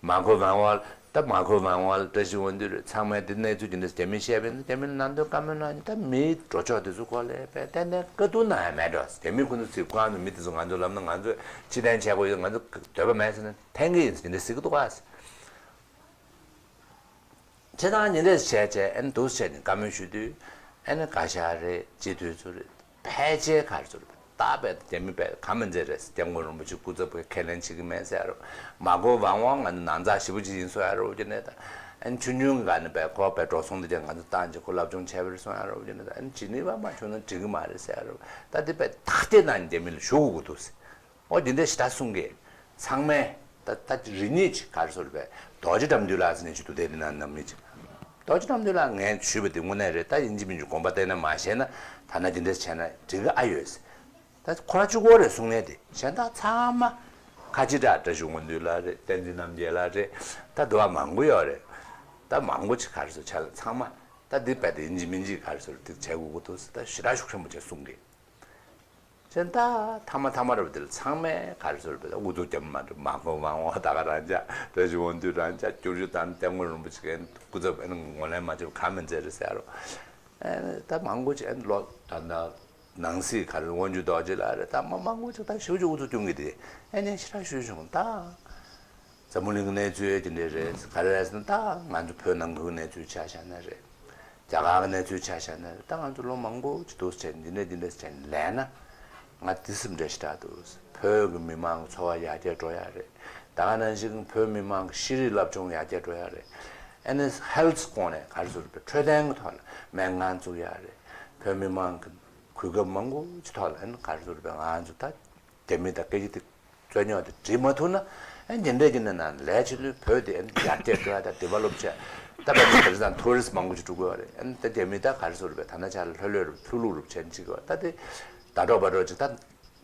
མ་གོ་ཝན་ཝལ་ད་མ་གོ་ཝན་ཝལ་བཀྲ་ཤིས་དབང་འདུས་རེད་ཚང་མས་དེ་གནས་ཚུལ་ཉིན་དེ་རྒྱ་མི་བཤད་པས་ན་རྒྱ་མི་ནང་དོན་བཀའ་མོལ་གནང་ཉིན་ད་མི་འགྲོ་ཕྱོགས་དེ་ཚོ་སྐོར་ལ་པས་ཏན་ཏན་བཀའ་བསྡུར་གནང་ཡ་མེད་འགྲོ་རྒྱ་མི་ཁོ་ཚོ་ཚིག་ཁོ་རང་ཚོ་མི་དེ་ཚོ་ང་ཚོ་ལབ་ན་ང་ཚོས་ཕྱི་ཐེན་བྱས་དགོས་ཡོད་ང་ཚོ་འདོད་པ་མེད་ཟེར་ན་འཐེན་གི་ཡིན་ཟེར་ཉིན་དེ་ཟེར་གི་འདུག་བ། བྱས་ཙང་ཉིན་རེ་བྱས་བྱས་ཨ་ནི་འདུག་བྱས་ནས་བཀའ་མོལ་ཞུ་དུས་ཨ་ནི་བཀའ་ཤག་རེད་སྤྱི་འཐུས་ཚོ་རེད་ཕལ་ཆེར་ག་རེ་ཚོ་རེད་ད་བས་རྒྱ་མི་བས་ག་མི་མཛད་རེད་སྐྱབས་མགོན་རིན་པོ་ཆེ་སྐུ་ཚབ་ཀྱིས་ཁས་ལེན་བྱེད་ཀྱི་མེད་ཟེར་ཡ་རོ་མ་གོ་ཝང་ཝང་ང་ཚོ་ནང་ཚགས་ཞེ་པོ་ཅིག་ཡིན་སོང་ཡ་རོ་ཀྱི་ནས་ད་ཨ་ནི་ཆུང་ཆུང་གི་ག་ནས་བས་ཁོ་བས་འགྲོ་སོང་དེ་ཀྱང་ང་ཚོ་བཏང་ཅིག་ཁོ་སློབ་སྦྱོང་བྱས་པ་རེད་སོང་ཡ་རོ་ཀྱི་ནས་ད་ཨ་ནི་ཇི་ནི་ཝ་མ་བྱུང་ན་འགྲིག་གི་མ་རེད་ཟེར་ཡ་རོ་ད་དེ་བས་ཐག་གཅོད་གནང་རྒྱ་མི་ལ་ཞུ་དགོས་ཀྱི་འདུག་ཟེར། ཨོ་འདི་འདྲ་ཞིག་ད་གསུང་གི་ཚང་མས་ད་ད་རེ་གཉིས་ཀྱི་ག་རེ་ཟེར་བས་རྡོ་རྗེ་དགྲ་འདུལ་ལགས་ཟེར་ནས་ཞུ་འདུག་དེ་འདི་ན་ནམ་མི་ཅིག་རྡོ་རྗེ་དགྲ་འདུལ་ལགས་ངས་ཞུས་པ་དེ་དངོས་གནས་རེད་ད་ཡིན་གཅིག་མིན་གཅིག་དགོངས་པ་བསྟན་ན་མ་བཞེས་ན་ད་ན་འདི་འདྲ་བྱས་ན་འགྲིག་གི་ཨ་ཡོད། ད་ཁོ་རང་གཅིག་པོ་རེད་གསུང་མཁན་དེ། གཞན་དག་ཚང་མ་ཁ་ཆེ་དྲགས་བཀྲ་ཤིས་དབང་འདུས་ལགས་རེད། བསྟན་འཛིན་རྣམ་རྒྱལ་ལགས་རེད། ད་འདུག་པ་མང་པོ་ཡོད་རེད། ད་མང་པོ་ཅིག་ག་རེ་ཟེར་ཆ་ལ་ཚང་མ་ད་འདི་རྦད་དེ་ཡིན་གཅིག་མིན་གཅིག་ག་རེ་ཟེར་འདི་བྱེད་དགོས་ཀྱི་འདུག་ཟེར་ད་ཞེ་དྲག་ཤུགས་ཆེན་པོ་བྱས་གསུང་གི། གཞན་དག་ཐ་མ་ཐ་མ་རེད་པ། འདི་ལ་ཚང་མས་ག་རེ་ཟེར་རྦད་དེ་ཨུ་ཚུགས་རྒྱབ་མ་འགྲོ། མ་གོ་མ་འོ་ད་ག་རང་ཅག་བཀྲ་ཤིས་དབང་འདུས་རང་ཅག་བསྒྱུར་བཅོས་དང་སྐྱབས་མགོན་རིན་པོ་ཆེ་གི་སྐུ་ཚབ་ཨ་ནི་ངོས་ལེན་མ་བྱས་པ་གང་མིན་མཛད་རེད་ཟེར་རོ། ཨ་ནི་ད་མང་པོ་ཅིག་ཨ་ནི་ལོ་ད་ད། ནང་སྲིད་ག་རེ་དབང་ཕྱུག་རྡོ་རྗེ་ལགས་རེད། ད་མ་མང་པོ་ཅིག་ད་ཞེ་པོ་ཅིག་ཨུ་ཚུགས་སྐྱོན་གྱི་དེ་ཨ་ནི་ཞེ་དྲག་ཞུས་བྱུང་། ད་འཛམ་བུ་གླིང་གི་གནས་ཚུལ་དེ་འདྲས་རེད། ག་རེ་རེད་ཟེར་ན་ད་ང་ཚོ་བོད་ནང་ཁུལ་གནས་ཚུལ་ཆ་བཞག་ན་རེད། རྒྱ་གར་གི་གནས་ཚུལ་ཆ་བཞག་ན་རེད། ད་ང་ཚོ་ལོ་མང་པོ་ཅིག་འདུག་སེ་བྱས་འདི་འདྲས་འདི་འདྲས་བྱས་ལས་ན་ང་འདི་སེམས་ཁྲལ་ཞེ་དྲག་འདུག་བོད་ཀྱི་མི་མང་གི་འཚོ་བ་ཡར་རྒྱས་འགྲོ་ཡ་རེད། ད་ག་ནང་བཞིན་བོད་མི་མང་གི་ཤེས་རིག་སློབ་སྦྱོང་ཡར་རྒྱས་འགྲོ་ཡ་རེད། ཨ་ནི་ཧེལ་ཐི་སྐོར་ནས་ག་རེ་ཟེར་རེད་པ། འཕྲོད་བསྟེན་གྱི་ཐོག་ལ་སྨན་ཁང་བཙུགས་ཡ་རེད། བོད་མི་མང་གི་གོ་སྐབས་མང་པོ་ཅིག་ཐོག་ལ་ཨ་ནི་ག་རེ་ཟེར་རེད་པ། ང་ཚོ་ད་རྒྱ་མི་དང་སྐད་ཆ་དེ་རྩོད་རྙོག་དེ་འགྲིག་མ་ཐུབ་ན་ཨ་ནི་འདི་འདྲས་ཀྱི་ནང་ལས་ཆེ་ལུས་བོད་དེ་ཨ་ནི་ཡར་རྒྱས་འགྲོ་ཡ་དང་ཌི་ཝེ་ལོབ་བྱས། ད་བོད་མི་དེ་རིང་ཊུ་རི་སི་མང་པོ་ཅིག་འགྲོ་གི་ཡོད་རེད། ཨ་ནི་ད་རྒྱ་མི་ད་ག་རེ་ཟེར་རེད་པ། ད་ནང་ཆ་ལ་ལྷོད་ལྷོད་རུ་ལྷུག་ལྷུག་རུ་བྱས་ནས་ཅིག་ཡོད་ད་དེ་ད་གྲོགས་པ་གྲོགས་ཅིག་ད།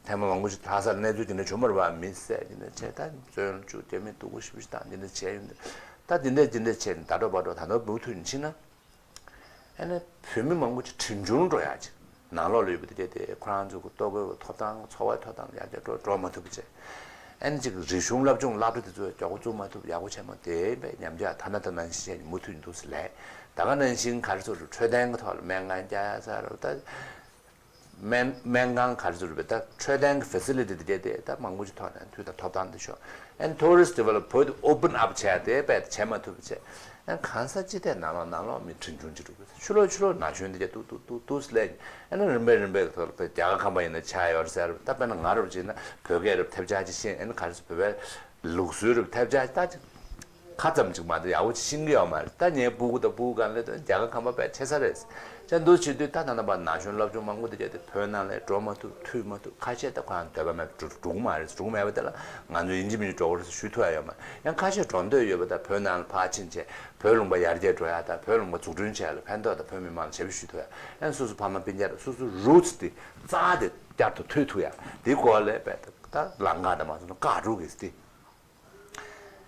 ཐེངས་མ་མང་པོ་ཞིག་ལྷ་སར་གནས་ཚུལ་དེ་འདྲ་བྱུང་མ་རེད་པ། མི་བསད་དེ་འདྲ་བྱས། ད་བཙོན་བཅུག་རྒྱ་མི་སྡུག་པོ་ཞེ་པོ་ཞིག་དང་དེ་འདྲ་བྱས་ཡོད་འདུག་ད་དེ་འདྲ་དེ་འདྲ་བྱས་ནས་ད་གྲོགས་པ་གྲོགས་ད་ལྟ་མུ་མཐུད་ནས་ཕྱིན་ན། ཨ་ནི་བོད་མི་མང་པོ་ཅིག་གྲོན་ཆུང་འགྲོ་ཡག་ཅིག་ནང་ལོགས་ལ་ཡོད་པ་དེ་འདྲ་དེ་ཁོ་རང་ཚོ་གི་ལྟོ་གོས་ཀྱི་ཐོབ་ཐང་འཚོ་བའི་ཐོབ་ཐང་ཡར་རྒྱས་འགྲོ་འགྲོ་མ་ཐུབ་པ་བྱས། ཨ་ནི་ཅིག་རིག་གཞུང་སློབ་སྦྱོང་སློབ་གྲྭ་དེ་ཚོ་མགྱོགས་པོ་བཙུགས་མ་ཐུབ་ཡག་པོ་བྱས་མ་དེ་བས་ཉམས་ཆག་ད་ན་ད་ན་བཞིན་བྱས་ནས་མུ་མཐུད་ནས་འདུག་སེ་ལས། ད་ག་ནང་བཞིན་ག་རེ་ཟེར་རེད། འཕྲོད་བསྟེན་གྱི་ཐོག་ལ་སྨན་ཁང་རྒྱག་ཡ་ཟེར་རེད་ད། སྨན་སྨན་ཁང་ག་རེ་ཟེར་རེད་པས། ད་འཕྲོད་བསྟེན་གྱི་ཕེ་སི་ལི་ཊི་དེ་འདྲ་དེ་ད་མང་པོ་ཅིག་ཐོག་ནས་དུས་དང་ཐོབ་ཐང་དེ་ཤོར། ཨན་ཊུ་རི་སི་ཊི་ཌི་ཝེ་ལོབ་བོད་དེ་ཨོ་པན་ཨབ་བྱས་ཏེ་རྦད་དེ་བྱས་མ་ཐུབ་པ་བྱས། ཨན་གང་ས་ཅི་ཐད་ནང་ལོགས་ནང་ལོགས་མི་གྲོན་ཆུང་ཅིག་འགྲོ་གི། ཕྱི་ལོགས་ཕྱི་ལོགས་ན་གཞོན་དེ་འདྲ་ཏུག་ཏུག་ཏུག་ཏུག་སླེབས། ཨན་རིམ་པས་རིམ་པས་ཐོག་ལ་རྒྱ་གར་ཁམས་པ་ཡིན་ན་ཆ་ཡོད་ཟེར། ད་དཔེར་ན་ང་རབ་བྱས་ན་བོད་སྐད་རབ་ཐེབས་ཆག་ཅིག་ཤེས། ཨན་ག་རེ་ཟེར་བོད་པའི་ལུགས་སྲོལ་རབ་ཐེབས་ཆག་ད་ཅིག་ཁ་ཙམ་ཅིག་མ་གཏོགས་ཡག་པོ་ཅིག་ཤེས་ཀྱི་ཡོད་མ་རེད། ད་ངའི་སྤུ་གུ་དང་སྤུ་གུ་སྒང་ལ་ད་རྒྱ་གར་ཁམས་པ་དཔེ་ཆེ་ས་རེད། ཅག་འདུག་བྱེད་དུས་ད་ད་ལྟ་བར་ན་གཞོན་སློབ་སྦྱོང་མང་པོ་དེ་བྱས་ཏེ་བོད་ནང་ལ་འགྲོ་མ་ཐུབ་ཐུག་མ་ཐུབ། ཁ་ཤས་ད་ཁོ་རང་འདོད་པ་མེད་འགྲོ་འགྲོ་གི་མ་རེད། འགྲོ་གི་མེད་པ་དེ་ལ་ང་ཚོ་ཡིན་གཅིག་མིན་གཅིག་འགྲོ་གི་རེད་ཟེར་ཞུ་ཐུབ་ཡ་ཡོད་མ་རེད། ཡང་ཁ་ཤས་འགྲོ་འདོད་ཡོད་པ་ད་བོད་ནང་ལ་ཕར་ཕྱིན་བྱས་བོད་ལུང་པ་ཡར་རྒྱས་འགྲོ་ཡ་ད་བོད་ལུང་པ་འཛུགས་སྐྲུན་བྱས་ལ་ཕན་ཐོགས་ད་བོད་མི་མང་ལ་ཞབས་ཞུ་ཞུ་ཐུབ་ཡ། ཡང་སོ་སོ་ཕ་མ་སྤུན་ཀྱག་སོ་སོ་རུ་ཊི་སི་དེ་རྩ་དེ་བསྐྱར་དུ་མཐུད་ཐུབ་ཡ་དེ་སྐོར་ལ་རྦད་དེ་ད་ལམ་ཁ་ད་མ་སོང་ན་བཀག་འགྲོ་གི་ཟེར་ཏེ།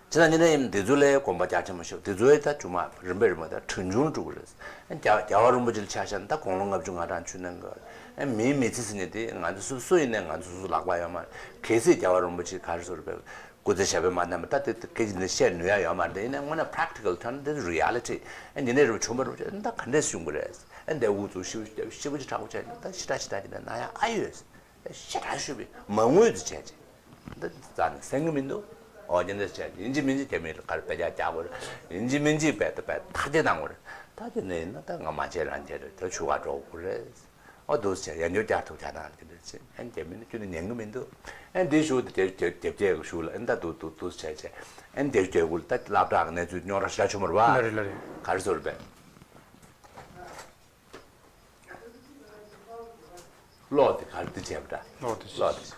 ཅི་ལྟར་ཉིན་རེ་ཡིན་འདི་ཚོ་ལས་གོམ་པ་རྒྱ་ཆེན་པོ་ཞིག་འདི་ཚོའི་ད་ཅུང་མ་རིམ་པས་རིམ་པས་ད་གྲོན་ཆུང་འགྲོ་གི་རེད། རྒྱལ་རྒྱལ་བ་རིན་པོ་ཆེ་ལ་ཆ་བཞག་ན་ད་དགུང་ལོ་ལྔ་བཅུ་ང་གྲངས་ཆུད་གནང་གི་རེད། མིའི་མི་ཚེ་ཟེར་ནས་དེ་ང་ཚོ་སུ་སུ་ཡིན་ནའི་ང་ཚོ་སོ་སོ་ལག་པ་ཡོད་མ་རེད། གལ་སྲིད་རྒྱལ་བ་རིན་པོ་ཆེ་ག་རེ་ཟེར་རེད་པས་སྐུ་ཚེ་ཞབས་པད་མ་བརྟན་པ་ད་དེ་དེ་སྐད་ཆ་འདི་བཤད་ནུས་ཡ་ཡོད་མ་རེད། དེ་ཡིན་ནའི་དངོས་གནས་པ་རེག་ཊི་ཀལ་ཐོག་ནས་དེ་རི་ཡ་ལི་ཊི་ཨ་འདི་འདྲས་རུ་བྱུང་བ་རུ་ད་ག་འདྲས་བྱུང་གི་རེད། ཨ་འདི་འུ་ཚོ་ཤི་བོ་ཤི་བོ་ཅིག་དྲག་པོ་བྱས་ནས་ད་ཤི་ཁྲག་ཤི་ཁྲག་ཅིག་ད་ན་ཡ་ཨ་ཡོད། ཞེ་དྲག་ཤོད་པའི་མ་དངུལ་དུ་བྱས་རྗེས་འདི་རྩ་ནས་གསན་གི་མི་འདུག་ཨོ་རྒྱུ་འདི་བྱས་ཡིན་གཅིག་མིན་གཅིག་རྒྱ་མི་ལ་གར་དཔེ་ཆ་རྒྱག་དགོས་རེད། ཡིན་གཅིག་མིན་གཅིག་རྦད་དེ་རྦད་ཐག་གཅོད་གཏང་དགོས་རེད། ད་དེ་ནས་ཡིན་ན་ད་ང་མ་བྱས་རང་བྱས་རེད། ད་ཆུ་ཁ་འགྲོ་དགོས་རེད། ཨོ་འདུག་བྱས་ཡང་བསྐྱར་བསྐྱར་ཐུག་ཆ་ནང་རྒྱུ་འདི་བྱས་ཨན་རྒྱ་མི་ནི་ཁྱོད་ནི་ཉན་གི་མི་འདུག་ཨན་འདི་ཞུ་དེ་རྒྱབ་རྒྱབ་རྒྱབ་རྒྱབ་གི་ཞུ་ལ་ཨན་ད་འདུག་འདུག་འདུག་བྱས་བྱས་ཨན་རྒྱབ་རྒྱབ་གུ་ལ་ད་སློབ་གྲྭ་གི་གནས་ཚུལ་རྙོག་དྲ་ཞེ་དྲག་བྱུང་མ་རེད་པ། ལ་རེད་ལ་རེད། ག་རེ་ཟེར་རེད་པས། གློག་དེ་ག་རེ་འདི་བྱས་པ་འདྲ། གློག་དེ་གློག་དེ་བྱས་པ་འདྲ།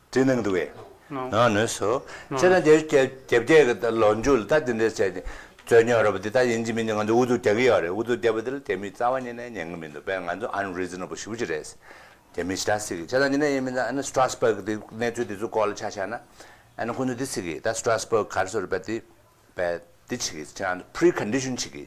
དྲི་གནང་འདུག་གས། ནོ། ནོ་ནོ་སོ། ནོ། ཁྱེད་རང་རྒྱལ་རྒྱལ་རྒྱལ་རྒྱལ་གྱི་ལོ་མཇུག་ལ་ད་འདི་འདྲས་བྱས་ཏེ་རྩོད་རྙོག་ར་བ་འདི་ད་ཡིན་གཅིག་མིན་གཅིག་ང་ཚོ་ཨུ་ཚུགས་རྒྱག་གི་ཡོད་རེད། ཨུ་ཚུགས་རྒྱབ་པ་འདི་ལ་རྒྱ་མིས་རྩ་བ་ཉིད་ནས་ཉན་གི་མི་འདུག་དཔེར་ང་ཚོ་unreasonable་ཞེ་པོ་ཅིག་རེད། རྒྱ་མི་ཞེ་དྲག་སྲིད་གི་བྱས་ཙང་ཉིན་ནས་ཡིན་མིན་ད་ཨ་ནི་Strasbourg་དེ་གནས་ཚུལ་དེ་ཚོ་སྐོར་ལ་ཆ་བཞག་ན་ཨ་ནི་ཁོ་ཚོ་འདི་སྲིད་གི་ད་Strasbourg་ག་རེ་ཟེར་རེད་པས་དེ་པས་དེ་བྱེད་གི་ཁྱེད་རང་ཚོ་precondition་བྱེད་གི་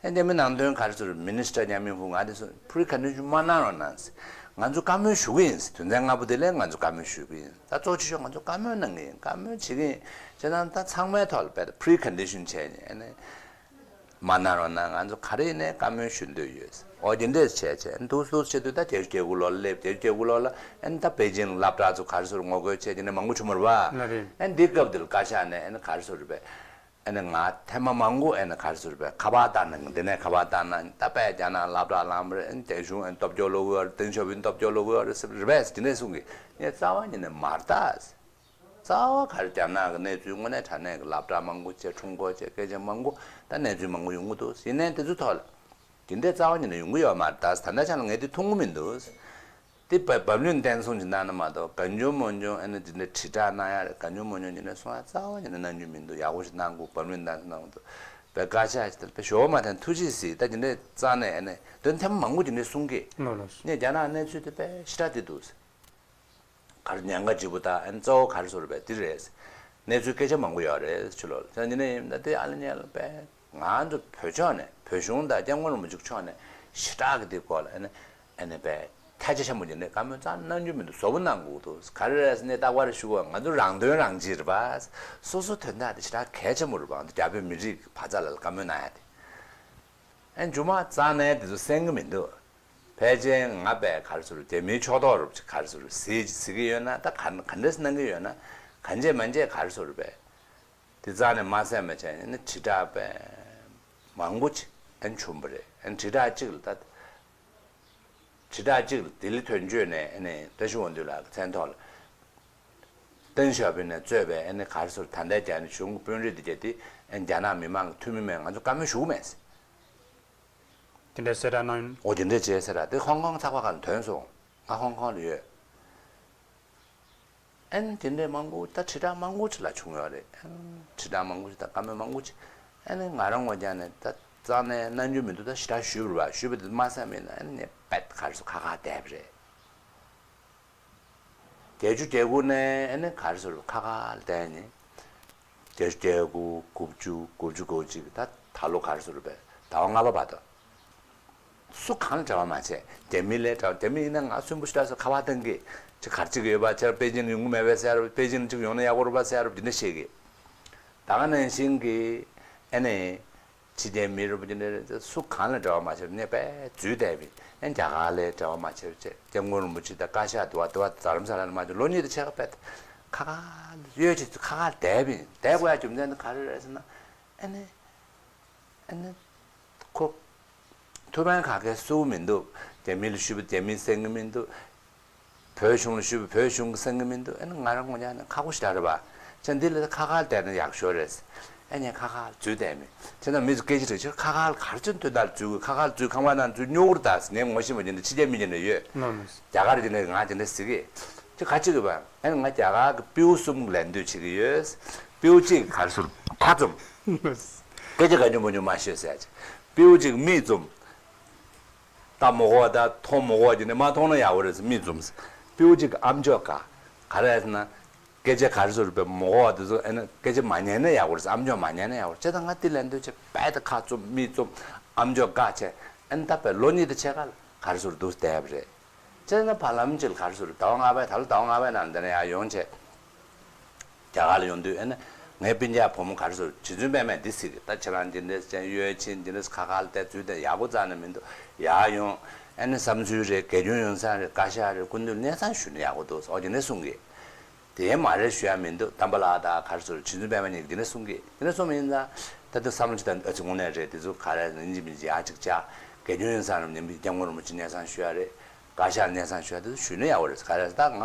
ཨ་ནི་རྒྱ་མི་ནང་དོན་ག་རེ་ཟེར་རེད། Minister་ཉམས་མིན་ཧུ་ང་དེ་ཚོ་precondition་མ་གནང་རོགས་གནང་ཟེར། ང་ཚོ་བཀའ་མོལ་ཞུ་གི་ཡིན་ཟེར། དོན་ཚན་ལྔ་པོ་དེ་ལས་ང་ཚོ་བཀའ་མོལ་ཞུ་གི་ཡིན། ད་གཙོ་ཆེ་ཤོས་ང་ཚོ་བཀའ་མོལ་གནང་གི་ཡིན། བཀའ་མོལ་བྱེད་གི་ཡིན། བྱས་ཙང་ད་ཚང་མའི་ཐོག་ལ་པས་precondition་བྱས་ནས་ཨ་ནི། མ་གནང་རོགས་གནང་། ང་ཚོ་ག་རེ་ཡིན་ནའི་བཀའ་མོལ་ཞུ་འདོད་ཡོད། ཨོ་དེ་འདྲས་བྱས་བྱས་འདུག་འདུག་བྱེད་དུས་ད་རྒྱལ་རྒྱལ་ཁབ་ལོགས་ལ་སླེབས། རྒྱལ་རྒྱལ་ཁབ་ལོགས་ལ་ཨན་ད་པེ་ཅིང་སློབ་གྲྭ་ཚོ་ག་རེ་ཟེར་ངོ་རྒོལ་བྱས་ཀྱི་ནས་མང་པོ་བྱུང་མ་རེད་པ། ལ་རེད། ཨན་འདི་སྐབས་འདིར་བཀའ་ཤག་ནས་ཨན་ག་རེ་ཟེར་རེད་པས། ཨན་ང་ཐེངས་མ་མང་པོ་ཨན་ག་རེ་ཟེར་རེད་པས་ཁ་པར་བཏང་གནང་། འདི་ནས་ཁ་པར་བཏང་གནང་། ད་པས་རྒྱ་ནག་སློབ་གྲྭ་ལངས་པ་རེད། ཨན་རྒྱ་གཞུང་ཨན་སྟོབས་སྐྱོར་ལོག་གི་ཡོད་རེད། ཏེང་ཞའོ་ཕིང་སྟོབས་སྐྱོར་ལོག་གི་ཡོད་རེད་ཟེར་རེད་པས། དེ་འདྲས་གསུང་གི་ངས་རྩ་བ་ཉིད་ནས་མ་རེད་ད། རྩ་བ་ག་རེ་རྒྱ་ནག་གི་གནས་ཚུལ་དངོས་གནས་དྲང་གནས་ཀྱི་སློབ་གྲྭ་མང་པོ་བྱས། ཁྲོམ་སྐོར་བྱས། སྐད་ཆ་མང་པོ་ད་གནས་ཚུལ་མང་པོ་ཡོང་གི་འདུག་ཡིན་ནའི་དེ་ཚོའི་ཐོག་ལ་དེ་འདྲའི་རྩ་བ་ཉིད་ནས་ཡོང་གི་ཡོད་མ་རེད། ད་ད་ལྟ་ཆ་ལ་ངས་དེ་མཐོང་གི་མི་འདུག་དེ་བ་བབ་ལུན་བསྟན་སྲུང་ཅིག་གནང་ན་མ་གཏོགས་གང་བྱུང་མང་བྱུང་ཨ་ནི་དེ་འདྲ་དྲིལ་བསྒྲགས་གནང་ཡ་རེད། གང་བྱུང་མང་བྱུང་དེ་འདྲ་གསུང་ཡ་རྩ་བ་ཉིད་ནས་གནང་རྒྱུ་མི་འདུག་ཡག་པོ་ཞིག་གནང་དགོས། བབ་ལུན་བསྟན་སྲུང་གནང་དགོས་འདུག་བས་བཀའ་ཤག་ཅིག་དེ་བས་ཞོགས་མ་ཐན་ཐུགས་རྗེ་གཟིགས། ད་དེ་འདྲ་རྩ་ནས་ཨ་ནི་དོན་ཐེངས་མང་པོ་དེ་འདྲ་གསུང་གི། ལགས་ལགས། ངས་རྒྱ་ནག་གནས་ཚུལ་དེ་དཔེ་ཞེ་དྲག་དེ་འདུག་གར་ཉེན་ཁ་ལྗིད་པོ་དང་ཨན་གཙོ་བོ་ག་རེ་ཟེར་བས་འདི་རེད། གནས་ཚུལ་སྐད་ཆ་མང་པོ་ཡོད་རེད་ཕྱི་ལོགས་ལ། ད་ཡིན་ན་ཡིན་ན་དེ་ཨ་ལ་ཉལ་པས་ང་ཚོ་བོད་ཕྱོགས་ནས་བོད་གཞུང་དང་སྐྱབས་མགོན་རིན་པོ་ཆེ་ཕྱོགས་ནས་ཞེ་དྲག་གི་དེ་སྐོར་ལ་ཨ་ནི་ཨ་ནི་པས་ཐལ་ཆ་ཆེན་པོ་ཉིད་ནས་བཀའ་མོལ་རྩ་གནང་རྒྱུ་མི་འདུག་བཟོ་པོ་གནང་དགོས་འདུག་ག་རེ་རེད་ཟེར་ནས་རྟག་པར་ཞུ་བ་ང་ཚོ་རང་དོན་རང་གཅེས་རེད་པ། སོ་སོ་དོན་དག་དེ་ཞེ་དྲག་གལ་ཆེན་པོ་རེད་པ། ང་ཚོ་རྒྱ་བོད་མི་རིགས་ཀྱི་བར་མཚམས་ལ་བཀའ་མོལ་གནང་ཡ་དེ། ཨན་ཇུ་མ་རྩ་ནས་དེ་ཚོ་གསན་གི་མི་འདུག་ཕལ་ཆེར་ང་པས་ག་རེ་ཟེར་རྒྱ་མིའི་ཕྱོགས་གཏོགས་རུ་ག་རེ་ཟེར་ཟེར་ཟེར་གི་ཡོད་ན་ད་ག་ག་འདྲས་གནང་གི་ཡོད་ན་གང་བྱས་མ་བྱས་ག་རེ་ཟེར་བས། དེ་རྩ་ནས་མ་གསན་མ་བྱས་ནས་དྲིལ་བསྒྲགས་པས་མང་པོ་ཅིག་ཨན་བྱུང་བ་རེད། ཨན་དྲིལ་བསྒྲགས་གཅིག་ལ་ད་དྲིལ་བསྒྲགས་གཅིག་ལ་ལྡི་ལི་དོན་གཅོད་ནས་ཨ་ནི་བཀྲ་ཤིས་དབང་འདུས་ལགས་ཀྱི་མཚན་ཐོག་ལ་ཏེང་ཞའོ་ཕིང་ནས་གཙོས་པའི་ཨ་ནི་ག་རེ་ཟེར་ད་ལྟའི་རྒྱ་ནག་གཞུང་གི་དཔོན་རིགས་འདི་གས་དེ་ཨ་ནི་རྒྱ་ནག་མི་མང་གི་འཐུས་མི་མེད་ང་ཚོ་བཀའ་མོལ་ཞུ་གི་མེད་ཟེར། དེ་འདྲའི་གསལ་བསྒྲགས་གནང་ཡོད། འོ་དེ་འདྲས་བྱས་ཟེར་ར་དེ་ཧོང་ཀོང་ཚགས་པར་ཁང་ལ་ཐོན་སོང་། ང་ཧོང་ཀོང་ལ་ཡོད། ཨན་དེ་འདྲས་མང་པོ་ད་དྲིལ་བསྒྲགས་མང་པོ་ཅིག་ལ་བྱུང་ཡོད་རེད། ཨན་དྲིལ་བསྒྲགས་མང་པོ་ཅིག་དང་བཀའ་མོལ་མང་པོ་ཅིག་ཨན་ང་རང་ངོས་ཀྱང་ནས་ད་རྩ་ནས་གནང་རྒྱུ་མི་འདུག་ད་ཞེ་དྲག་ཞུས་པ་རེད་པ། ཞུས་པ་དེ་མ་བསམ་མེད་ན་ཨན་ངས་པད་ག་རེ་ཟེར་ཁ་ཁ་བསྡད་པ་རེད། བརྒྱད་ཅུ་གྱ་དགུ་ནས་ཨ་ནི་ག་རེ་ཟེར་ཁ་ཁ་ལ་བསྡད་ནས། བརྒྱད་ཅུ་གྱ་དགུ་དགུ་བཅུ་དགུ་བཅུ་གོ་གཅིག་ད་ད་ལོ་ག་རེ་ཟེར་བས་ཟླ་བ་ལྔ་པ་བར་དུ། སུ་གང་ལ་འབྲེལ་བ་མ་བྱས། རྒྱ་མི་ལ་འབྲེལ་བ། རྒྱ་མི་ཡིན་ན་ང་གསོན་པོ་ཞེ་དྲག་སོང་ཁ་པར་བཏང་གི། ཅིག་ག་རེ་ཅིག་ཡོད་པ་ཁྱེད་པེ་ཅིང་ཡོང་གི་མེད་པས་ཟེར་རོ། པེ་ཅིང་ཅིག་ཡོང་ན་ཡག་པོ་རེད་པ་ཟེར་རོ་འདི་འདྲ་བཤད་གི། ད་ག་ནང་བཞིན་གི་ཨ་ནི། ཕྱི་རྒྱལ་མི་རེད་པ་ཅི་འདྲ་རེད། སུ་གང་ལ་འབྲེལ་བ་མ་བྱས་པ་ངས་པས་འཛུལ་བསྡད་པ་ཡིན། ཨ་རྒྱ་གར་ལ་འབྲེལ་བ་མ་བྱས་པ་བྱས། སྐྱབས་མགོན་རིན་པོ་ཆེ་དང་བཀའ་ཤག་དུ་བ་དུ་བ་རྡ་རམ་ས་ལ་ལ་མ་བྱས། ལོ་གཉིས་དང་ཕྱེད་ཀ་པས་ཁ་ཁ་གཡོལ་བྱས་ཁ་ཁ་བསྡད་པ་ཡིན། བསྡད་དགོས་ཡ་རྒྱུ་མཚན་དེ་ག་རེ་རེད་ཟེར་ན། ཨ་ནི། ཨ་ནི། ཁོ། ཐུགས་ཕན་ག་གེ་གསོ་གི་མི་འདུག་རྒྱ་མི་ལ་ཞུས་པ་རྒྱ་མིས་གསན་གི་མི་འདུག་བོད་གཞུང་ལ་ཞུས་པ་བོད་གཞུང་གིས་གསན་གི་མི་འདུག་ཨ་ནི་ང་རང་ངོས་ཀྱང་ནི་ཁག་པོ་ཞེ་དྲག་རེད་པ། བྱས་འདི་ལ་ཁ་ཁ་བསྡད་ན་ཡག་ཤོས་རེད། ཨ་ནི་ཁ་ཁ་འཛུལ་བསྡད་མེད། བྱས་ན་མི་ཚོ་སྐད་ཆ་དྲིས་ཕྱིར་ཁ་ཁ་ལ་ག་རེ་བྱས་དོན་དག་འཛུལ་དགོས། ཁ་ཁ་ལ་འཛུལ་ཁང་པ་ནང་འཛུལ་སྨྱོ་གུར་དང་ངས་ངོ་ཤེས་པ་ཅིག་འདི་ཕྱི་རྒྱལ་མི་ཅིག་ནས་ཡོད། ལགས་ལགས། རྒྱ་གར་ཅིག་ནས་ང་ཅིག་ནས་ཟེར་གི། ཅི་ག་ཅིག་གི་བ། ཨ་ནི་ང་རྒྱ་གར་གི་སྤྲེའུ་གསུམ་ལེན་འདོད་བྱེད་ཀྱི་ཡོད། སྤྲེའུ་གཅིག་ག་རེ་ཟེར་ཁ་བཙུམ། སྐད་ཆ་ག་ཉུང་མ་ཉུང་མ་ཤོད་ཟེར་ཡ་ཅིག་སྤྲེའུ་གཅིག་མིག་བཙུམ། ལྟ་མི་དགོས་པ་དང་མཐོང་མི་དགོས་པ་ཅིག་ནས་མ་མཐོང་ན་ཡག་པོ་རེད་ཟེར་མིག་བཙུམ་ཟེར། སྤྲེའུ་གཅིག་ཨམ་ཅོག་ག་ག་རེ་ཟེར་ན། སྐད་ཆ་ག་རེ་ཟེར་བས་མི་དགོས་པ་དེ་ཚོ་ཨ་ནི་སྐད་ཆ་མ་ཉན་ན་ཡག་པོ་རེད་ཟེར། ཨམ་ཅོག་མ་ཉན་ན་ཡག་པོ་རེད། བྱས་ད་ང་དེ་ལེན་འདོད་བྱས་པས་ད་ཁ་བཙུམ་མིག་བཙུམ་ཨམ་ཅོག་ག་བྱས་ཨ་ནི་ད་པས་ལོ་གཉིས་དང་ཕྱེད་ཀ་ལ་ག་རེ་ཟེར་འདུག་བསྡད་པ་རེད། བྱས་ན་བར་ལམ་གཅིག་ལ་ག་རེ་ཟེར་ཟླ་བ་ལྔ་པའི་ད་ལོ་ཟླ་བ་ལྔ་པའི་ནང་འདི་ནས་ཡར་ཡོང་བྱས། རྒྱ་གར་ལ་ཡོང་དུས་ཨ་ནི་ངའི་སྤུན་ཀྱག་བུ་མོ་ག་རེ་ཟེར་རྗེ་བཙུན་པད་མས་འདི་ཟེར་གི། ད་ཁྱེད་རང་འདི་འདྲས་ཅན་གཡོལ་ཕྱིན་འདི་འདྲས་ཁ་ཁ་ལ་བསྡད་ཚུལ་དེ་ཡག་པོ་རྩ་ནས་མི་འདུག་ཡར་ཡོང་ཨ་ནི་བསམ་ཚུལ་རེད། དགེ་སྐྱོན་ཡོན་བསམ་རེད། བཀའ་ཤག་རེད། སྐུ་མདུན་གནས་ཚང་ཞུས་ན་ཡག་པོ་འདུག་ཟེར་འོ་དེ་འདྲས་གསུང་གི། དེ་མ་རེད་ཞུ་ཡ་མི་འདུག་དམ་པ་ལགས་དང་ག་རེ་ཟེར་རྗེ་བཙུན་པད་མ་གཉིས་ཀྱིས་འདི་འདྲས་གསུང་གི། འདི་འདྲས་གསུང་བ་ཡིན་ཙང་ད་དུང་བསམ་བློ་ཅིག་དང་ཨ་ཙི་དངོས་གནས་རེད། དེ་ཚོ་ག་རེ་ཡིན་གཅིག་མིན་གཅིག་ཡར་གཅིག་བཅར། དགེ་སྐྱོན་ཡོན་བསམ་རེད། ཉན་པའི་སྐྱབས་མགོན་རིན་པོ་ཆེ་གནས་ཚང་ཞུ་ཡ་རེད། བཀའ་ཤག་གནས་ཚང་ཞུ་ཡ་དེ་ཚོ་ཞུས་ན་ཡག་པོ་རེད། ག་རེ་ཟེར་ད་ང་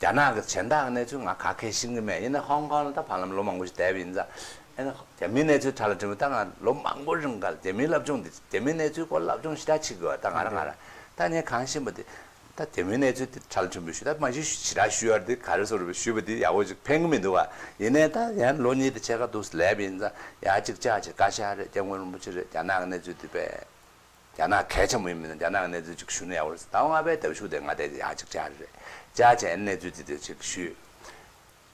རྒྱ་ནག་གི་གཞན་དག་གི་གནས་ཚུལ་ང་ག་གེ་ཤེས་ཀྱི་མེད། ཡིན་ན་ཧོང་ཀོང་ལ་ད་བར་ལམ་ལོ་མང་པོ་ཞིག་བསྡད་པ་ཡིན་ཙང་ཨ་ནི་རྒྱ་མིའི་གནས་ཚུལ་དྲ་ལ་བྲིས་པ་ད་ང་ལོ་མང་པོ་རིང་ག་ལ་རྒྱ་མིའི་སློབ་སྦྱོང་འདི་རྒྱ་མིའི་གནས་ཚུལ་སྐོར་སློབ་སྦྱོང་ཞེ་དྲག་བྱེད་དགོས་པ། ད་ང་རང་ང་རང་ད་ངས་གང་ཤེས་པ་དེ་ད་རྒྱ་མིའི་གནས་ཚུལ་དེ་དྲ་ལ་བྲིས་པ་ཞུ། ད་མ་གཞི་ཞེ་དྲག་ཞུ་ཡ་དེ་ག་རེ་ཟེར་བ་ཞུས་པ་དེ་ཡག་པོ་ཅིག་ཕན་གི་མི་འདུག་བ། ཡིན་ནའི་ད་ཡང་ལོ་གཉིས་དང་ཕྱེད་ཀ་འདུག་སླེབས་པ་ཡིན་ཙང་ཡར་གཅིག་བཅར་བྱས་བཀའ་ཤག་རེད། སྐྱབས་མགོན་རིན་པོ་ཆེ་རེད། རྒྱ་ནག་གི་གནས་ཚུལ་དེ་དཔེ། རྒྱ་ནག་གལ་ཆེན་པོ་ཡིན་མིན་ན་རྒྱ་ནག་གི་གནས་ཚུལ་ཅིག་ཞུ་ན་ཡག་པོ་རེད་ཟེར། ད་ང་དཔེ་ལྟ་བུ་ཞུ་དེ་ང་དེ་ཡག་ཅིག་བཅར་རེད། བཅར་བྱས་གནས་ཚུལ་དེ་དེ་ཅིག་ཞུས།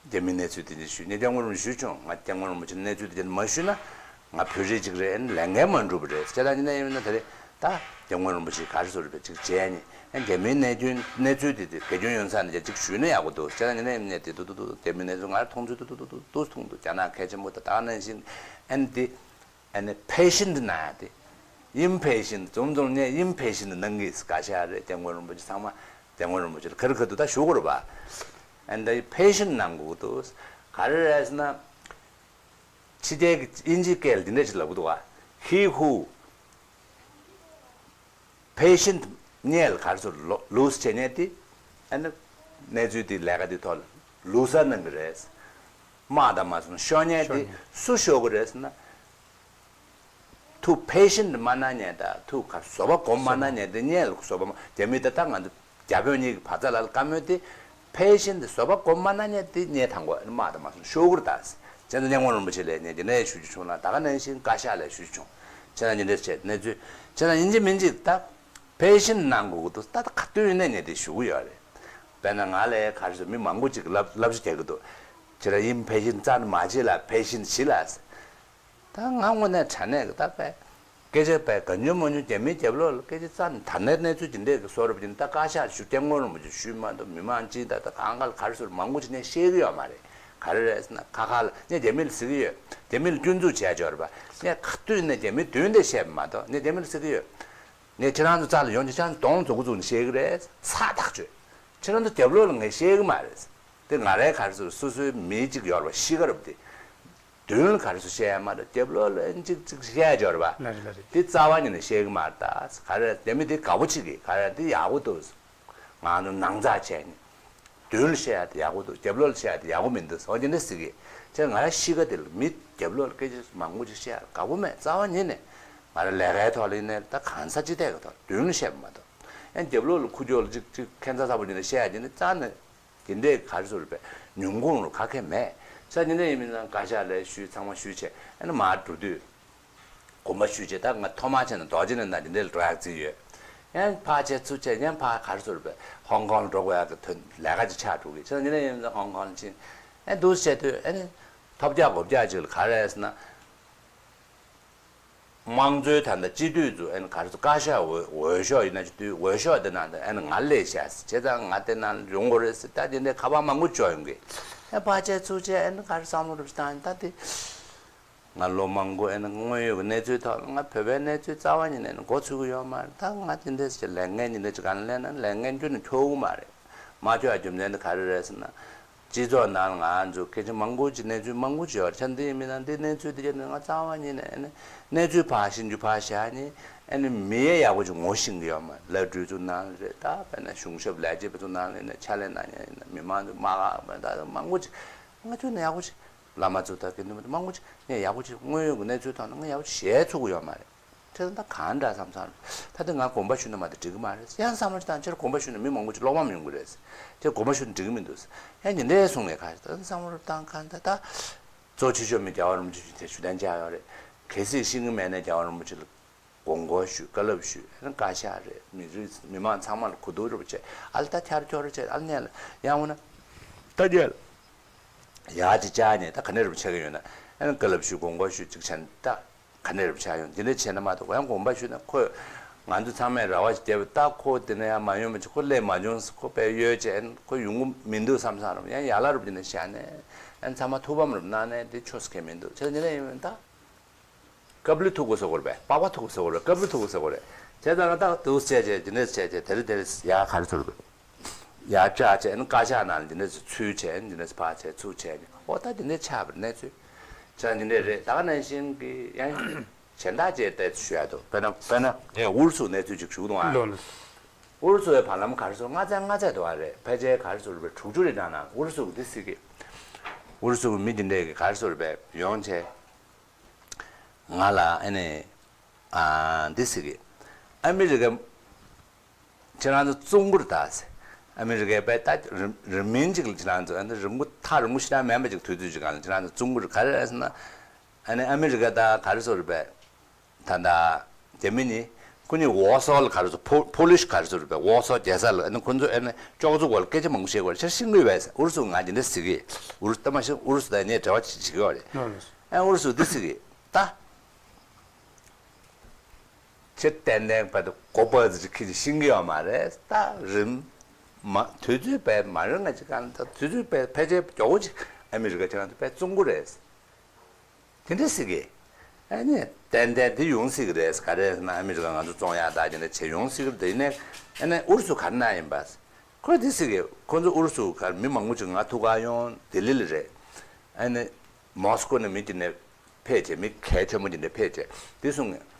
རྒྱ་མིའི་གནས་ཚུལ་དེ་ཅིག་ཞུས། ངས་སྐྱབས་མགོན་རིན་པོ་ཆེ་ཞུས་བྱུང་། ང་སྐྱབས་མགོན་རིན་པོ་ཆེ་གནས་ཚུལ་དེ་ཅིག་མ་ཞུས་ན་ང་བོད་རིགས་ཅིག་རེད། ཨ་ནི་ལས་འགན་མ་འགྲུབ་པ་རེད། བྱས་ཙང་ཡིན་ན་ཡིན་ན་ད་རེས་ད་སྐྱབས་མགོན་རིན་པོ་ཆེ་ག་རེ་ཟེར་བ་ཅིག་བྱས་ནས་ཨ་རྒྱ་མིའི་གནས་སྐྱོན་གནས་ཚུལ་དེ་དེ་དགེ་སྐྱོན་ཡོན་ཚང་ནས་ཅིག་ཞུས་ན་ཡག་པོ་འདུག་བྱས་ཙང་ཡིན་ན་ཡིན་ན་དེ་འདུག་འདུག་འདུག་རྒྱ་མིའི་གནས་ཚུལ་ང་རང་མཐོང་ཚུལ་འདུག་འདུག་འདུག་འདུག་མཐོང་འདུག་རྒྱ་ནག་གལ་ཆེན་པོ་ད་ད་ག་ནང་བཞིན་ཨ་ནི་དེ། ཨ་ནི་patient གནང་ཡ་དེ། impatient འཛོམས་འཛོམས་ནས་impatient གནང་གི་བཀའ་ཤག་རེད། སྐྱབས་མགོན་རིན་པོ་ཆེ་ཚང་མ་སྐྱབས་མགོན་རིན་པོ་ཆེ་ལ་ཁ་རི་ཁ་ཐུག་ད་ཞུ་དགོས་རེད་པ། ཨ་ནི་ད་patient གནང་དགོས་འདུག་ག་རེ་རེད་ཟེར་ན། ཕྱི་རྒྱལ་གྱི་དབྱིན་ཇིའི་སྐད་ལ་འདི་འདྲ་ཞིག་ལབ་ཀྱི་འདུག་ག He who patient སྙད་ལ་ག་རེ་ཟེར་ལོ་lose བྱས་ནས་དེ། ཨ་ནི་གནས་ཚུལ་དེ་ལས་ཀ་དེ་ཐོག་ལ་loser གནང་གི་རེད། དམག་དང་མ་སོང་ཤོར་ཉེན་དེ་ཤོར་ཉེན། སུ་ཤོར་གི་རེད་ཟེར་ན། ཐུགས་patient མ་གནང་ཉེན་དང་ཐུགས་ཁ་བཟོད་པ་སྒོམ་མ་གནང་ཉེན་དེ་སྙད་ལ་བཟོད་པ་མ་རྒྱ་མི་ད་ལྟ་ང་ཚོ་ རྒྱ་བོད་གཉིས་ཀྱི་བར་མཚམས་ལ་བཀའ་མོལ་དེ་ཕལ་ཆེར་དེ་བཟོད་པ་སྒོམ་མ་གནང་མཁན་དེ་ངས་དང་པོ་དམག་དང་མ་སོང་ཤོག་གུར་དང་། བྱས་ཙང་སྙན་ངག་རིན་པོ་ཆེ་ལ་ངས་འདི་འདྲ་ཞུ་རྒྱུ་བྱུང་ལ། ད་ག་ནང་བཞིན་བཀའ་ཤག་ལ་ཞུ་རྒྱུ་བྱུང་། བྱས་ཙང་འདི་འདྲ་བྱས་གནས་ཚུལ། བྱས་ཙང་ཡིན་གཅིག་མིན་གཅིག་ད་ཕལ་ཆེར་གནང་དགོས་ཀྱི་འདུག་ད་ད་ག་དུས་ཡིན་ནའི་ངས་དེ་ཞུ་གི་ཡོད་རེད། དཔེར་ན་ང་ལ་ག་རེ་ཟེར་མི་མང་པོ་ཅིག་ལབ་ལབ་ཤུགས་རྒྱག་གི་འདུག་ཁྱེད་རང་ཡིན་ཕལ་ཆེར་རྩ་ནས་མ་བྱེད་ལ་ཕལ་ཆེར་བྱེད་ལ། ད་ང་དངོས་གནས་དྲང་གནས་ཀྱི་ད་པས། སྐད་ཆ་པས་ག་ཉོན་མ་ཉོན་རྒྱ་མིའི་རྒྱབ་ལོགས་ལ་སྐད་ཆ་རྩ་ནས་དྲང་གནས་གནས་ཚུལ་ཇི་འདྲས་ཀྱི་བཟོ་འདྲ་པོ་ཅིག་ད་བཀའ་ཤག་ཞུ་སྐྱབས་མགོན་རིན་པོ་ཆེ་ཞུས་མ་གཏོགས་མི་མང་སྤྱི་ད་ད་གང་ག་ལ་ག་རེ་ཟེར་མང་པོ་ཅིག་ནས་བཤད་ཀྱི་ཡོད་མ་རེད། ག་རེ་རེད་ཟེར་ན་ཁ་ཁ་ལ་ངས་རྒྱ་མི་ལ་ཟེར་གྱི་ཡོད། རྒྱ་མི་ལ་སྐྱོན་འཛུགས་བྱས་འབྱོར་པ། ངས་ག་དུས་ནས་རྒྱ་མིའི་མདུན་དེ་བཤད་པ་མ་གཏོགས་ངས་རྒྱ་མི་ལ་ཟེར་གྱི་ཡོད། ངས་ཁྱེད་རང་ཚོ་རྩ་ལ་ཡོང་ཅིག་ཁྱེད་རང་གདོང་འཛུགས་འཛུགས་ནས་བཤད་ཀྱི་རེད། ཚ་ཐག་ཆོད། ཁྱེད་རང་ཚོ་རྒྱབ་ལོགས་ལ་ངས་བཤད་ཀྱི་མ་རེད། དེ་ང་རའི་ག་རེ་ཟེར་སོ་སོའི་མི་གཅིག་ཡོད་རེད་པ་ཤི་ཁ་རུབ་དེ། མདུན་ལ་ག་རེ་ཟེར་བཤད་ཡ་མ་རེད། རྒྱབ་ལོགས་ལ་གཅིག་གཅིག་བཤད་ཡ་འབྱོར་པ། ལ་རེད་ལ་རེད། དེ་རྩ་བ་ཉིད་ནས་བཤད་གི་མ་རེད་ད། ག་རེ་རྒྱ་མི་དེ་དགའ་པོ་བྱེད་གི་ག་རེ་དེ་ཡག་པོ་འདུག་ང་ཚོ་ནང་ཚགས་བྱས་ནས། མདུན་ལ་བཤད་ཡ་དེ་ཡག་པོ་འདུག་རྒྱབ་ལོགས་ལ་བཤད་ཡ་དེ་ཡག་པོ་མི་འདུག་ཟེར་བ་དེ་འདྲ་ཟེར་གི། ཁྱེད་ང་ར་ཤི་ཁ་དེ་ལ་མི་རྒྱབ་ལོགས་ལ་སྐད་ཆ་མང་པོ་ཅིག་བཤད་ཡ་དགའ་པོ་མེད། རྩ་བ་ཉིད་ནས་ང་ར་ལས་ཀའི་ཐོག་ལ་ཡིན་ནའི་ད་གང་ས་ཅི་ཐད་ཀྱི་ཐོག་མདུན་ལ་བཤད་པ་མ་གཏོགས། ཨེ་རྒྱབ་ལོགས་ལ་ཁུ་ཅོག་ལ་ཅིག་ཅིག་ཁྱད་མཚར་ཚ་པོ་ཅིག་ནས་བཤད་ཡ་དེ་ནི་རྩ་ནས། དེ་འདྲའི་ག་རེ་ཟེར་བའི་ཉུང་ཁུངས་རུ་ག་གེ་མེད། ས་དེ་འདྲ་ཡིན་མིན་ན་བཀའ་ཤག་ལ་ཞུས། ཚང་མ་ཞུས་བྱས་ཨ་ནི་མར་འགྲོ་དུས་དགོངས་པ་ཞུས་བྱས། ད་ང་ཐོག་མར་བྱས་ན་རྡོ་རྗེ་གླིང་དང་དེ་འདྲའི་རག་རྩིས་ཡོད། ཡང་ཕར་བྱས་ཚུར་བྱས་ཡང་ཕར་ག་རེ་ཟེར་བའི་ཧོང་ཀོང་ལ་འགྲོ་དགོས་ཡག་གི་དོན་ལས་ཀ་ཅིག་ཆགས་འགྲོ་གི། ས་དེ་འདྲ་ཡིན་མིན་ན་ཧོང་ཀོང་ལ་ཕྱིན་ཨ་འདུག་བྱས་དུས་ཨ་ནི་ཐོབ་རྒྱག་གོ་རྒྱག་ཅིག་ལ་ག་རེ་ཟེར་ན། དམངས་གཙོའི་ད་ལྟ་སྤྱི་འཐུས་ཚོ་ཨ་ནི་ག་རེ་ཟེར་བཀའ་ཤག་འོས་འོས་ཤོག་ཡིན་ན་ཅི་དུས་འོས་ཤོག་དེ་ནང་དུ་ཨ་ནི་ང་སླེབས་ཤག་ཟེར་བྱས་ཙང་ང་དེ་ནང་ཡོང་དགོས་རེད་ཟེར། ད་དེ་འདྲའི་ཁ་པར་མང་པོ་འབྱོར་ཡོང་གི། ཨ་ཕར་བྱས་ཚུར་བྱས་ཨ་ནི་ག་རེ་བསམ་བློ་རུབ་བཏང་ད་དེ། ང་ལོ་མང་པོ་ཨ་ནི་དངོས་ཡོད་ཀྱི་གནས་ཚུལ་ཐོག་ལ་ང་བོད་པའི་གནས་ཚུལ་རྩ་བ་ཉིད་ནས་ཨ་ནི་མགོ་ཚོད་ཀྱི་ཡོད་མ་རེད། ད་ང་དེ་འདྲས་ཟེར་ལས་འགན་ཉིན་རེ་ཅིག་གང་ལ་ལེན་ན་ལས་འགན་ཁྱོན་ནས་འཁྱོལ་གི་མ་རེད། མ་འཁྱོལ་ཡ་རྒྱུ་མཚན་དེ་ག་རེ་རེད་ཟེར་ན། སྤྱི་ཚོགས་ནང་ང་ཚོ་སྐད་ཆ་མང་པོ་ཅིག་གནས་ཚུལ་མང་པོ་ཅིག་ཡོད་རེད། ཆ་འདི་ཡིན་མིན་ན་འདི་གནས་ཚུལ་འདི་ཡིན་ན་ང་རྩ་བ་ཉིད་ནས་ཨ་ནི་གནས་ཚུལ་ཕར་ཤེས་རྒྱུ་ཕར་བཞག་ནས་ཨ་ནི་མི་ཡ་ཡག་པོ་ཅིག་ངོ་ཤེས་ཀྱི་ཡོད་མ་རེད། བླ་སྤྲུལ་ཚོ་ནང་རེད། ད་དཔེར་ན་གཞུང་ཞབས་ལས་བྱེད་པ་ཚོ་ནང་ཡིན་ན་ཕྱག་ལས་གནང་མཁན་ཡིན་ན་མི་མང་ཚོ་དམག་ཁག་མ་ད་མང་པོ་ཅིག་ང་ཚོ་ནས་ཡག་པོ་ཅིག་བླ་མ་ཚོ་དང་དགེ་འདུན་པ་ཚོ་མང་པོ་ཅིག་ངས་ཡག་པོ་ཅིག་དངོས་ཡོད་ཀྱི་གནས་ཚུལ་ཐོག་ནས་ང་ཡག་པོ་ཅིག་ཞལ་ཚུགས་ཀྱི་ཡོད་མ་རེད། དེ་ད་གང་འདྲ་བསམ་བསམ་རེད། ད་དེ་ང་དགོངས་པ་ཞུས་ན་མ་དེ་འགྲིག་གི་མ་རེད། ཡང་བསམ་བློ་ཅིག་བཏང་། ཁྱེད་རང་དགོངས་པ་ཞུས་ན་མི་མང་པོ་ཅིག་བློ་ཕམ་ཡོང་གི་རེད། ཁྱེད་དགོངས་པ་ཞུས་ན་འགྲིག་གི་མི་འདུག་ཡང་ཉིན་རེ་གསུང་ངས་ག་རེ་ད་བསམ་བློ་བཏང་གང་ད་ད། གཙོ་ཆེ་ཤོས་མི་རྒྱལ་བ་རིན་པོ་ཆེ་དེ་ཞུ་དན་བཅར་ཡོད་རེད། གལ་སྲིད་ཤེས་ཀྱི་མེད་ན་རྒྱལ་བ་རིན་པོ་ཆེ་ལ་དགོངས་སྐོར་ཞུས། བཀའ་སློབ་ཞུས། ཨ་ནི་བཀའ་ཤག་རེད། མི་རིགས་མི་མང་ཚང་མ་ལ་གོ་བསྡུར་རུབ་བྱས་ཨ་ལ་ད་ཁྱར་ཁྱོར་བྱས་ཨ་ལ་ནས་ལ་ཡང་འོ་ན་ད་རྒྱལ་ཡག་ཅིག་བཅར་ནས་ད་ག་ནས་རུབ་ཆགས་ཀྱི་ཡོད་ན་ཨ་ནི་བཀའ་སློབ་ཞུས། དགོངས་སྐོར་ཞུས་ཅིག་བྱས་ན་ད། ག་ནས་རུབ་ཆགས་ཡོང་། འདི་འདྲ་བྱས་ན་མ་གཏོགས་ཡང་དགོངས་པ་ཞུས་ན་ཁོས་ང་ཚོ་ཚང་མས་རེ་བ་ཞིག་བརྒྱབ་པ་ད་ཁོ་འདི་ནས་ཡང་མ་ཡོང་བ་ཅིག་ཁོ་སླེབས་མ་བྱུང་ཟེར་ཁོ་དཔེ་ཡོད་ཅེས་ཁོ་ཡོང་གི་མི་འདུག་བསམ་བསམ་རུབ་ཡང་ཡག་ལ་རུབ་འདི་ནས་བཞག་ནས་ཡང་ཚང་མ་ཐུགས་ཕམ་རུབ་གནང་ནས་འདི་ཆོས་སུ་ཁེལ་མི་འདུག་བྱས་ཙང་འདི་འདྲ་ཡིན་མིན་ད། ཀབ་ལི་ཐུག་གོ་ཟེར་གོ་རེད་པས། པགས་པ་ཐུག་གོ་ཟེར་གོ་རེད། ཀབ་ལི་ཐུག་གོ་ཟེར་གོ་རེད། བྱས་ཙང་ང་ད་འདུག་བྱས་བྱས་འདི་འདྲ་བྱས་བྱས་དེ་རེད་དེ་རེད་ཡག་ག་རེ་ཚོར་དགོས། ཡར་བཅར་བྱས་ནས་བཀའ་ཤག་ནང་ལ་འདི་འདྲ་ཞིག་ཚུད་བྱས་འདི་འདྲ་ཞིག་ཕར་བྱས་ཚུར་བྱས་ནས་ཨོ་ད་འདི་འདྲ་ཆགས་པའི་གནས་ཚུལ་ཆགས་འདི་འདྲ་རེད། ད་ག་ནང་བཞིན་གྱི་ཡང་གཞན་དག་བཅས་ཏོག་ཙམ་ཞུ་ཡ་འདུག་དཔེར་ན་དཔེར་ན་ངས་ཨུ་རུ་སུའི་གནས་ཚུལ་ཅིག་ཞུ་གི་འདུག་ཨ། ལོ་ལོ། ཨུ་རུ་སུའི་བར་ལམ་ག་རེ་ཟེར་ལྔ་ཚན་ལྔ་ཚན་འདུག་ཨ་རེད། ཕལ་ཆེར་ག་རེ་ཟེར་བའི་དྲུག་ཅུ་རེ་གྲངས་ནང་ཨུ་རུ་སུ་གི་འདི་སྲིད་ཀྱི་ཨུ་རུ་སུ་གི་མི་འདི་འདྲས་ཀྱི་ག་རེ་ཟེར་བའི་ཡོང་བྱས། ང་ལ་ཨ་ནི། ཨ་འདི་ཟེར་གི། ཨ་མི་རི་ཀ་ཁྱེད་རང་ཚོ་བཙོང་གི་རེད་ད་ཟེར། ཨ་མི་རི་ཀའི་པའི་ད་རིམ་རིམ་མིན་ཅིག་ལ་ཁྱེད་རང་ཚོ་ཨ་ནི་རིང་པོ་ཐག་རིང་པོ་ཞེ་དྲག་མིན་པ་ཅིག་དུས་ཚོད་ཅིག་སྒང་ལ་ཁྱེད་རང་ཚོ་བཙོང་གི་རེད། ག་རེ་རེད་ཟེར་ན། ཨ་ནི་ཨ་མི་རི་ཀ་ད་ག་རེ་ཟེར་རེད་པས། ད་ད་རྒྱ་མི་ནི་ཁོ་གཉིས་ཝོ་སོ་ལ་ག་རེ་ཟེར་ཕོ་ཕོ་ལིཤ་ག་རེ་ཟེར་རེད་པས། ཝོ་སོ་རྒྱལ་ས་ལ་ཨ་ནི་ཁོ་ཚོ་ཨ་ནི་ཅོག་ཙེ་སྐོར་ལ་སྐད་ཆ་མང་པོ་བཤད་དགོས་རེད། ཁྱེད་ཤེས་ཀྱི་ཡོད་པས། ཨུ་རུ་སུ་ང་འདི་འདྲ་ཟེར་གི། ཨུ་རུ་སུ་ད་མ་ཤེས་ཨུ་རུ་སུ་དང་ངས་འབྲེལ་བ་བྱེད་ཀྱི་ཡོད་རེད། ཨ་ཨུ་རུ་སུ་འདི་ཟེར་གི་ད། ཁྱེད་ཏན་ཏན་བར་དུ་གོ་པ་ཟིག་ཁྱེད་ཀྱིས་ཤེས་ཀྱི་ཡོད་མ་རེད། ད་རིམ་མ་དུས་ཚོད་བས་མ་རེད། ང་ཅིག་གང་ད་དུས་ཚོད་བས་ཕལ་ཆེར་མགྱོགས་པོ་ཅིག་ཨ་མི་རི་ཀ་ཁྱེད་རང་ཚོ་བས་བཙོང་གི་རེད། དེ་འདྲ་ཟེར་གི། ཨ་ནི་ཏན་ཏན་དེ་ཡོང་སྲིད་ཀྱི་རེད། ག་རེ་ཟེར་ན་ཨ་མི་རི་ཀ་ང་ཚོ་བཙོང་ཡག་ད་དེ་འདྲ་བྱེད་ཡོང་སྲིད་ཀྱི་རེད། དེ་ནས་ཨ་ནི་ཨུ་རུ་སུ་ག་རེ་གནང་ཡིན་པ། ཁོས་དེ་ཟེར་གི། ཁོ་ཚོ་ཨུ་རུ་སུ་ག་རེ་མི་མང་པོ་ཅིག་ང་ཐུག་ག་ཡོང་ལྡི་ལི་ལ་རེད། ཨ་ནི་མོ་སི་ཀོ་ནས་མི་དེ་ནས་ཕེབས་བྱས་མི་གལ་ཆེན་པོ་དེ་འདྲ་ཕེབས་བྱས་དེ་གསུང་ངས།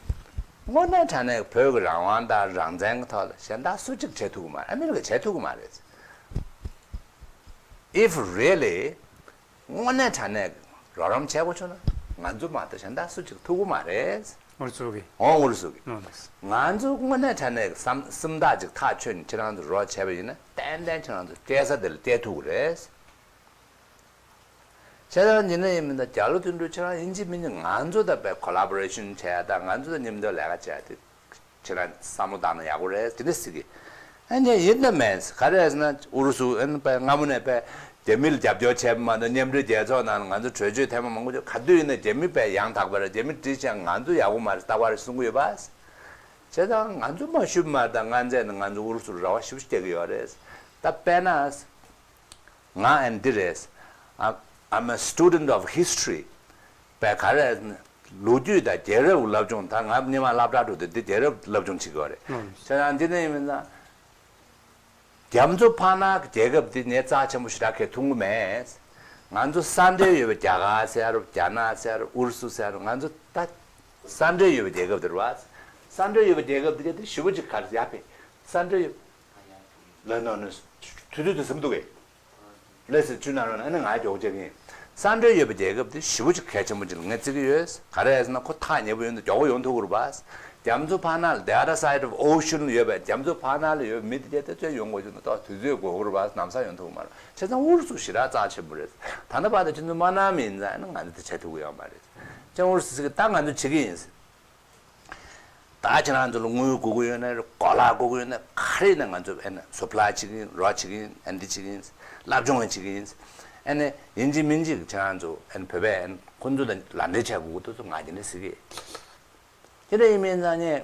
དངོས་གནས་དྲང་གནས་བོད་ཀྱི་རང་དབང་དང་རང་བཙན་གྱི་ཐོག་ལ་གཞན་དག་སུ་གཅིག་བྱེད་ཐུབ་ཀྱི་མ་རེད། ཨ་མི་རི་ཀས་བྱེད་ཐུབ་ཀྱི་མ་རེད། If really དངོས་གནས་དྲང་གནས་རོགས་རམ་བྱེད་དགོས་བྱུང་ན་ང་ཚོ་མ་གཏོགས་གཞན་དག་སུ་གཅིག་ཐུབ་ཀྱི་མ་རེད། ཨུ་རུ་སུ་གི། ཨོ་ཨུ་རུ་སུ་གི། ཨོ་ལགས། ང་ཚོ་དངོས་གནས་དྲང་གནས་སེམས་སེམས་ཐག་ཅིག་ཐག་ཆོད་ནས་ཁྱེད་རང་ཚོ་རོགས་བྱས་པ་ཡིན་ན་ཏན་ཏན་ཁྱེད་རང་ཚོ་སྐྱེལ་ས་དེ་ལ་སྐྱེལ་ཐུབ་ཀྱི་རེད། བྱས་ཙང་ཡིན་ན་ཡིན་མིན་ད་རྒྱ་ལོ་དོན་གྲུབ་ཁྱེད་རང་ཡིན་གཅིག་མིན་གཅིག་ང་ཚོ་དང་དཔེ་ཁོ་ལ་བོ་རེ་ཤན་བྱས་དང་ང་ཚོ་དང་མཉམ་དུ་ལས་ཀ་བྱས་ཏེ། ཁྱེད་རང་བསམ་བློ་བཏང་ན་ཡག་པོ་རེད་དེ་འདྲ་ཟེར་གི། ཨ་ནི་ཡིན་ན་མེད་ག་རེ་ཟེར་ན་ཨུ་རུ་སུ་ཨ་ནི་དཔེ་སྔ་མོ་ནས་དཔེ་རྒྱ་མི་ལ་རྒྱབ་སྐྱོར་བྱས་པ་མ་གཏོགས་མཉམ་འབྲེལ་རྒྱལ་ཚོགས་ནང་ལ་ང་ཚོ་གྲོས་ཆོད་ཐེངས་མ་མང་པོ་བྱས་ག་དུས་ཡིན་ན་རྒྱ་མི་དཔེ་ཡང་དག་པ་རེད། རྒྱ་མི་བྲིས་ཀྱང་ང་ཚོ་ཡག་པོ་མ་རེད་རྟག་པར་གསུང་གི་ཡོད་པ། བྱས་ཙང་ང་ཚོ་མ་ཞུས་པ་མ་རེད། ད་ང་ཚོས་ནི་ང་ཚོ་ཨུ་རུ་སུར་རེ་བ་ཞེ་པོ་ཞིག་རྒྱག་གི་ཡོད་རེད། ད་དཔེར་ན། ང་ཨན་འདི་རེད། I'm I'm a student of history. པའི་ག་རེ། ལོ་རྒྱུས་དང་རྒྱལ་རབས་སློབ་སྦྱོང་ད་ང་སྔོན་མ་སློབ་གྲྭ་འགྲོ་དུས་འདི་རྒྱལ་རབས་སློབ་སྦྱོང་བྱེད་ཀྱི་ཡོད་རེད། ཨང་། བྱས་ཙང་འདི་ནས་ཡིན་ན། རྒྱ་མཚོ་ཕར་ནང་གི་རྒྱལ་ཁབ་འདི་ངས་རྩ་ཆེན་པོ་ཞེ་དྲག་གས་མཐོང་གི་མེད། ང་ཚོ་ས་འབྲེལ་ཡོད་པའི་རྒྱ་གར་ཟེར་རོ་རྒྱ་ནག་ཟེར་རོ་ཨུ་རུ་སུ་ཟེར་རོ་ང་ཚོ་ད། ས་འབྲེལ་ཡོད་པའི་རྒྱལ་ཁབ་དེ་རེད་བ། ས་འབྲེལ་ཡོད་པའི་རྒྱལ་ཁབ་དེ་ག་དེ་ཞེ་པོ་ཅིག་ག་རེ་ཡག་པས། ས་འབྲེལ་ཡོད། ལ་ནོ་ནོ། དུས་ཚོད་དུ་ཟིན་འདུག་གས། ལས་སུ་བཅུ་ན་རོ་ན་ཨ་ནི་ང་མགྱོགས་བྱེད་ཀྱི་ཡིན། ས་འབྲེལ་ཡོད་པའི་རྒྱལ་ཁབ་དེ་ཞེ་པོ་ཅིག་གལ་ཆེན་པོ་ཅིག་ལ་ངས་བརྩི་གི་ཡོད། ག་རེ་ཟེར་ན་ཁོ་ཐག་ཉེ་པོ་ཡོད་འདུག་མགྱོགས་པོ་ཡོང་ཐུབ་ཀྱི་རེད་པ། རྒྱ་མཚོ་ཕར་ནང་ལ་the other side of ocean ལ་ཡོད་པའི་རྒྱ་མཚོ་ཕར་ནང་ལ་ཡོད་པའི་མི་དེ་གྱད་དེ་ཚོ་ཡོང་དགོས་ཀྱི་འདུག་ཏོག་དུས་ཚོད་འགོར་གྱི་རེད་པ་ལམ་སང་ཡོང་ཐུབ་ཀྱི་མ་རེད། བྱས་ཙང་ཨུ་རུ་སུ་ཞེ་དྲག་རྩ་ཆེན་པོ་རེད། ད་ལྟ་བར་དུ་ཁྱེད་ཚོ་མ་གནང་མིན་ཙང་ཨ་ནི་ང་ཚོ་དེ་བྱེད་ཐུབ་ཀྱི་ཡོད་མ་རེད། ཅང་ཨུ་རུ་སུ་ཟེར་གི་ད་ང་ཚོ་བྱེད་ཀྱི་ཡིན། ད་ཁྱེད་རང་ཚོ་ལ་དངུལ་དགོས་ཀྱི་ཡོད་ན་རེད། གོ་ལག་དགོས་ཀྱི་ཡོད་ན་ག་རེ་ཡིན་ན་ང་ཚོ་ཨ་ནི་supply བྱེད་ཀྱི་ཡིན། རོགས་བྱེད་ཀྱི་ཡིན། ཨ་ནི་འདི་བྱེད་ཀྱི་ཡིན། སློབ་སྦྱོང་ཡང་བྱེད་ཀྱི་ཡིན། ཨ་ནི་ཡིན་གཅིག་མིན་གཅིག་ཁྱེད་རང་ཚོ་ཨ་ནི་བོད་པས་ཨ་ནི་ཁོང་ཚོ་དང་ལག་འབྲེལ་བྱ་དགོས་ཀྱི་འདུག་ང་དེ་འདྲ་ཟེར་གི། དེ་འདྲ་ཡིན་མིན་ཙང་ངས་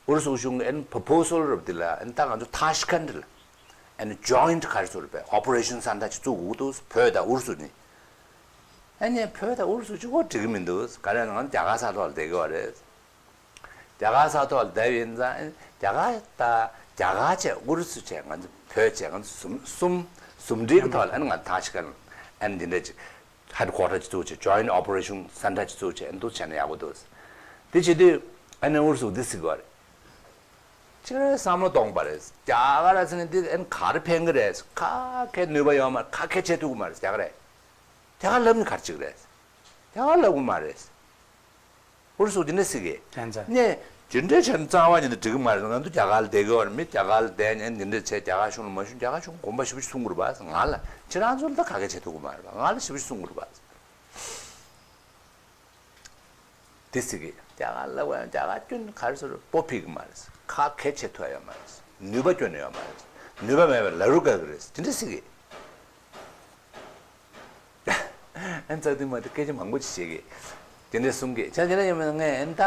ཨུ་རུ་སུ་གཞུང་གི་ཨ་ནི་proposal རབ་འདི་ལ་ཨ་ནི་ད་ང་ཚོ་ཐ་ཤི་ཁན་ལ་ཨ་ནི་joint ག་རེ་ཟེར་བས་operation center ཅིག་བཙུགས་དགོས་ཀྱི་འདུག་བོད་དང་ཨུ་རུ་སུ་གཉིས། ཨ་ནི་བོད་དང་ཨུ་རུ་སུ་གཅིག་པོ་འགྲིག་གི་མི་འདུག་ག་རེ་ང་ཚོ་རྒྱ་གར་ས་ཐོག་ལ་བསྡད་ཀྱི་ཡོད་རེད། རྒྱ་གར་ས་ཐོག་ལ་བསྡད་ཡིན་ཙང་རྒྱ་གར་ད་རྒྱ་གར་བྱས་ཨུ་རུ་སུ་བྱས་ང་ཚོ་བོད་བྱས་ང་ཚོ་གསུམ་གསུམ་གསུམ་འབྲེལ་གྱི་ཐོག་ལ་ཨ་ནི་ང་ཐ་ཤི་ཁན་ཨ་ནི་འདི་འདྲ་ཅིག་headquarter ཅིག་བཙུགས་བྱས་joint operation center ཅིག་བཙུགས་བྱས་ཨ་ནི་འདུག་བྱས་ན་ཡག་པོ་འདུག་དེ་བྱེད་དུས་ཨ་ནི་ཨུ་རུ་སུ་འདི་ཟེར་གི་ཡོད་རེད། ཅིག་རེ་བསམ་བློ་གཏོང་པ་རེད། རྒྱ་གར་ཟེར་ནས་འདི་ཨ་ནི་ག་རེ་ཕན་གི་རེད། ག་གེ་ནུས་པ་ཡོད་མ་རེད། ག་གེ་བྱེད་ཐུབ་གི་མ་རེད། རྒྱ་གར་རེད། རྒྱ་གར་ལབ་ནི་ག་རེ་ཅིག་རེད། རྒྱ་གར་ལབ་གི་མ་རེད། ཨུ་རུ་སུ་འདི་འདྲ་ཟེར་གི། ཡང་ཚ། ནས་འདི་འདྲ་བྱས་ན་རྩ་བ་ཉིད་དུ་འགྲིག་གི་མ་རེད། ང་ཚོ་རྒྱ་གར་ལ་བསྡད་ཀྱི་ཡོད་རེད། མི་རྒྱ་གར་ལ་བསྡད་ནས་འདི་འདྲ་བྱས་རྒྱ་གར་གཞུང་ལ་མ་ཞུ་རྒྱ་གར་གཞུང་དགོངས་པ་ཞེ་པོ་ཞིག་གསུང་གི་རེད་པ། ང་ལ་ཁྱེད་རང་ཚོ་ལ་ད་ག་གེ་བྱེད་ཐུབ་གི་མ་རེད་པ། ང་ལ་ཞེ་པོ་ཞིག་གསུང་གི་རེད་པ། དེ་ཟེར་གི་རྒྱ་གར་ལབ་ཡང་རྒྱ་གར་སྐྱོན་ག་རེ་ཟེར་སྤོ་ཕིག་གི་མ་རེད། ག་གེ་བྱེད་ཐུབ་ཡོད་མ་རེད། ནུས་པ་སྐྱོན་ཡོད་མ་རེད། ནུས་པ་མེད་པའི་ལ་རུ་དགའ་གི་རེད། དེ་འདྲ་ཟེར་གི། ཨན་ཙག་དུས་མ་དེ་སྐད་ཆ་མང་པོ་ཅིག་བཤད་གི། དེ་འདྲ་གསུང་གི་ཆ་དེ་འདྲ་ཡིན་མིན་ངས་ཨན་ད།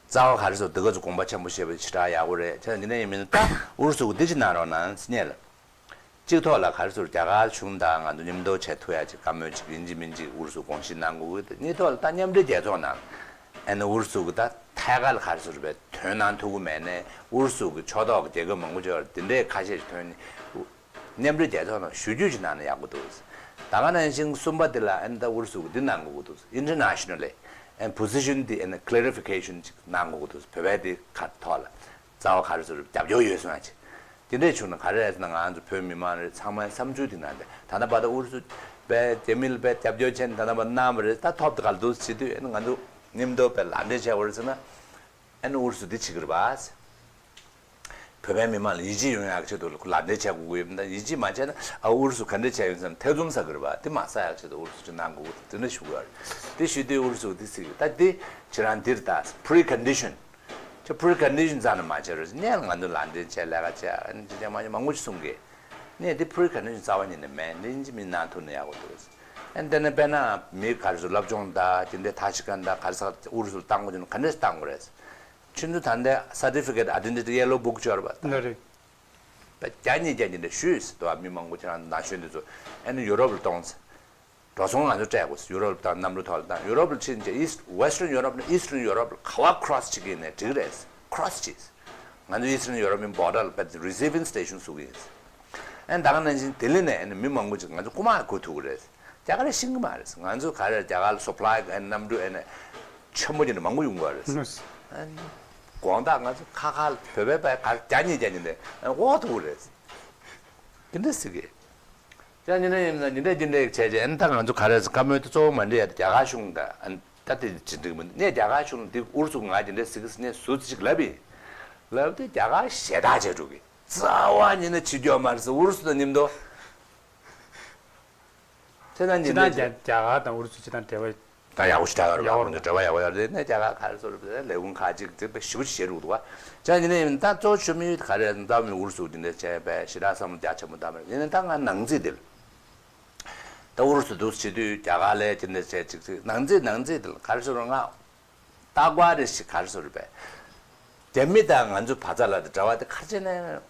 རྩ་བ་ག་རེ་ཟེར་འདི་ག་ཚོ་དགོངས་པ་ཆེན་པོ་བཞེས་པ་ཞེ་དྲག་ཡག་པོ་རེད། ཆ་དེ་འདྲ་ཡིན་མིན་ད་ཨུ་རུ་སུ་གི་འདི་ཅིག་གནང་རོགས་གནང་ཟེར་ཉེ་ལ། གཅིག་ཐོག་ལ་ག་རེ་ཟེར་རྒྱ་གར་གཞུང་དང་ང་ཚོ་མཉམ་དུ་བྱེད་ཐུབ་ཡ་ཅིག་བཀའ་མོལ་ཅིག་ཡིན་གཅིག་མིན་གཅིག་ཨུ་རུ་སུ་དགོངས་བཞེས་གནང་དགོས་ཀྱི་འདུག་གཉིས་ཐོག་ལ་ད་མཉམ་འབྲེལ་རྒྱལ་ཚོགས་ནང་ཨ་ནི་ཨུ་རུ་སུ་གི་ད་ཐད་ཀར་ལ་ག་རེ་ཟེར་བའི་དོན་གནང་ཐུབ་ཀྱི་མེད་ནས་ཨུ་རུ་སུ་གི་ཕྱོགས་གཏོགས་ཀྱི་རྒྱལ་ཁབ་མང་པོ་ཅིག་ཡོད་རེད། དེ་འདྲའི་ཁ་ཤས་ཀྱི་དོན་ནི་མཉམ་འབྲེལ་རྒྱལ་ཚོགས་ནང་ཞུ་རྒྱུ་ཅིག་གནང་ན་ཡག་པོ་འདུག་ད་ག་ནང་བཞིན་གསུམ་པ་འདི་ལ་ཨ་ནི་ད་ཨུ་རུ་སུ་གི་འདི་གནང་དགོས་ཀྱི་འདུག Internationally ཨ་ནི་position འདི་ཨ་ནི་clarification ཅིག་གནང་དགོས་ཀྱི་འདུག་བོད་པའི་འདི་ཁ་ཐོག་ལ་རྩ་བ་ག་རེ་ཟེར་རྒྱབ་སྐྱོར་ཡོད་གསུང་ཡ་ཅིག་དེ་འདྲས་བྱུང་ན་ག་རེ་རེད་ཟེར་ན་ང་ཚོ་བོད་མི་མང་རེད། ཚང་མའི་བསམ་ཚུལ་དེ་ནང་དེ་ད་ལྟ་བར་དུ་ཨུ་རུ་སུ་པའི་རྒྱ་མི་ལ་པའི་རྒྱབ་སྐྱོར་བྱས་ནས་ད་ལྟ་བར་གནང་བ་རེད། ད་ཐོབ་དེ་ག་ལ་འདུག་བྱེད་དུས་ཨ་ནི་ང་ཚོ་མཉམ་དུ་པའི་ལག་འབྲེལ་བྱས་པ་རེད་ཟེར་ན་ཨ་ནི་ཨུ་རུ་སུ་འདི་བྱེད་ཀྱི་རེད་པ། བོད་པའི་མི་མང་ལ་ཡིད་ཆེས་ཡོང་ཡག་ཆེད་དུ་ལག་འབྲེལ་བྱས་དགོས་ཀྱི་ཡོད་པ་ཡིན་ན་ཡིད་ཆེས་མ་བྱས་ན་ཨ་ཨུ་རུ་སུ་ག་འདྲས་བྱས་ཡོད་ཟེར་ན་ཐེ་ཚོམ་ཟ་གི་རེད་པ། དེ་མ་ཟ་ཡག་ཆེད་དུ་ཨུ་རུ་སུ་ཅིག་གནང་དགོས་ཀྱི་འདུག་དེ་འདྲས་ཞུ་གི་ཡོད་རེད། དེ་ཞུ་དུས་ཨུ་རུ་སུ་འདི་ཟེར་གི་ད་འདི་ཁྱེད་རང་འདིར་ད་precondition ཁྱོད་precondition རྩ་ནས་མ་བྱེད་རོགས། ནས་ང་ཚོ་ལག་འབྲེལ་བྱས་ལས་ཀ་བྱས་ཨ་ནི་ཅི་ཅང་མ་བྱེད་མང་པོ་ཞིག་གསུང་གི། ནས་འདི་precondition རྩ་བ་ཉིད་ནས་མེད། འདི་ཡིན་གཅིག་མིན་གནང་ཐུབ་ན་ཡག་པོ་འདུག་ཨ་ནི་དེ་ནས་དཔེར་ན་མི་ག་རེ་ཟེར་སློབ་སྦྱོང་དང་དེ་འདྲའི་ཐ་ཤི་ཁན་དང་ག་རེ་ཟེར་ཨུ་རུ་སུར་བཏང་དགོས་ཀྱི་ན་ག་འདྲས་བཏང་དགོས་རེད། ཁྱོད་ཚོ་ད་ལྟའི་certificate identity yellow book ཅིག་ཡོད་རེད་པ། ལ་རེད། བརྒྱ་ཉིས་བརྒྱ་ཉིས་འདྲ་ཞུས་ཟེར་འདུག་མི་མང་པོ་ཁྱེད་རང་ན་གཞོན་འདི་ཚོ་ཨ་ནི་ཡུ་རོབ་ལ་གཏོང་ཟེར། འགྲོ་སོང་ང་ཚོ་སྤྲད་དགོས། ཡུ་རོབ་དང་གནམ་གྲུ་ཐོག་ལ་བཏང་། ཡུ་རོབ་ལ་ཕྱིན་རྗེས་East Western Europe ནས་Eastern Europe ལ་ག་བ་cross བྱེད་ཀྱི་ཡིན་ནའི་འགྲིག་རེད། cross བྱེད། ང་ཚོ་Eastern European border ལ་ཕར་receiving station བཟོ་གི་ཡིན། ཨ་ནི་ད་ག་ནང་བཞིན་ལྡི་ལི་ནས་ཨ་ནི་མི་མང་པོ་ཅིག་ང་ཚོ་རྐུ་མ་རྐུ་ཐུབ་ཀྱི་རེད། རྒྱ་གར་ལ་ཤེས་ཀྱི་མ་རེད། ང་ཚོ་ག་རེ་རྒྱ་གར་ལ་supply ཨ་ནི་གནམ་གྲུ་ཨ་ནི་ཆེན་པོ་ཅིག་ནས་མང་པོ་ཡོང་གི་རེད། ཨ་ནི་དགོང་དག་ང་ཚོ་ཁ་ཁ་ལ་བོད་པའི་པའི་གར་བརྒྱ་ཉིས་བརྒྱ་ཉིས་ནས་ཨ་ནི་དབོར་ཐུབ་ཀྱི་རེད། དེ་འདྲ་ཟེར་གི། ཅང་ཉིན་རེ་ཡིན་ན་ཉིན་རེ་ཉིན་རེ་བྱས་རྗེས་ཨ་ནི་ད་ང་ཚོ་ག་རེ་བཀའ་མོལ་དེ་གཙོ་བོ་མ་འདྲེས་ཡ་དེ་རྒྱ་གར་གཞུང་དང་ཨ་ནི་ ད་དེ་ཅི་འགྲིག་མི་འདུག་ངས་རྒྱ་གར་གཞུང་ལ་འདི་ཨུ་རུ་སུ་ང་འདི་འདྲ་ཟེར་གི་ཟེར་ནས་ཟུར་ཅིག་ལབ་ཡིན། ལབ་དུས་རྒྱ་གར་ཞེ་དྲག་བྱས་འགྲོ་གི། རྩ་བ་ཉིད་ནས་བྱེད་རྒྱུ་མ་རེད་ཟེར། ཨུ་རུ་སུ་དང་མཉམ་དུ། དེ་ན་ཉིན་ནས་ཅི་ད་རྒྱ་རྒྱ་གར་དང་ཨུ་རུ་སུ་ཅི་ད་འབྲེལ་བ། ད་ཡག་པོ་ཞིག་ཆགས་ཡོད་རེད་པ། ཡག་པོ་རེད། འབྲེལ་བ་ཡག་པོ་ཡོད་རེད། ནས་རྒྱ་གར་ག་རེ་ཟེར་རེད་པས། ལས་ཁུངས་ཁག་ཅིག་དེ་ཞེ་པོ་ཞིག་བྱེད་རུག་འདུག་པ། ཅང་ཉིན་ནས་ཡིན་ད་གཙོ་ཆེ་མི་ཡོད་ག་རེ་ཟེར་ན། ད་མི་ཨུ་རུ་སུ་དེ་འདྲ་བྱས་པས་ཞེ་དྲག་བསམ་བློ་རྒྱ་ཆེན་པོ་བཏང་པ་རེད། ཡིན་ནའི་ད་ང་ནང་རྩིས་དེ་ལ། ད་ཨུ་རུ་སུ་འདུག་བྱེད་དུས་རྒྱ་གར་ལ་དེ་འདྲ་བྱས་ཅིག་ཅིག་ནང་རྩིས་ནང་རྩིས་དེ་ལ་ག་རེ་ཟེར་རུང་ང་རྟག་པར་རེ་ཞིག་ག་རེ་ཟེར་རེད་པས། རྒྱ་མི་དང་ང་ཚོ་བར་མཚམས་ལ་དེ་འབྲེལ་བ་དེ་ག་རེ་བྱས་ནས།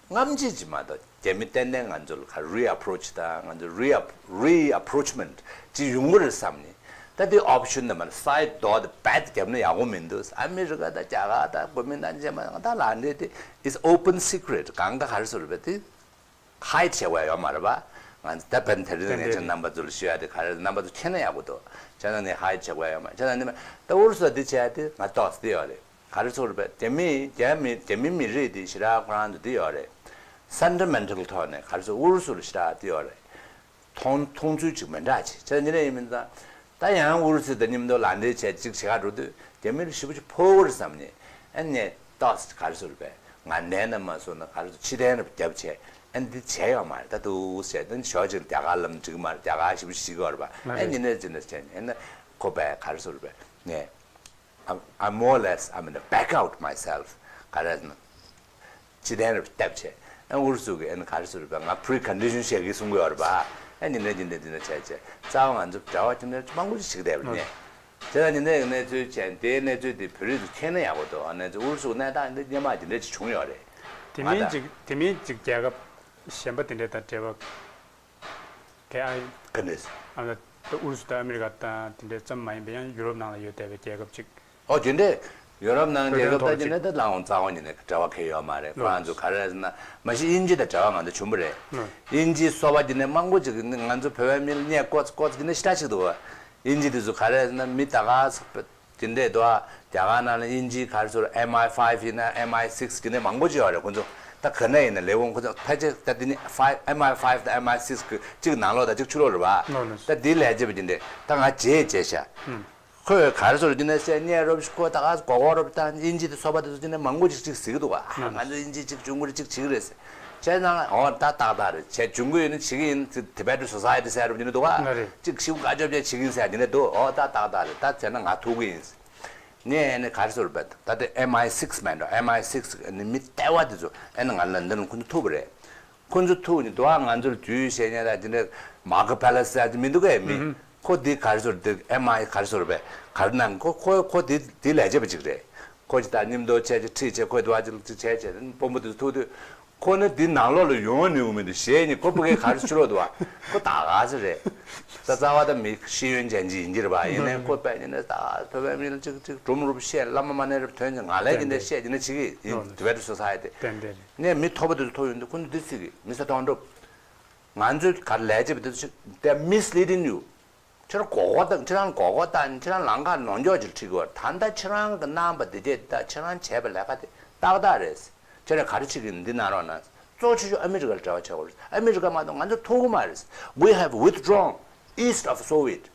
རྔམ་བརྗིད་ཅིག་མ་གཏོགས་རྒྱ་མི་ཏན་ཏན་ང་ཚོ་ལ་ག་re-approach་དང་ང་ཚོ་re-ap- re-approachment་ཅིག་ཡོང་གི་རེད་བསམ་ནས། ད་དེ་option་དེ་མ་རེད། side door་དེ་རྦད་དེ་བརྒྱབ་ན་ཡག་པོ་མི་འདུག་ཨ་མི་རི་ཀ་དང་རྒྱ་གར་དང་གོ་མིན་ཏང་རྗེས་མ་ད་ལག་འབྲེལ་དེ་is open secret། གང་ག་ག་རེ་ཟེར་བས་དེ་hide་བྱེད་དགོས་ཡོད་མ་རེད་པ། ང་ཚོ་ད་བན་དེ་རིང་ཏན་ངས་ཏན་ཁྱེད་རེད། རྣམ་པ་ཚོ་ལ་ཞུ་ཡ་དེ་ག་རེ་རྣམ་པ་ཚོ་མཁྱེན་ན་ཡག་པོ་འདུག་བྱས་ན་ནི་hide་བྱེད་དགོས་ཡོད་མ་རེད། བྱས་ན་ནི་ད་ཨུ་རུ་སུ་ལ་འདི་བྱས་ཏེ་ང་ཏོག་ཙམ་འདི་ཡོད་རེད། ག་རེ་ཟེར་བས། རྒྱ་མི་རྒྱ་མི་རྒྱ་མི་མི་རིགས་འདི་ཞེ་དྲག་ཁོ་རང་ཚོ་འདི་ཡོད་རེད། sentimental་ཐོག་ནས་ག་རེ་ཟེར། ཨུ་རུ་སུ་ལ་ཞེ་དྲག་འདི་ཡོད་རེད། མཐོང་མཐོང་ཚུལ་ཅིག་མི་འདྲ་ཅིག་བྱས་ཉིན་རེ་ཡིན་མིན་ཙང་། ད་ཡང་ཨུ་རུ་སུ་དང་མཉམ་དུ་ལག་འབྲེལ་བྱས་ཅིག་བྱེད་ག་འགྲོ་དུས་རྒྱ་མི་ལ་ཞེ་པོ་ཅིག་ཕོག་གི་རེད་བསམ་ནས། ཨ་ནས་ཏོག་ཙམ་ག་རེ་ཟེར་བས། ང་ནས་ན་མ་སོང་ན་ག་རེ་ཟེར། ཕྱི་ཐེངས་རེ་བརྒྱབ་བྱས། ཨ་འདི་བྱས་ཡོད་མ་རེད། ད་འདུག་བྱས་ད་ཞོགས་ཅིག་རྒྱ་གར་ལམ་འགྲིག་མ་རེད། རྒྱ་གར་ཞེ་པོ་ཞིག་གི་ཡོད་རེད་པ། ཨ་ཉིན་རེ་ཅིག་འདྲ་བྱས་ནས་ཨ་ན་ཁོ་པས་ག་རེ་ཟེར་བས་ནས། I'm, I'm more or less, I mean, back out myself. ག་རེ་ཟེར་ན། ཕྱི་ཐེངས་རེ་བརྒྱབ་བྱས། ཨ་ཨུ་རུ་སུ་གི་ཨ་ནི་ག་རེ་ཟེར་བས། ང་precondition་བཤད་གི་གསུང་གི་ཡོད་རེད་པ། ཨ་ཉིན་རེ་ཉིན་རེ་འདི་འདྲ་བྱས་བྱས། རྩ་བ་ང་ཚོ་འབྲེལ་བ་ཅིག་ནས་མང་པོ་ཞིག་བྱེད་བསྡད་པ་རེད་ནས། དེ་ལ་ཉིན་རེ་གནས་ཚུལ་བྱས། དེའི་གནས་ཚུལ་དེ་བོད་རིགས་ཚོ་མཁྱེན་ན་ཡག་པོ་འདུག་ཨ་ནི་ཚོ་ཨུ་རུ་སུ་གནས་སྟངས་འདི་སྔོན་མ་འདི་འདྲ་ཅིག་བྱུང་ཡོད་རེད། དེ་མིན་ཅིག་དེ་མིན་ཅིག་རྒྱལ་ཁབ་གཞན་པ་དེ་འདྲ་དང་འབྲེལ་བ། དེ་ཨ་ག་འདྲས། ཨ་ནི་ད་ཨུ་རུ་སུ་དང་ཨ་མི་རི་ཀ་དང་དེ་འདྲས་ཙམ་མ་ཡིན་པ་ཡང་ཡུ་རོབ་ནང་ལ་ཡོད་བསྡད་པའི་རྒྱལ་ཁབ་ཅིག་ཨོ་དེ་འདྲས། ཡུ་རོབ་ནང་རྒྱལ་ཁབ་ད་དེ་འདྲས་ད་ལའང་རྩ་བ་ཉིད་ནས་འབྲེལ་བ་གང་ཡང་ཡོད་མ་རེད། ཁོ་རང་ཚོ་ག་རེ་ཟེར་ན། མ་གཞི་དབྱིན་ཇི་དང་འབྲེལ་བ་ང་ཚོ་བྱུང་བ་རེད། དབྱིན་ཇིའི་སོ་པ་དེ་འདྲས་མང་པོ་ཅིག་ང་ཚོ་བོད་པའི་མི་ལ་བརྙས་བཀོད་བཀོད་དེ་འདྲས་ཞེ་དྲག་ཅིག་འདུག་བ། དབྱིན་ཇི་དེ་ཚོ་ག་རེ་ཟེར་ན་མི་ད་ག་ས་དེ་འདྲས་འདུག་ཨ། རྒྱ་གར་ནང་ལ་དབྱིན་ཇི་ག་རེ་ཟེར། M I five་ཡིན་ན་M I six་དེ་འདྲས་མང་པོ་ཅིག་ཡོད་རེད། ཁོ་ཚོ་ད་ག་ན་ཡིན་ན་ལས་ཁུངས་ཁོ་ཚོ་ཕལ་ཆེར་ད་དེ་ནི་five M I five་དང་M I six་གི་གཅིག་ནང་ལོགས་དང་གཅིག་ཕྱི་ལོགས་རེད་བ། ལོ་ལོ། ད་དེ་ལས་བྱེད་པ་དེ་འདྲས་ད་ང་བརྗེད་བརྗེད་ཤག་ཁོས་ག་རེ་ཟེར། དེ་ནས་བཤད་ཉན་རོབ་ཞིག་ཁོ་ད་ག་མགོ་སྐོར་རོབ་ད་དབྱིན་ཇི་དེ་སོ་པ་དེ་ཚོ་དེ་ནས་མང་པོ་ཅིག་ཅིག་ཟེར་གི་འདུག་བ། ང་ཚོ་དབྱིན་ཇི་གཅིག་ཆུང་ངུ་རེ་གཅིག་བྱེད་ཀྱི་རེད་ཟེར། བྱས་ཙང་ཨོ་ད་ཏག་ཏག་རེད། བྱས་ཆུང་ངུ་ཡིན་ན་བྱེད་ཀྱི་ཡིན། Tibetan Society་ཟེར་རོབ་དེ་འདྲས་འདུག་བ། ང་རེད། གཅིག་ཞིབ་བཀའ་ཅོབ་བྱས་བྱེད་ཀྱི་ཡིན་ཟེར་དེ་འདྲས་འདུག་ཨོ་ད་ཏག་ཏག་རེད། ད་བྱས་ན་ང་ཐུག་གི་ཡིན་ཟེར། ངས་ནི་ག་རེ་ཟེར་བས། ད་ལྟ་M I six་མེད་འགྲོ། M I six་ནི་མི་ལྟེ་བ་དེ་ཚོ་ཨེ་ནི་ང་ལོན་ཌོན་ཁོ་ཚོ་ཐུག་པ་རེད། ཁོ་ཚོ་ཐུག་ནི་དུ་བ་ང་ཚོར་རྒྱུས་བཤད་ཉན་ད་དེ་འདྲ་མ་ཀ་པེ་ལ་སི་ཟེར་མི་འདུག་གས་མི། ཁོ་འདི་ག་རེ་ཟེར་འདི་M I་ག་རེ་ཟེར་བས་ག་རེ་ནང་ཁོ་ཁོ་ཁོ་འདི་འདི་ལས་བྱེད་པ་ཅིག་རེད། ཁོ་ཅི་ད་མཉམ་དུ་བྱས་ཅི་ཁྲིད་བྱས་ཁོ་དུ་བ་ཅི་ཅི་བྱས་བྱས་དཔོན་པོ་དེ་ཚོ་ཐུག་དུས། ཁོ་ནི་འདི་ནང་ལོགས་ལ་ཡོང་ནུས་མི་འདུག་ཞེས་ནི་ཁོ་ཕ་གིའི་ག་རེ་ཕྱི་ལོགས་འདུག་བ། ཁོ་ད་ག་ཚོད་རེད། ད་རྩ་བ་ད་མི་ཤེས་ཡོན་ཅན་ཅིག་ཡིན་གྱི་རེད་པ། ཡིན་ནའི་ཁོ་དཔེ་ཡིན་ནའི་ད་བོད་པའི་མི་ལ་ཅིག་ཅིག་སྒྲུང་རུབ་བཤད། བླ་མ་མ་ནས་རབ་ཐོན་ཅིག་ང་ལས་ཀྱི་འདི་བཤད་ཀྱི་ན་བྱེད་ཀྱི་ཡིན། Tibetan Society་ནས་མི་མཐོ་པོ་དེ་ཚོ་ཐུག་ཡོང་དུས་ཁོ་ཚོ་འདི་ཟེར་གི། མི་ས་སྟོང་གྲུབ། ང་ཚོས་ག་རེ་ལས་བྱེད་པ་དེ་ཚོ་they are misleading you། ཁྱེད་རང་མགོ་སྐོར་བཏང་། ཁྱེད་རང་མགོ་སྐོར་བཏང་། ཁྱེད་རང་ལམ་ཁ་ནོར་འཁྱོག་ཅིག་ཁྲིད་དགོས། ད་ལྟ་ཁྱེད་རང་གི་གནང་བ་འདི་གས་ད་ཁྱེད་རང་བྱས་པའི་ལས་ཀ་དེ་ཏག་ཏག་རེད། ཁྱེད་རང་ག་རེ་བྱེད་ཀྱི་ཡིན་འདི་གནང་རོགས་གནང་། གཙོ་ཆེ་ཤོས་ཨ་མི་རི་ཀ་ལ་འབྲེལ་བ་བྱེད་དགོས་རེད། ཨ་མི་རི་ཀ་མ་གཏོགས་ང་ཚོ་ཐུག་གི་མ་རེད། We have withdrawn east of Soviet།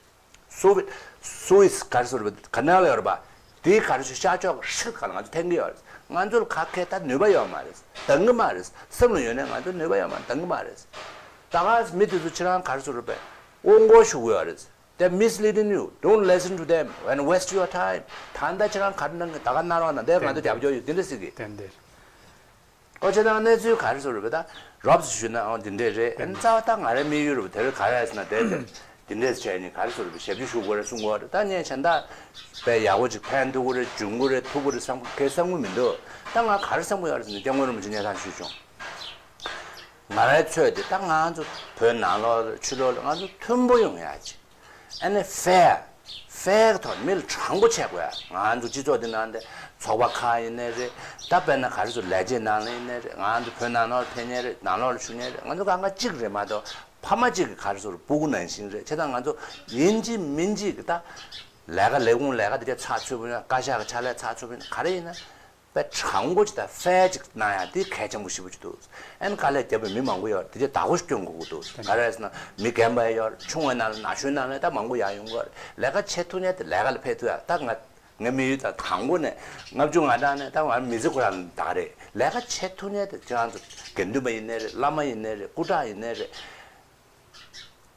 Soviet། Suez་ག་རེ་ཟེར་བ་Canal་ཡོད་རེད་པ། དེའི་ག་རེ་ཟེར་ཤར་ཕྱོགས་ཀྱི་ཧྲིལ་ག་ལ་ང་ཚོ་འཐེན་གྱི་ཡོད་རེད། ང་ཚོར་ག་གེ་ད་ནུས་པ་ཡོད་མ་རེད། འདང་གི་མ་རེད། སེམས་ལ་ཡོད་ནའི་ང་ཚོར་ནུས་པ་ཡོད་མ་རེད། འདང་གི་མ་རེད། ད་ག་མི་དེ་ཚོ་ཁྱེད་རང་ག་རེ་ཟེར་བ་དབུ་མགོ་ཞུ་གི་ཡོད་རེད། They're misleading you. Don't listen to them and waste your time. ད་ལྟ་ཁྱེད་རང་ག་རེ་གནང་གི། ད་ག་གནང་རོགས་གནང་། དེ་ང་ཚོ་རྒྱབ་སྐྱོར་ཡོད། དེ་འདྲ་ཟེར་གི། ཏན་ཏན། ཨོ་ཁྱེད་རང་གནས་ཚུལ་ག་རེ་ཟེར་བ་ད་རོབ་ཙམ་ཞུས་ན་ཨོ་དེ་འདྲས་རེད། ཨ་ནི་རྩ་བ་ད་ང་རའི་དམིགས་ཡུལ་རེད་བ། དེ་རེད། ག་རེ་ཟེར་ན་དེ་དེ་དེ་འདྲས་བྱས་ནས་ག་རེ་ཟེར་བ་ཞབས་ཕྱི་ཞུ་དགོས་རེད་གསུང་གི་ཡོད་རེད། ད་ངས་བྱས་ན་ད་དཔེ་ཡག་པོ་ཅིག་ཕན་ཐོགས་ཀྱི་རེད། འབྱུང་གི་རེད། ཐུབ་ཀྱི་རེད་བསམ་གི་བསམ་གི་མི་འདུག་ད་ང་ག་རེ་བསམ་གི་ཡོད་རེད་ཟེར་ན་སྐྱབས་མགོན་རིན་པོ་ཆེ་མཉམ་ཞུས་བྱུང་། ང་རའི་ཚོད་དེ་ད་ང་ཚོ་བོད་ནང་ལོགས་ཕྱི་ལོགས་ལ་ང་ཚོ་མཐུན་པོ་ཡོང་ཡ་ཅིག་ཨ་ནི་fair། fair་ཐོག་མི་ལ་དྲང་པོ་བྱེད་དགོས་ཡ། ང་ཚོ་སྤྱི་ཚོགས་འདི་ནང་དེ་ཚོགས་པ་ཁག་ཡིན་ནའི་རེད། ད་དཔེར་ན་ག་རེ་ཟེར་ལས་བྱེད་ནང་ལ་ཡིན་ནའི་རེད། ང་ཚོ་བོད་ནང་ལོགས་ཕེབས་མཁན་རེད། ནང་ལོགས་ལ་བཞུགས་མཁན་རེད། ང་ཚོ་གང་ག་གཅིག་རེད་མ་གཏོགས་ཕ་མ་གཅིག་གི་ག་རེ་ཟེར་སྤུ་གུ་ནང་བཞིན་རེད། བྱས་ཙང་ང་ཚོ་ཡིན་གཅིག་མིན་གཅིག་གི་ད་ལས་ཀ་ལས་ཁུངས་ལས་ཀ་དེ་ག་ཚགས་ཚུད་པོ་ཡིན་ན། བཀའ་ཤག་གི་ཕྱག་ལས་ཚགས་ཚུད་པོ་ཡིན་ན། ག་རེ་ཡིན་ན། པའི་གྲངས་འགོ་ཅིག་དང་ཧྥེ་ཅིག་གནང་ཡ་དེ་གལ་ཆེན་པོ་ཞེ་པོ་ཅིག་འདུག་ཨ་ནི་དཀའ་ལས་བརྒྱབ་པའི་མི་མང་པོ་ཡོད་རེད། དེ་རྗེས་བདག་པོ་ཞིག་སྐྱོན་དགོས་ཀྱི་འདུག་ག་རེ་ཟེར་ན་མི་རྒན་པ་ཡོད་རེད། ཆུང་བའི་ནང་ལ་ན་གཞོན་ནང་ལ་ད་མང་པོ་ཡར་ཡོང་གི་ཡོད་རེད། ལས་ཀ་བྱེད་ཐུབ་མཁན་དེ་ལས་ཀ་ལ་ཕེབས་ཐུབ་ཡ། ད་ང་ངའི་དམིགས་ཡུལ་ད་དང་པོ་ནས་ལྔ་བཅུ་ང་གྲངས་ནས་ད་ང་མི་ཚེ་ཁོ་རང་ད་ག་རེད། ལས་ཀ་བྱེད་ཐུབ་མཁན་དེ་ཁྱེད་རང་ཚོ་དགེ་འདུན་པ་ཡིན་ནའི་རེད། བླ་མ་ཡིན་ནའི་རེད། སྐུ་དྲག་ཡིན་ནའི་རེད།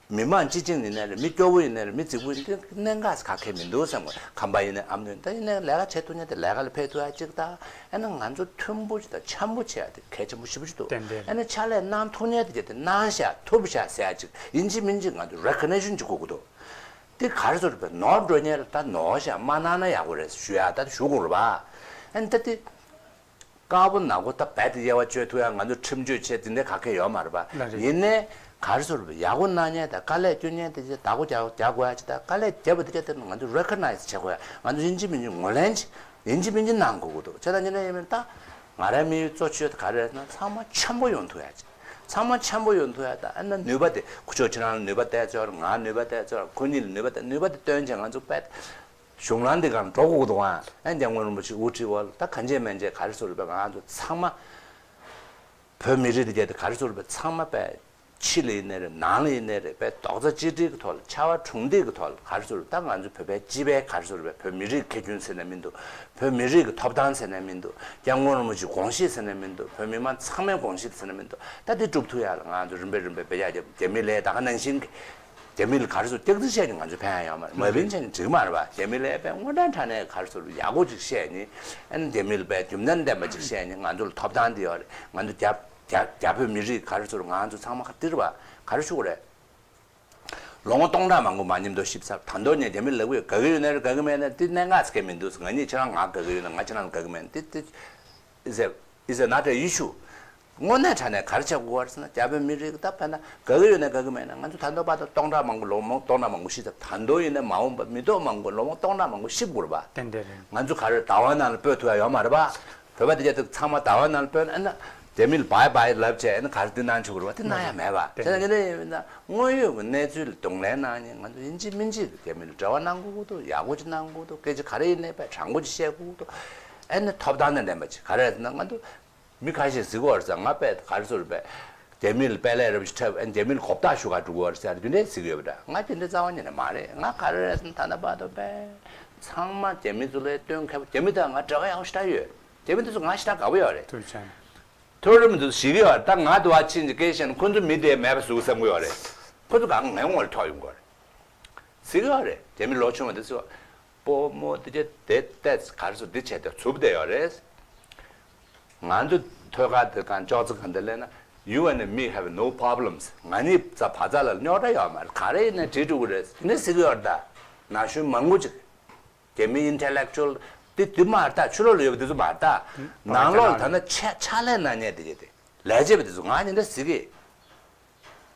མི་མང་སྤྱི་བྱིངས་ཡིན་ནའི་རེད། མི་སྐྱོ་བོ་ཡིན་ནའི་རེད། མི་རྫིག་པོ་ཡིན་ནའི་གནད་འགག་ག་གེ་མི་འདུག་བསམ་གི། ཁམས་པ་ཡིན་ནའི་ཨ་མདོ་ཡིན་ད་ཡིན་ནའི་ལས་ཀ་བྱེད་ཐུབ་མཁན་དེ་ལས་ཀ་ལ་ཕེབས་ཐུབ་ཡ་གཅིག་དང་། ཨ་ནི་ང་ཚོ་མཐུན་པོ་ཅིག་དང་འཆམ་པོ་བྱེད་ཡ་དེ་གལ་ཆེན་པོ་ཞེ་པོ་ཅིག་འདུག་ཏན་ཏན། ཨ་ནི་ཕྱག་ལས་གནང་ཐུབ་མཁན་དེ་གལ་ཏེ་གནང་ཤག་ཐུབ་ཤག་ཟེར་ཡ་ཅིག་ཡིན་གཅིག་མིན་གཅིག་ང་ཚོ་རེ་ཀོ་ནེ་ཤན་ཅིག་དགོས་ཀྱི་འདུག་དེ་ག་རེ་ཟེར་བའི་ནོར་འགྲོ་མཁན་ལ་ད་ནོར་ཤག་མ་གནང་ན་ཡག་པོ་རེད་ཞུ་ཡ་ད་ཞུ་དགོས་རེད་པ། ཨ་ནི་ད་དེ། དཀར་པོ་ནག་པོ་ད་རྦད་དེ་དབྱེ་བ་གཅོད་ཐུབ་ཡ་ང་ཚོ་ཁྲིམས་གཅོད་བྱས་དེ་འདྲ་ག་གེ་ཡོད་མ་རེད་པ། ལགས་རེད། ཡིན་ནའི་ག་རེ་ཟེར་བ་ཡག་པོ་གནང་མཁན་དང་དཀའ་ལས་སྐྱོན་མཁན་དེ་ཚོ་བདག་པོ་རྒྱག་རྒྱག་དགོས་ཡ་ཅིག་དང་། དཀའ་ལས་བརྒྱབ་པ་དེ་ཚོ་དེ་ང་ཚོ་རེ་ཀོ་ནའི་ཛི་བྱེད་དགོས་ཡ། ང་ཚོ་ཡིན་གཅིག་མིན་གཅིག་ངོས་ལེན་ཅིག་ཡིན་གཅིག་མིན་གཅིག་གནང་དགོས་ཀྱི་འདུག་བྱས་ཙང་དེ་འདྲ་ཡིན་མིན་ད་ང་རའི་དམིགས་ཡུལ་གཙོ་ཆེ་ཤོས་དེ་ག་རེ་རེད་ཟེར་ན་ཚང་མ་འཆམ་པོ་ཡོང་ཐུབ་ཡ་ཅིག་ཚང་མ་འཆམ་པོ་ཡོང་ཐུབ་ཡ་དང་། ཨ་ནི་ནུས་པ་དེ་ཁུ་ཆོ་ཁྱེད་རང་ལ་ནུས་པ་སྟེར་ཚོད་ང་ནུས་པ་སྟེར་ཚོད་ཁོ་གཉིས་ལ་ནུས་པ་སྟེར་ནུས་པ་དེ་བཏོན་བྱས་ང་ཚོ་དཔེ། གཞུང་ལམ་འདི་སྒང་འགྲོ་དགོས་འདུག་ཨང་། ཨ་ནི་སྐྱབས་མགོན་རིན་པོ་ཆེ་དབུ་ཁྲིད་འོག་ལ་ད་གང་བྱས་མིན་བྱས་ག་རེ་ཟེར་བ་ང་ཚོ་ཚང་མ། བོད་མི་རིགས་འདི་གལ་ཏེ་ག་རེ་ཟེར་བ་ཚང་མ་དཔེ། ཕྱི་ལ་ཡིན་ནའི་རེད། ནང་ལ་ཡིན་ནའི་རེད། དཔེ་རྡོག་རྩ་གཅིག་སྒྲིལ་གྱི་ཐོག་ལ་ཕྱར་བ་གྲུ་འདེགས་ཀྱི་ཐོག་ལ་ག་རེ་ཟེར་བ་ད་ང་ཚོ་བོད་པའི་སྤྱི་པའི་ག་རེ་ཟེར་བ་བོད་མི་རིགས་ཁེ་ཕན་ཟེར་ན་མི་འདུག་བོད་མི་རིགས་ཀྱི་ཐོབ་ཐང་ཟེར་ན་མི་འདུག་སྐྱབས་མགོན་རིན་པོ་ཆེའི་དགོངས་གཞི་ཟེར་ན་མི་འདུག་བོད་མི་མང་ཚང་མའི་དགོངས་གཞི་ཟེར་ན་མི་འདུག་ད་འདི་སྒྲུབ་ཐུབ་ཡ་ལ་ང་ཚོ་རིམ་པས་རིམ་པས་བེད་སྤྱོད་རྒྱབ། རྒྱ་མི་ལའི་ད་ག་ནང་བཞིན་གྱི། རྒྱ་མི་ལ་ག་རེ་ཟེར། སྐྱག་རྫུན་བཤད་ནས་ང་ཚོ་ཕན་ཡ་ཡོད་མ་རེད། མ་བིན་བྱས་ནས་འགྲིག་མ་རེད་པ། རྒྱ་མི་ལ་དཔེ་དངོས་དྲང་དྲང་གནས་ག་རེ་ཟེར་ཡག་པོ་ཅིག་བཤད་ནས། ཨ་ནི་རྒྱ་མི་ལ་དཔེ་རྒྱུ་མཚན་ལྡན་པ་ཅིག་བཤད་ནས་ང་ཚོ་ལ་ཐོབ་ཐང་དེ་ཡོད་རེད། ང་ཚོ་རྒྱ་རྒྱ་རྒྱ་བོད་མི་རིགས་ག་རེ་ཟེར། ང་ཚོ་ཚང་མ་ག་དེ་རེད་པ། ག་རེ་ཞུ་དགོས་རེད། ལོ་ངོ་སྟོང་ཕྲག་མང་པོ་མ་མཉམ་དུ་གཤིབ་ཚར། ད་དུང་ངས་རྒྱ་མི་ལ་ལབ་ཀྱི་ཡོད། དགའ་གི་ཡོད་ན་རེད། དགའ་གི་མེད་ན་དེ་གནད་འགག་ཟེར་མཁན་མི་འདུག་ང་གཉིས་ཁྱེད་རང་ང་དགའ་གི་ཡོད་ན། ང་ཁྱེད་རང་ལ་དགའ་གི་མེད་ན་དེ་དེ། It's a, it's a not an issue. དངོས་གནས་དྲང་གནས་ག་རེ་བྱེད་དགོས་པ་རེད་ཟེར་ན། རྒྱ་བོད་མི་རིགས་ད་དཔེར་ན་དགའ་གི་ཡོད་ན་དགའ་གི་མེད་ན། ང་ཚོ་ད་ལྟ་བར་དུ་སྟོང་ཕྲག་མང་པོ་ལོ་མང་སྟོང་ཕྲག་མང་པོ་ཤི་ཚར། ད་དུང་ཡིན་ན་མ་འོངས་པ་མི་ཐོག་མང་པོ་ལོ་མང་སྟོང་ཕྲག་མང་པོ་ཤི་དགོས་རེད་པ། ཏན་ཏན་རེད། ང་ཚོ་ག་རེ་ཟླ་བ་ནང་ལ་སྤོས་ཐུབ་ཡ་ཡོད་མ་རེད་པ། བོད་པ་དེ་ག་དུས་ཚང་མ་ཟླ་བ་ནང་ལ་སྤོས་ན། ཨ་ནི་རྒྱ་མི་ལ་བའི་བའི་ལབ་བྱས། ཨ་ནི་ག་རེ་འདི་གནང་ཆོག་གི་རེད་པ། དེ་གནང་ཡ་མེད་པ། དེ་ནས་དེ་འདྲ་ཡིན་ན་དངོས་ཡོད་ཀྱི་གནས་ཚུལ་ལ་གདོང་ལེན་གནང་ནས་ང་ཚོ་ཡིན་གཅིག་མིན་གཅིག་རྒྱ་མི་ལ་འབྲེལ་བ་གནང་དགོས་ཀྱི་འདུག་ཡག་པོ་ཅིག་གནང་དགོས་ཀྱི་འདུག་སྐད་ཆ་ག་རེ་ཡིན་ནའི་དཔེ་དྲང་པོ་ཅིག་བཤད་དགོས་ཀྱི་འདུག་ཨ་ནི་ཐོབ་ཐང་དང་ལྡན་པ་ཅིག་ག་རེ་ཟེར་ན། ང་ཚོ་མི་ཁ་ཤས་ཟེར་གྱི་ཡོད་རེད་ཟེར། ང་དཔེ་ག་རེ་ཟེར་བས། རྒྱ་མི་ལ་དཔེ་ལས་རབ་ཅིག་འཁྲབ། ཨ་ནི་རྒྱ་མི་ལ་གོ་བརྡ་ཞུ་ག་འགྲོ་གི་ཡོད་རེད་ཟེར་དེ་འདྲས་ཟེར་གྱི་ཡོད་པ་འདྲ། ང་དེ་འདྲས་རྩ་བ་ཉིད་ནས་མ་རེད། ང་ག་རེ་རེད་ཟེར་ན། ད་ལྟ་བར་དུ་དཔེ་ཚང་མ་རྒྱ་མི་ཚོ་ལ་སྟོན་མཁས་པོ། རྒྱ་མི་དང་ང་འབྲེལ་བ་ཡག་པོ་ཞེ་དྲག་ཡོད། རྒྱ་མི་དེ་ཚོ་ང་ཞེ་དྲག་དགའ་པོ་ཡོད་རེད། ཐུགས་རྗེ་ཆེ། མཐོ་རིམ་དུ་ཞིག་ཡོད། ད་ང་དུ་བ་ཕྱིན་ཅི་སྐད་བཤད་ན་ཁོ་ཚོ་མི་དེ་མེད་པ་བཟོ་བསམ་གི་ཡོད་རེད། ཁོ་ཚོ་གང་ངའི་ངོ་ལ་ཐོག་ཡོང་གི་ཡོད་རེད། ཟིག་ཡོད་རེད། རྒྱ་མི་ལོ་ཆུང་བ་དེ་ཚོ་སྤོ་རྨོ་དེ་ཆེ་དེ་ཏེ་ག་རེ་ཟེར། འདི་བྱས་ཏེ་ཚུབ་བསྡད་ཡོད་རེད། ང་ཚོ་ཐོད་ཁ་དེ་གང་ཅོག་ཙེ་གང་དེ་ལེན་ན། You and me have no problems. ང་གཉིས་བར་བར་ཚ་ལ་རྙོག་དྲ་ཡོད་མ་རེད། ག་རེ་ཡིན་ན་འགྲིག་འགྲོ་གི་རེད། དེ་ནས་ཟིག་ཡོད་རེད་ད། ན་གཞོན་མང་པོ་ཅིག་རྒྱ་མི་ཨིན་ཊེ་ལེག་ཅུ་ཨལ་དེ་དེ་མ་རེད་ད། ཕྱི་ལོགས་ལ་ཡོད་པ་དེ་ཚོ་མ་རེད་ད། ནང་ལོགས་ལ་ད་ནི་ཕྱག་ཕྱག་ལས་གནང་མཁན་དེ་གྱད་དེ། ལས་བྱེད་པ་དེ་ཚོ་ང་གཉིས་འདྲ་ཟིག་གི།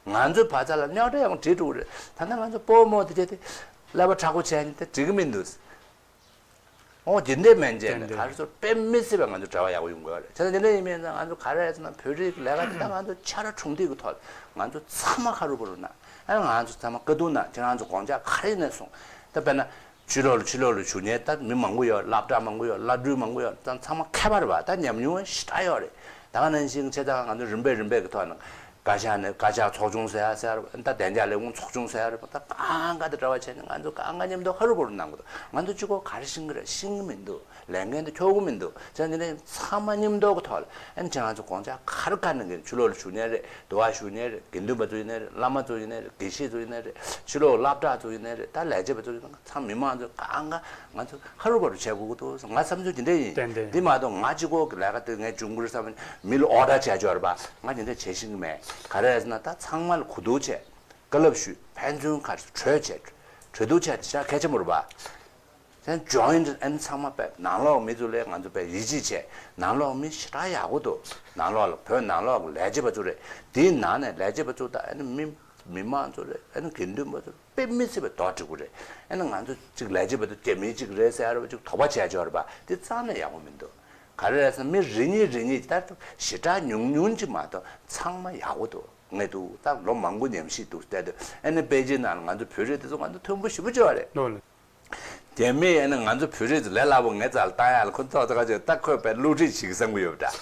ང་ཚོའི་བར་ཚ་ལ་རྙོག་དྲ་ཡང་འགྲིག་འགྲོ་གི་རེད། ད་ནི་ང་ཚོ་སྤོ་རྨོ་དེ་གྱད་དེ་ཀླད་པ་མཁྲེགས་པོ་བྱས་ནས་དེ་འགྲིག་གི་མི་འདུག་འོ་དེ་འདྲས་མིན་བྱས་ནས་ག་རེ་ཟེར། དཔེ་མི་སྲིད་པའི་ང་ཚོ་འབྲེལ་བ་ཡག་པོ་ཡོང་དགོས་རེད། བྱས་ཙང་དེ་འདྲ་ཡིན་མིན་ཙང་ང་ཚོ་ག་རེ་རེད་ཟེར་ན། བོད་རིགས་ཀྱི་ལས་ཀ་དེ་ད་ང་ཚོ་ཕྱར་གྲུ་འདེགས་ཀྱི་ཐོག་ང་ཚོ་ཚང་མ་ཧ་རུ་བ་རུ་གནང་། ཨ་ང་ཚོ་ཚང་མ་བཀའ་བསྡུར་གནང་། ཁྱེད་རང་ཚོ་དགོངས་འཆར་ག་རེ་ཡིན་ནའི་གསུངས། ད་དཔེར་ན། ཕྱི་ལོགས་ལ་ཕྱི་ལོགས་ལ་བཞུགས་མཁན་ད་མི་མང་པོ་ཡོད། སློབ་གྲྭ་མང་པོ་ཡོད། བླ་སྤྲུལ་མང་པོ་ཡོད། ད་ཚང་མ་མཁས་པ་རེད་པ། ད་ཉམས་མྱོང་ཞེ་དྲག་ཡོད་རེད། ད་ག་ནང་བཞིན་བྱས་ཙང་ང་ཚོ་རིམ་པས་རིམ་པས་ཀྱི་ཐོག་ནས་བཀའ་ཤག་ནས་བཀའ་ཤག་ཚོགས་ཆུང་ཟེར་ཡ་ཟེར་ཡ་རེད་པ། ད་བདེ་འཇགས་ལས་ཁུངས་ཚོགས་ཆུང་ཟེར་ཡ་རེད་པ། ད་གང་ག་དང་འབྲེལ་བ་བྱས་ནས་ང་ཚོ་གང་ག་མཉམ་དུ་ཧ་རུ་བ་རུ་གནང་དགོས་འདུག་ང་ཚོ་གཅིག་པོ་ག་རེ་ཤེས་ཀྱི་རེད། ཤེས་ཀྱི་མི་འདུག་ལས་འགན་དེ་འཁྱོག་གི་མི་འདུག་བྱས་ཙང་དེ་ནས་ཚང་མ་མཉམ་དུ་གི་ཐོག་ལ་ཨ་ནི་ཁྱེད་རང་ཚོ་དགོངས་འཆར་ག་རེ་ག་ནང་གི་ཕྱི་ལོགས་ལ་བཞུགས་མཁན་རེད། འདུལ་བ་ཞུ་མཁན་རེད། དགེ་འདུན་པ་ཚོ་ཡིན་ནའི་རེད། བླ་མ་ཚོ་ཡིན་ནའི་རེད། དགེ་བཤེས་ཚོ་ཡིན་ནའི་རེད། ཕྱི་ལོགས་སློབ་གྲྭ་ཚོ་ཡིན་ནའི་རེད། ད་ལས་བྱེད་པ་ཚོ་ཡིན་ན་ཚང་མི་མང་ཚོ་གང་ག་ང་ཚོ་ཧ་རུ་བ་རུ་བྱེད་དགོས་ཀྱི་འདུག་ང་བསམ་ཚུལ་དེ་འདྲ་ཡིན། ཏན་ཏན། འདི་མ་གཏོགས་ང་གཅིག་པོ་གི་ལས་ཀ་དེ་ངས་འབྱུང་གི་རེད་བསམ། མི་ལ་ཨོ་ཌར་བྱས་ཆོག་རེད་པ། ང་དེ་འདྲ་བྱེད་ཤེས་ཀྱི་མེད། ག་རེ་རེད་ཟེར་ན་ད་ཚང་མ་ལ་གོ་བསྡུར་བྱས། བཀའ་སློབ་ཞུས། ཕན་ཚུན་ཁ་གྲོས་བྱས། གྲོས་བསྡུར་བྱས་དེ་ཤ་གལ་ཆེན་པོ་རེད་པ། ད་ཇོ་ཡིན་ཨན་ཚང་མ་དཔེ་ནང་ལོགས་མི་ཚོ་ལས་ང་ཚོ་དཔེ་ཡིད་ཆེས་བྱས། ནང་ལོགས་མི་ཞེ་དྲག་ཡག་པོ་འདུག་ནང་ལོགས་ལ་བོད་ནང་ལོགས་ཀྱི་ལས་བྱེད་པ་ཚོ་རེད། དེའི་ནང་ནས་ལས་བྱེད་པ་ཚོ་དང་ཨ་ནི་མི་མི་མང་ཚོ་རེད། ཨ་ནི་དགེ་འདུན་པ་ཚོ་དཔེ་མི་སྲིད་པའི་དོགས་འདྲི་དགོས་རེད། ཨ་ནི་ང་ཚོ་གཅིག་ལས་བྱེད་པ་ཚོ་རྒྱ་མི་གཅིག་རེད་ཟེར་ཡ་རེད་པ། གཅིག་དོགས་པ་བྱས་ཆོག་རེད་པ། དེ་རྩ་ནས་ཡག་པོ་མི་འདུག་ག་རེ་རེད་ཟེར་ན་མི་རེ་གཉིས་རེ་གཉིས་ད་ཞེ་དྲག་ཉུང་ཉུང་ཅིག་མ་གཏོགས་ཚང་མ་ཡག་པོ་འདུག་ངས་འདུག་ད་ལོ་མང་པོ་ཉམས་ཞིབ་འདུག་བལྟས་དུས་ཨ་ནི་པེ་ཅིན་ནང་ལ་ང་ཚོ་བོད་རིགས་དེ་ཚོ་ང་ཚོ་མཐོན་པོ་ཞེ་པོ་ཅིག་ཡོད་རེད། ལོ་ལ། རྒྱ་མིས་ཨ་ནི་ང་ཚོ་བོད་རིགས་ཚོ་ལས་སླ་པོ་ངའི་རྩ་ལ་བཏང་ཡག་ལ་ཁོ་ཚོ་ཚོ་ཁ་ཅིག་ད་ཁོས་དཔེ་བསླུ་བྲིད་ཞིག་བསམ་གི་ཡོད་པ་འདྲ།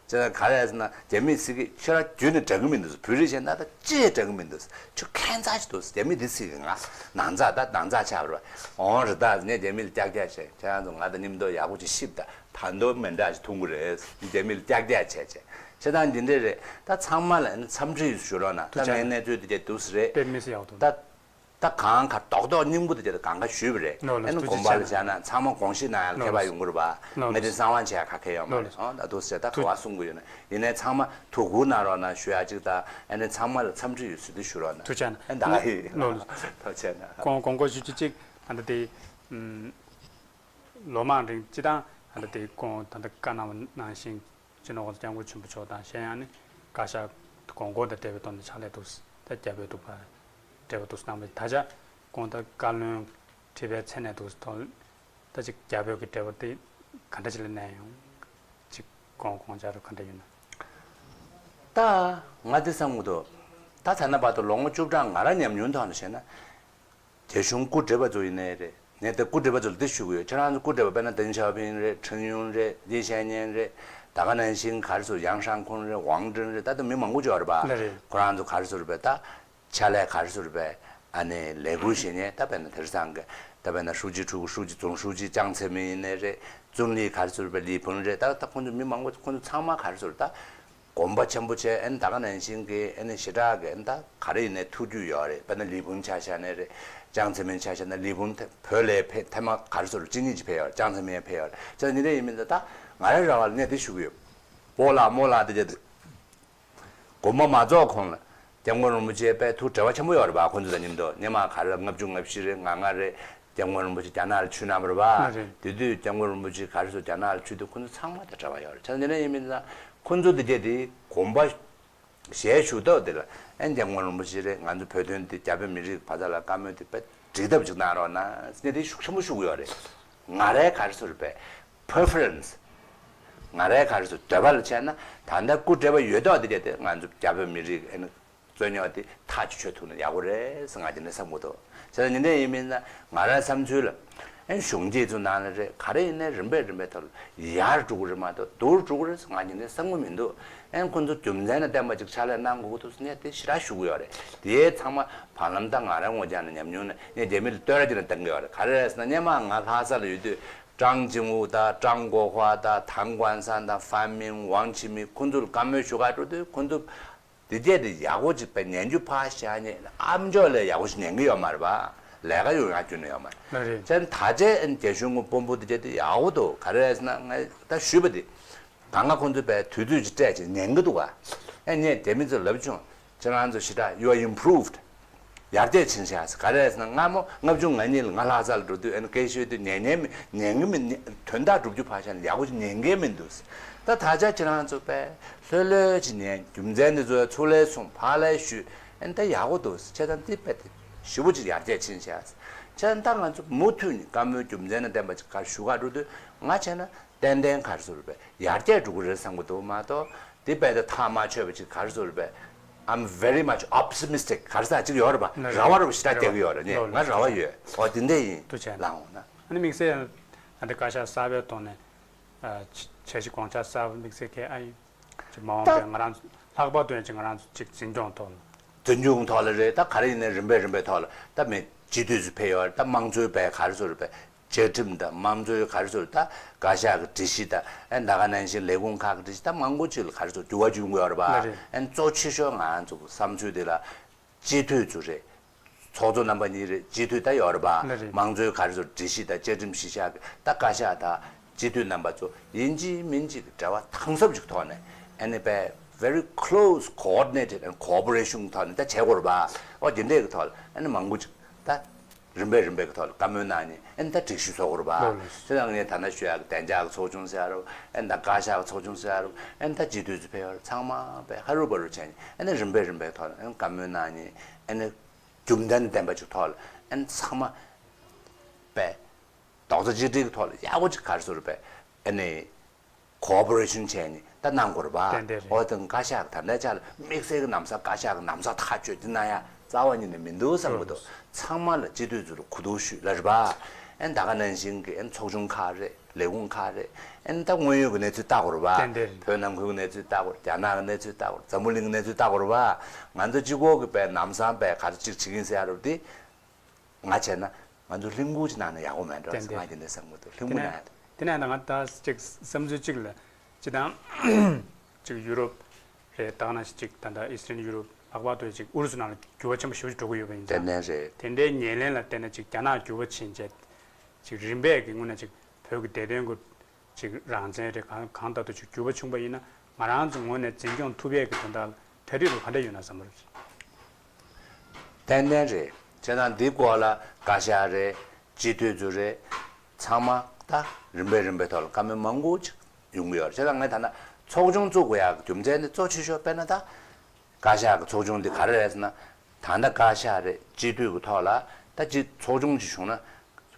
ཅེས་ག་རེ་ཟེར་ན་རྒྱ་མིས་ཟེར་གི་ཁྱོད་རང་རྒྱུན་ནས་དྲན་གི་མི་འདུག་བོད་རིགས་བྱས་ན་ད་ཅི་ཡང་དྲན་གི་མི་འདུག་ཁྱོད་ཁྱད་མཚར་ཞིག་འདུག་རྒྱ་མི་འདི་ཟེར་གི་ང་ནང་ཚགས་ད་ནང་ཚགས་ཆགས་པ་རེད། འོང་རེད་ད་ངས་རྒྱ་མི་ལ་ཀྱག་ཀྱག་བྱས་ཁྱེད་རང་ཚོ་ང་དང་མཉམ་དུ་ཡག་པོ་ཅིག་གཤིབ་ད་ད་དུང་མི་འདྲ་ཞིག་མཐོང་གི་རེད། རྒྱ་མི་ལ་ཀྱག་ཀྱག་བྱས་བྱས་བྱས་ད་འདི་འདྲས་རེད། ད་ཚང་མ་ལ་འཚམས་འདྲི་ཞུ་རོགས་གནང་། ད་ཐུགས་རྗེ་ངའི་གནས་ཚུལ་འདི་འདྲས་འདུག་ཟེར་རེད། དཔེ་མི་སྲིད་ཡག་འདུག་ད། ད་གང་ག་རྡོག་རྡོག་སྙིང་པོ་དེ་དེ་གང་ག་ཞུས་པ་རེད། ནོ་ལོ་ཨ་ནི་ཐུགས་རྗེ་དགོངས་པ་ལ་ཆེ་བཞག་ན་ཚང་མ་དགོངས་བཞེས་གནང་ཡག་ལ་ཁྱད་པར་ཡོང་གི་རེད་པ། ནོ་ལོ་ངས་དེ་གསང་བ་བྱེད་ཡག་ག་གེ་ཡོད་མ་རེད། ནོ་ལོ་ཨོ་ད་འདུག་ཟེར་ད་ག་པར་གསུང་གི་ཡོད་ན་ཡིན་ནའི་ཚང་མ་དོ་ཁུར་གནང་རོགས་གནང་ཞུ་ཡག་ཅིག་ད་ཨ་ནི་ཚང་མ་ལ་འཚམས་འདྲི་ཡོད་ཟེར་དེ་ཞུ་རོགས་གནང་། ཐུགས་རྗེ་གནང་། ཨ་ད་ག་ཡིན། ནོ་ལོ་ཐུགས་རྗེ་གནང་། དགོངས་དགོངས་དག་ཞུ་རྒྱུ་གཅིག་ཨ་ད་དེ་ལོ་མང་རིང་སྤྱི་བཏང་ཨ་ད་དེ་དགོངས་ད་ད་བཀའ་གནང་བ་ནང་བཞིན། སྤྱི་ནོར་༸གོང་ས་༸སྐྱབས་མགོན་ཆེན་པོ་མཆོག་དང་གཞན་ཡང་ནི་བཀའ་ཤག་དགོངས་སྐོར་དང་འབྲེལ་བའི་ཐོག་ནས་ཕྱག་ལས་འདུག་ད་རྒྱ་བོད་འདུག་པ་འབྲེལ་བ་འདུག་གནང་བ་ད་ཆ་དགོངས་དག་བཀའ་བློན་ཁྲི་པའི་མཚན་གནས་འདུག་ཐོག་ད་ཅིག་རྒྱ་བོད་ཀྱི་འབྲེལ་བ་དེ་ག་འདྲ་ཅིག་ལ་གནས་ཡོང་ཅིག་དགོངས་དགོངས་འཆར་ག་འདྲ་ཡོད་ན། ད་ང་འདི་བསམ་གི་འདུག་ད་ད་ལྟ་བར་དུ་ལོ་ངོ་བཅུ་གྲངས་ང་རང་ཉམས་མྱོང་ཐོག་ནས་བཤད་ན། རྒྱ་གཞུང་སྐུ་བགྲེས་པ་ཚོ་ཡིན་ནའི་རེད། ངས་ད་སྐུ་བགྲེས་པ་ཚོ་ལ་འདི་ཞུ་གི་ཡོད། ཁྱེད་རང་ཚོ་སྐུ་བགྲེས་པ་དཔེར་ན་ཏེང་ཞའོ་ཕིང་རེད། ཁྲེན་ཡུན་རེད། ལི་ཤན་ཉན་རེད། ད་ག་ནང་བཞིན་ག་རེ་ཟེར་ཡང་ཧྲང་ཁུན་རེད། ཝང་ཀྲིན་རེད། ད་ལྟ་མི་མང་པོ་ཅིག་ཡོད་རེད་པ། ལགས་རེད། ཁོ་རང་ཚོ་ག་རེ་ཟེར་རེད་པས་ད་ཕྱག་ལས་ག་རེ་ཟེར་རེད་པས་ཨ་ནི་ལས་འགུལ་བྱེད་མཁན་ད་དཔེར་ན་དེང་སང་གི་ད་དཔེར་ན་ཧྲུའུ་ཅི་ཁྲུའུ་ཧྲུའུ་ཅི་ཙུང་ཧྲུའུ་ཅི་ཅང་ཙེ་མིན་ཡིན་ནའི་རེད། ཙུང་ལི་ག་རེ་ཟེར་རེད་པས་ལི་ཕུང་རེད། ད་ད་ཁོང་ཚོ་མི་མང་པོ་ཁོང་ཚོ་ཚང་མ་ག་རེ་ཟེར་རེད་ད། གོམ་པ་ཆེན་པོ་བྱས་ཨ་ནི་ད་ག་ནང་བཞིན་གྱི་ཨ་ནི་ཞེ་དྲག་གི་ཨ་ནི་ད་ག་རེ་ཡིན་ནའི་ཐུགས་རྒྱུས་ཡོད་རེད། དཔེར་ན་ལི་ཕུང་ཆ་བཞག་ནའི་རེད། ཅང་ཙེ་མིན་ཆ་བཞག་ན་ལི་ཕུང་ཐེ་བོད་ལ་ཕེ་ཐེངས་མ་ག་རེ་ཟེར་གཅིག་གཉིས་ཅིག་ཕེབས་ཡོད་རེད། ཅང་ཙེ་མིན་ཡང་ཕེབས་ཡོད་རེད། ཅང་ཉིན་རེ་ཡིན་མིན་ད་ད་ང་རང་རང་བ་ལ་ངས་དེ་ཞུ་གི་ཡོད། སྤོ་ལགས་རྨོ་ལགས་དེ་གྱད་དེ་དགོངས་པ་མ་རྫོགས་གོང་ལ་སྐྱབས་མགོན་རིན་པོ་ཆེ་དཔེ་ཐུགས་འབྲེལ་བ་ཆེན་པོ་ཡོད་རེད་པ། ཁོང་ཚོ་དང་མཉམ་དུ་སྔོན་མ་ག་རེ་ལྔ་བཅུ་ང་བཞི་རེད། ང་ལྔ་རེད། སྐྱབས་མགོན་རིན་པོ་ཆེ་རྒྱ་ནག་ལ་ཆིབས་གནང་བ་རེད་པ། ལགས་རེད། དེ་དུས་སྐྱབས་མགོན་རིན་པོ་ཆེ་ག་རེ་ཟེར་རྒྱ་ནག་ལ་ཆིབས་དུས་ཁོང་ཚོ་ཚང་མ་དང་འབྲེལ་བ་ཡོད་རེད། བྱས་ཙང་དེ་འདྲ་ཡིན་མིན་ད་ཁོང་ཚོ་དེ་གྱད་དེ་དགོངས་པ་ཞལ་བཞུགས་སྟབས་དེ་ལ་ཨ་ནི་སྐྱབས་མགོན་རིན་པོ་ཆེ་རེད། ང་ཚོ་བོད་དོན་དེ་རྒྱ་བོད་མི་རིགས་བར་དག་ལ་བཀའ་མོལ་དེ་དཔེ་འགྲིག་ཐབས་ཅིག་གནང་རོགས་གནང་ཟེར་ནས་དེ་ཤུགས་ཆེན་པོ་ཞུ་གི་ཡོད་རེད། ང་རའི་ག་རེ་ཟེར་རེད་པས་preference། ང་རའི་ག་རེ་ཟེར་འདོད་པ་ལ་བྱས་ན་ད་ལྟ་སྐུ་བགྲེས་པ་ཡོད་མདོག་དེ་གྱད་དེ་ང་ཚོ་རྒྱ་བོད་མི་རིགས་ཨ་ནི་རྩོད་རྙོག་དེ་ཐག་ཆོད་ཐུབ་ན་ཡག་པོ་རེད་ཟེར་ང་དེ་འདྲ་བསམ་གི་འདུག་བྱས་ཙང་ཉིན་དེ་ཡིན་མིན་ན་ང་རང་བསམ་ཚུལ་ལ་ཨ་ནི་གཞུང་འབྲེལ་ཚོ་ནང་ལ་རེད། ག་རེ་ཡིན་ནའི་རིམ་པས་རིམ་པས་ཐོག་ལ་ཡར་འགྲོ་གི་རེད་མ་གཏོགས་སྡུག་རུ་འགྲོ་གི་རེད་ཟེར་ང་ཉིན་དེ་བསམ་གི་མི་འདུག་ཨ་ནི་ཁོང་ཚོ་རྒྱུ་མཚན་དང་ལྡན་པ་ཅིག་ཕྱག་ལས་གནང་དགོས་ཀྱི་འདུག་ཟེར་ངས་དེ་ཞེ་དྲག་ཞུ་གི་ཡོད་རེད། དེ་ཚང་མ་བར་ལམ་ད་ང་རང་ངོ་རྒྱག་ན་ཉམས་མྱོང་ནས་ངས་རྒྱ་མི་ལ་བསྟོད་ར་ཅིག་ལ་བཏང་གི་ཡོད་རེད། ག་རེ་རེད་ཟེར་ན་སྔོན་མ་ང་ལྷ་ས་ལ་ཡོད་དུས་ཀྲང་ཅིང་ཝུ་དང་ཀྲང་གོ་ཧྭ་དང་ཐང་ཀོན་སན་དང་ཧྥན་མིང་ཝང་ཆི་མིན་ཁོང་ཚོ་ལ་བཀའ་མོལ་ཞུ་ག་འགྲོ་དུས་ཁོང་ཚོ་དེ་གྱད་དེ་ཡག་པོ་ཅིག་དཔེ་ཉན་རྒྱུ་ཕར་བཞག་ནས་ཨ་མཆོག་ལས་ཡག་པོ་ཞིག་ཉན་གི་ཡོད་མ་རེད་པ། ལས་ཀ་ཡོང་ཡག་ཁྱོན་ནས་ཡོད་མ་རེད། ལགས་རེད། བྱས་ད་ཆའི་རྒྱ་གཞུང་གི་དཔོན་པོ་དེ་གྱད་དེ་ཡག་པོ་འདུག་ག་རེ་རེད་ཟེར་ན་ངས་ད་ཞུས་པ་དེ་གང་ག་ཁོང་ཚོས་དཔེ་དུས་ཚོད་ཅིག་སྤྲད་ཅིག་ཉན་གི་འདུག་ག་ཨ་ངས་རྒྱ་མི་ཚོ་ལབ་བྱུང་། ཁྱེད་རང་ཚོ་ཞེ་དྲག you are improved། ཡར་རྒྱས་ཕྱིན་ཤག་ཟེར། ག་རེ་རེད་ཟེར་ན་སྔ་མོ་ལྔ་བཅུ་ང་གཉིས་ལ་ང་ལྷ་ས་ལ་འགྲོ་དུས་ཨ་ནི་སྐད་ཤོད་དུས་ཉན་ཉན་མི་ཉན་གི་མི་ཉན་དོན་དག་སྒྲུབ་རྒྱུ་ཕར་བཞག་ནས་ཡག་པོ་ཞིག་ཉན་གི་མི་འདུག་ཟེར། ད་ད་ཆ་ཁྱེད་རང་ཚོ་དཔེ་ལྷོད་ལྷོད་ཅིག་ཉན། རྒྱུ་མཚན་དེ་ཚོ་ཚུར་ལན་གསུངས་ཕར་ལན་ཞུས་ཨ་ནི་ད་ཡག་པོ་འདུག་ཟེར། བྱས་ཙང་འདི་དཔེ་དེ་ཞེ་པོ་ཅིག་ཡར་རྒྱས་ཕྱིན་ཤག་ཟེར། བྱས་ཙང་ད་ང་ཚོ་མུ་མཐུད་ནས་བཀའ་མོལ་རྒྱུ་མཚན་དང་ལྡན་པ་ཅིག་ག་ཞུ་ག་འགྲོ་དུས་ང་བྱས་ན། ཏན་ཏན་ག་རེ་ཟེར་རེད་པས་ཡར་རྒྱས་འགྲོ་གི་རེད་བསམ་གི་འདུག་མ་གཏོགས་འདི་དཔེ་ད་ཐག་མ་ཆོད་པ་ཅིག་ག་རེ་ཟེར་རེད་པས། I'm very much optimistic ག་རེ་ཟེར་ཅིག་ཡོད་རེད་པ། ན་རེ་བ་རེ་བ་ཞེ་དྲག་རྒྱག་གི་ཡོད་རེད། ངས་ལོ་ང་རེ་བ་ཡོད། ཨོ་དེ་འདྲ་ཡིན། ཐུགས་རྗེ་ཆེ། ལགས་འོང་ན། ཨ་ནི་དམིགས་བསལ་ཨ་འདི་བཀའ་ཤག་གསར་པའི་ཐོག་ནས་ཨ་འཆར་གཞི་དགོངས་འཆར་གསར་པ་དམིགས་བསལ་གལ་ཨ་ཡིན་ཅིག་མ་འོངས་པའི་ད་ང་རང་ཚོ་ལྷག་པར་དུ་ཡང་ཅིག་ང་རང་ཚོ་ཅིག་འཛིན་སྐྱོང་ཐོག་ལ། འཛིན་སྐྱོང་ཐོག་ལ་རེད། ད་ག་རེ་ཡིན་ནའི་རིམ་པས་རིམ་པས་ཐོག་ལ་ད་མི་སྤྱི་འཐུས་ཚོ་ཕེབས་ཡོད་རེད། ད་དམངས་གཙོའི་དཔེ་ག་རེ་ཟེར་རེད་པས། བཅའ་ཁྲིམས་དང་དམངས་གཙོའི་ག་རེ་ཟེར་ད་བཀའ་ཤག་གི་སྒྲིག་གཞི་དང་ཨ་ད་ག་ནང་བཞིན་ལས་ཁུངས་ཁག་གི་སྒྲིག་གཞི་ད་མང་པོ་ཅིག་ལ་ག་རེ་ཟེར་འགྱུར་བ་འབྱུང་དགོས་ཡོད་རེད་པ། ལགས་རེད། ཨ་གཙོ་ཆེ་ཤོས་ང་ཚོ་གི་བསམ་ཚུལ་དེ་ལ་སྤྱི་འཐུས་ཚོ་རེད། ཚོགས་གཙོ་རྣམ་པ་གཉིས་རེད། སྤྱི་འཐུས་ད་ཡོད་རེད་པ། ལགས་རེད། དམངས་གཙོའི་ག་རེ་ཟེར་སྒྲིག་གཞི་དང་བཅའ་ཁྲིམས་གཞི་བཞག་གི་ད་བཀའ་ཤག་དང་སྤྱི་འཐུས་རྣམ་པ་ཚོ་ཡིན་གཅིག་མིན་གཅིག་གི་འབྲེལ་བ་དམ་ཟབ་ཅིག་ཐོག་ནས་ཨ་ནི་དཔེ་very close coordinated and cooperation ཐོག་ནས་ད་བྱེད་དགོས་རེད་པ། ཨོ་དེ་འདྲས་གི་ཐོག་ལ་ཨ་ནི་མང་པོ་ཅིག་ད། རིམ་པས་རིམ་པས་ཀྱི་ཐོག་ལ་བཀའ་མོལ་གནང་ནས་ཨ་ནི་ད་སྒྲིག་གཞི་བཟོ་དགོས་རེད་པ། ལགས་ལགས། དེ་ནང་ངས་ད་ནང་ཞུ་ཡག་གི་བདེ་འཇགས་ཀྱི་ཚོགས་ཆུང་ཟེར་ཡག་རེད། ཨ་ནི་ད་བཀའ་ཤག་གི་ཚོགས་ཆུང་ཟེར་ཡག་རེད། ཨ་ནི་ད་སྤྱི་འཐུས་ཚོ་ཕེབས་ཡག་རེད། ཚང་མ་དཔེ་ཧ་རུ་བ་རུ་བྱས་ནས་ཨ་ནི་རིམ་པས་རིམ་པས་ཐོག་ལ་ཨ་ནི་བཀའ་མོལ་གནང་ནས་ཨ་ནི་རྒྱུ་མཚན་ལྡན་པ་ཅིག་ཐོག་ལ་ཨ་ནི་ཚང་མ་དཔེ་རྡོག་རྩ་གཅིག་སྒྲིལ་གྱི་ཐོག་ལ་ཡག་པོ་ཅིག་ག་རེ་ཟེར་རེད་པས་ཨ་ནི། ཁོ་པོ་རེ་ཤོན་བྱས་ནས་ད་གནང་དགོས་རེད་པ། ཏན་ཏན་རེད། འོ་དེ་བཀའ་ཤག་ད་ལྟའི་ཆ་ལ་དམིགས་བསལ་གྱི་ལམ་སང་བཀའ་ཤག་གི་ལམ་སང་ཐག་གཅོད་དེ་གནང་ཡག་རྩ་བ་ཉིད་ནས་མི་འདུག་བསམ་གྱི་འདུག་ཚང་མ་ལ་སྤྱི་འཐུས་ཚོ་ལ་གོ་བསྡུར་ཞུས་ལབ་རེད་པ། ཨན་ད་ག་ནང་བཞིན་གྱི་ཨན་ཚོགས་ཆུང་ཁག་རེད། ལས་ཁུངས་ཁག་རེད། ཨན་ད་དངོས་ཡོད་ཀྱི་གནས་ཚུལ་ལྟ་དགོས་རེད་བ། ཏན་ཏན་རེད། བོད་ནང་ཁུལ་གྱི་གནས་ཚུལ་ལྟ་དགོས་རེད། རྒྱ་ནག་གི་གནས་ཚུལ་ལྟ་དགོས་རེད། འཛམ་བུ་གླིང་གི་གནས་ཚུལ་ལྟ་དགོས་རེད་བ། ང་ཚོ་གཅིག་པོ་གི་པའི་ལམ་སང་པའི་ག་རེ་གཅིག་བྱེད་ཀྱིན་ཟེར་ཡ་རེད་དེ། ང་བྱས་ན་ང་ཚོ་ལྷིང་འགུག་ཅིག་གནང་ན་ཡག་པོ་མེད་འགྲོ་ཟེར། ཏན་ཏན་ང་རྒྱུན་ལྡན་བསམ་གྱི་འདུག་ལྷིང་འགུག་གནང་ཡ་དེ། དེ་ནས་ད་ང་ད་ཅིག་བསམ་ཚུལ་གཅིག་ལ། སྤྱིར་བཏང་ཅིག་ཡུ་རོབ་རེད། ད་ག་ནང་བཞིན་ཅིག་ད་ལྟ་ཨི་སི་ཊན་ཡུ་རོབ་ལྷག་པར་དུ་ཅིག་ཨུ་རུ་སུ་ནང་ལ་འགྱུར་བ་ཆེན་པོ་ཞེ་པོ་ཅིག་འགྲོ་གི་ཡོད་པ་ཡིན་ཙང་། ཏན་ཏན་རེད། དེ་འདྲའི་ཉེར་ལེན་ལ་བརྟེན་ནས་ཅིག་རྒྱ་ནག་འགྱུར་བ་ཕྱིན་བྱས་ཅིག་རིམ་པས་ཀྱི་ངོས་ནས་ཅིག་བོད་ཀྱི་བདེ་དོན་གྱི་ཅིག་རང་བཙན་རེད། གང་གང་ལྟར་དུ་ཅིག་འགྱུར་བ་བྱུང་པ་ཡིན་ན་ང་རང་ཚོ་ངོས་ནས་འཛིན་སྐྱོང་ཐུབ་ཡས་ཀྱི་དོན་དག་ལ་གྲ་སྒྲིག་རུ་ག་འདྲ་ཡོད་ན་བསམ་པ་རེད། ཏན་ཏན་རེད། བྱས་ཙང་འདི་སྐོར་ལ་བཀའ་ཤག་རེད། སྤྱི་འཐུས་ཚོ་རེད། ཚང་མ་ད་རིམ་པས་རིམ་པས་ཐོག་ལ་བཀའ་མོལ་མང་པོ་ཅིག་ཡོང་གི་ཡོད་རེད། བྱས་ཙང་ངས་ད་ལྟ་ཚོགས་ཆུང་བཙུགས་དགོས་ཡག་གི་རྒྱུ་མཚན་ནི་གཙོ་ཆེ་ཤོས་དཔེར་ན་ད་བཀའ་ཤག་གི་ཚོགས་ཆུང་འདི་ག་རེ་རེད་ཟེར་ན། ད་ལྟ་བཀའ་ཤག་རེད། སྤྱི་འཐུས་ཀྱི་ཐོག་ལ་ད་སྤྱི་ཚོགས་ཆུང་ཅིག་བྱུང་ན་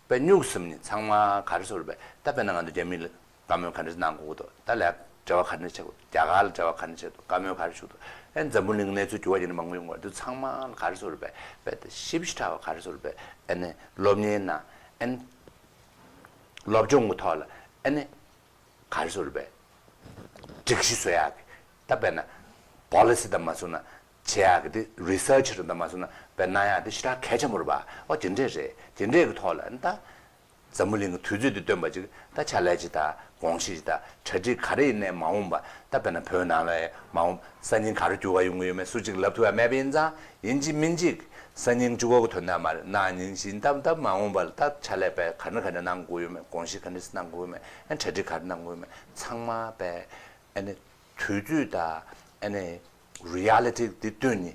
དཔེ་སྨྱུག་ཟིན་ནི་ཚང་མ་ག་རེ་ཟེར་བས། ད་དཔེར་ན་ང་ཚོ་རྒྱ་མི་ལ་བཀའ་མོལ་ག་འདྲ་གནང་དགོས་འདུག་ད་ལས་འབྲེལ་བ་ག་འདྲ་བྱེད་དགོས། རྒྱ་གར་ལ་འབྲེལ་བ་ག་འདྲ་བྱེད་དགོས། བཀའ་མོལ་ག་རེ་ཞུ་འདུག་ཨེ་འཛམ་བུ་གླིང་གི་གནས་ཚུལ་འགྱུར་བ་ཡིན་ན་མང་པོ་ཡོང་གི་རེད། འདི་ཚང་མ་ལ་ག་རེ་ཟེར་བས། དཔེ་དེ་ཞིབ་ཞིབ་ཕྲ་བ་ག་རེ་ཟེར་བས། ཨེ་ནས་སློབ་གཉེར་གནང་། ཨེ་ནས་སློབ་སྦྱོང་གི་ཐོག་ལ་ཨེ་ནས་ག་རེ་ཟེར་བས། སྒྲིག་གཞི་བཟོ་ཡག་གི་ད་དཔེར་ན་པོ་ལི་སི་དང་མ་བཟོ་ན་བྱེད་ཡག་གི་དེ་རི་སར་ཆི་རེད་དང་མ་བཟོ་ན་དཔེ་གནང་ཡག་དེ་ཞེ་དྲག་གལ་ཆེན་པོ་རེད་པ། ཨོ་དེ་འདྲས་རེད། དེ་འདྲས་ཀྱི་ཐོག་ལ་ད་འཛམ་བུ་གླིང་གི་དུས་ཚོད་དེ་སྟོན་པ་ཅིག་ད་ཕྱག་ལས་ཅིག་དང་དགོངས་གཞི་ཅིག་དང་གྲ་སྒྲིག་ག་རེ་ཡིན་ནའི་མ་འོངས་པ་ད་དཔེར་ན་བོད་ནང་ལ་མ་འོངས་སང་ཉིན་ག་རེ་འགྱུར་བ་ཡོང་གི་ཡོད་མེད་སུ་གཅིག་ལབ་ཐུབ་ཡ་མེད་པ་ཡིན་ཙང་། ཡིན་གཅིག་མིན་གཅིག་སང་ཉིན་གཅིག་པོ་གི་དོན་དག་མ་རེད། གནངས་ཉིན་བཞིན་ད་ད་མ་འོངས་པ་ལ་ད་ཕྱག་ལས་པས་ག་འདྲ་ག་འདྲ་གནང་དགོས་ཡོད་མེད། དགོངས་གཞི་ག་འདྲ་གནང་དགོས་ཡོད་མེད། ཨ་གྲ་སྒྲིག་ག་རེ་གནང་དགོས་ཡོད་མེད། ཚང་མ་པས་ཨ་ནི་དུས་ཚོད་དང་ཨ་ནི་རི་ཡ་ལི་ཊི་འདི་སྟོན་ནི།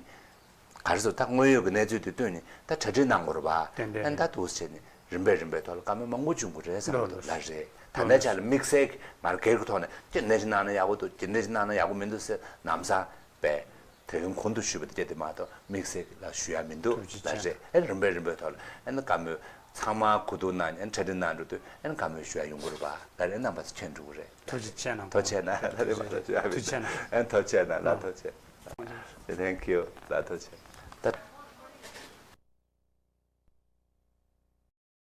ག་རེ་ཟེར། ད་དངོས་ཡོད་ཀྱི་གནས་ཚུལ་འདི་སྟོན་ནི་ད་གྲ་སྒྲིག་གནང་དགོས་རེད་པ། ཏན་ཏན་ཨ་ནི་ད་འདུག་སེ་བྱས་ནས་རིམ་པས་རིམ་པས་ཐོག་ལ་བཀའ་མོལ་མང་པོ་བྱུང་དགོས་རེད་བསམ་གྱི་འདུག་ལགས་རེད། ད་ལྟའི་ཆ་ལ་དམིགས་བསལ་གྱི་ང་རང་སྒེར་གྱི་ཐོག་ནས་དེ་འདྲ་ཞིག་གནང་ན་ཡག་པོ་འདུག་དེ་འདྲ་ཞིག་གནང་ན་ཡག་པོ་མི་འདུག་ཟེར་ལམ་སང་པས། དེ་རིང་གོང་དུ་ཞུས་པ་དེ་སྐད་དེ་མ་གཏོགས་དམིགས་བསལ་ལ་ཞུ་ཡ་མི་འདུག་ཐུགས་རྗེ་ཆེ། ལགས་རེད། ཨེ་རིམ་པས་རིམ་པས་ཐོག་ལ་ཨེ་ན་བཀའ་མོལ་ཚང་མ་གོ་བསྡུར་གནང་ནས་ཨེ་ན་གྲ་སྒྲིག་གནང་འགྲོ་དུས་ཨེ་ན་བཀའ་མོལ་ཞུ་ཡ་ཡོང་གི་རེད་པ། ལགས་རེད། རྣམ་པ་ཚོ་མཁྱེན་འགྲོ་གི་རེད། ཐུགས་རྗེ་ཆེ་གནང་། ཐུགས་ཆེ་གནང་། ལགས་རེད་པ། ཐུགས་རྗེ་ཆེ་གནང་། ཨེ་ན་ཐུགས་རྗེ་ཆེ་གནང་། ལགས་ཐུགས་རྗེ་ཆེ། Thank you. ལགས་ཐུགས་རྗེ་ཆེ།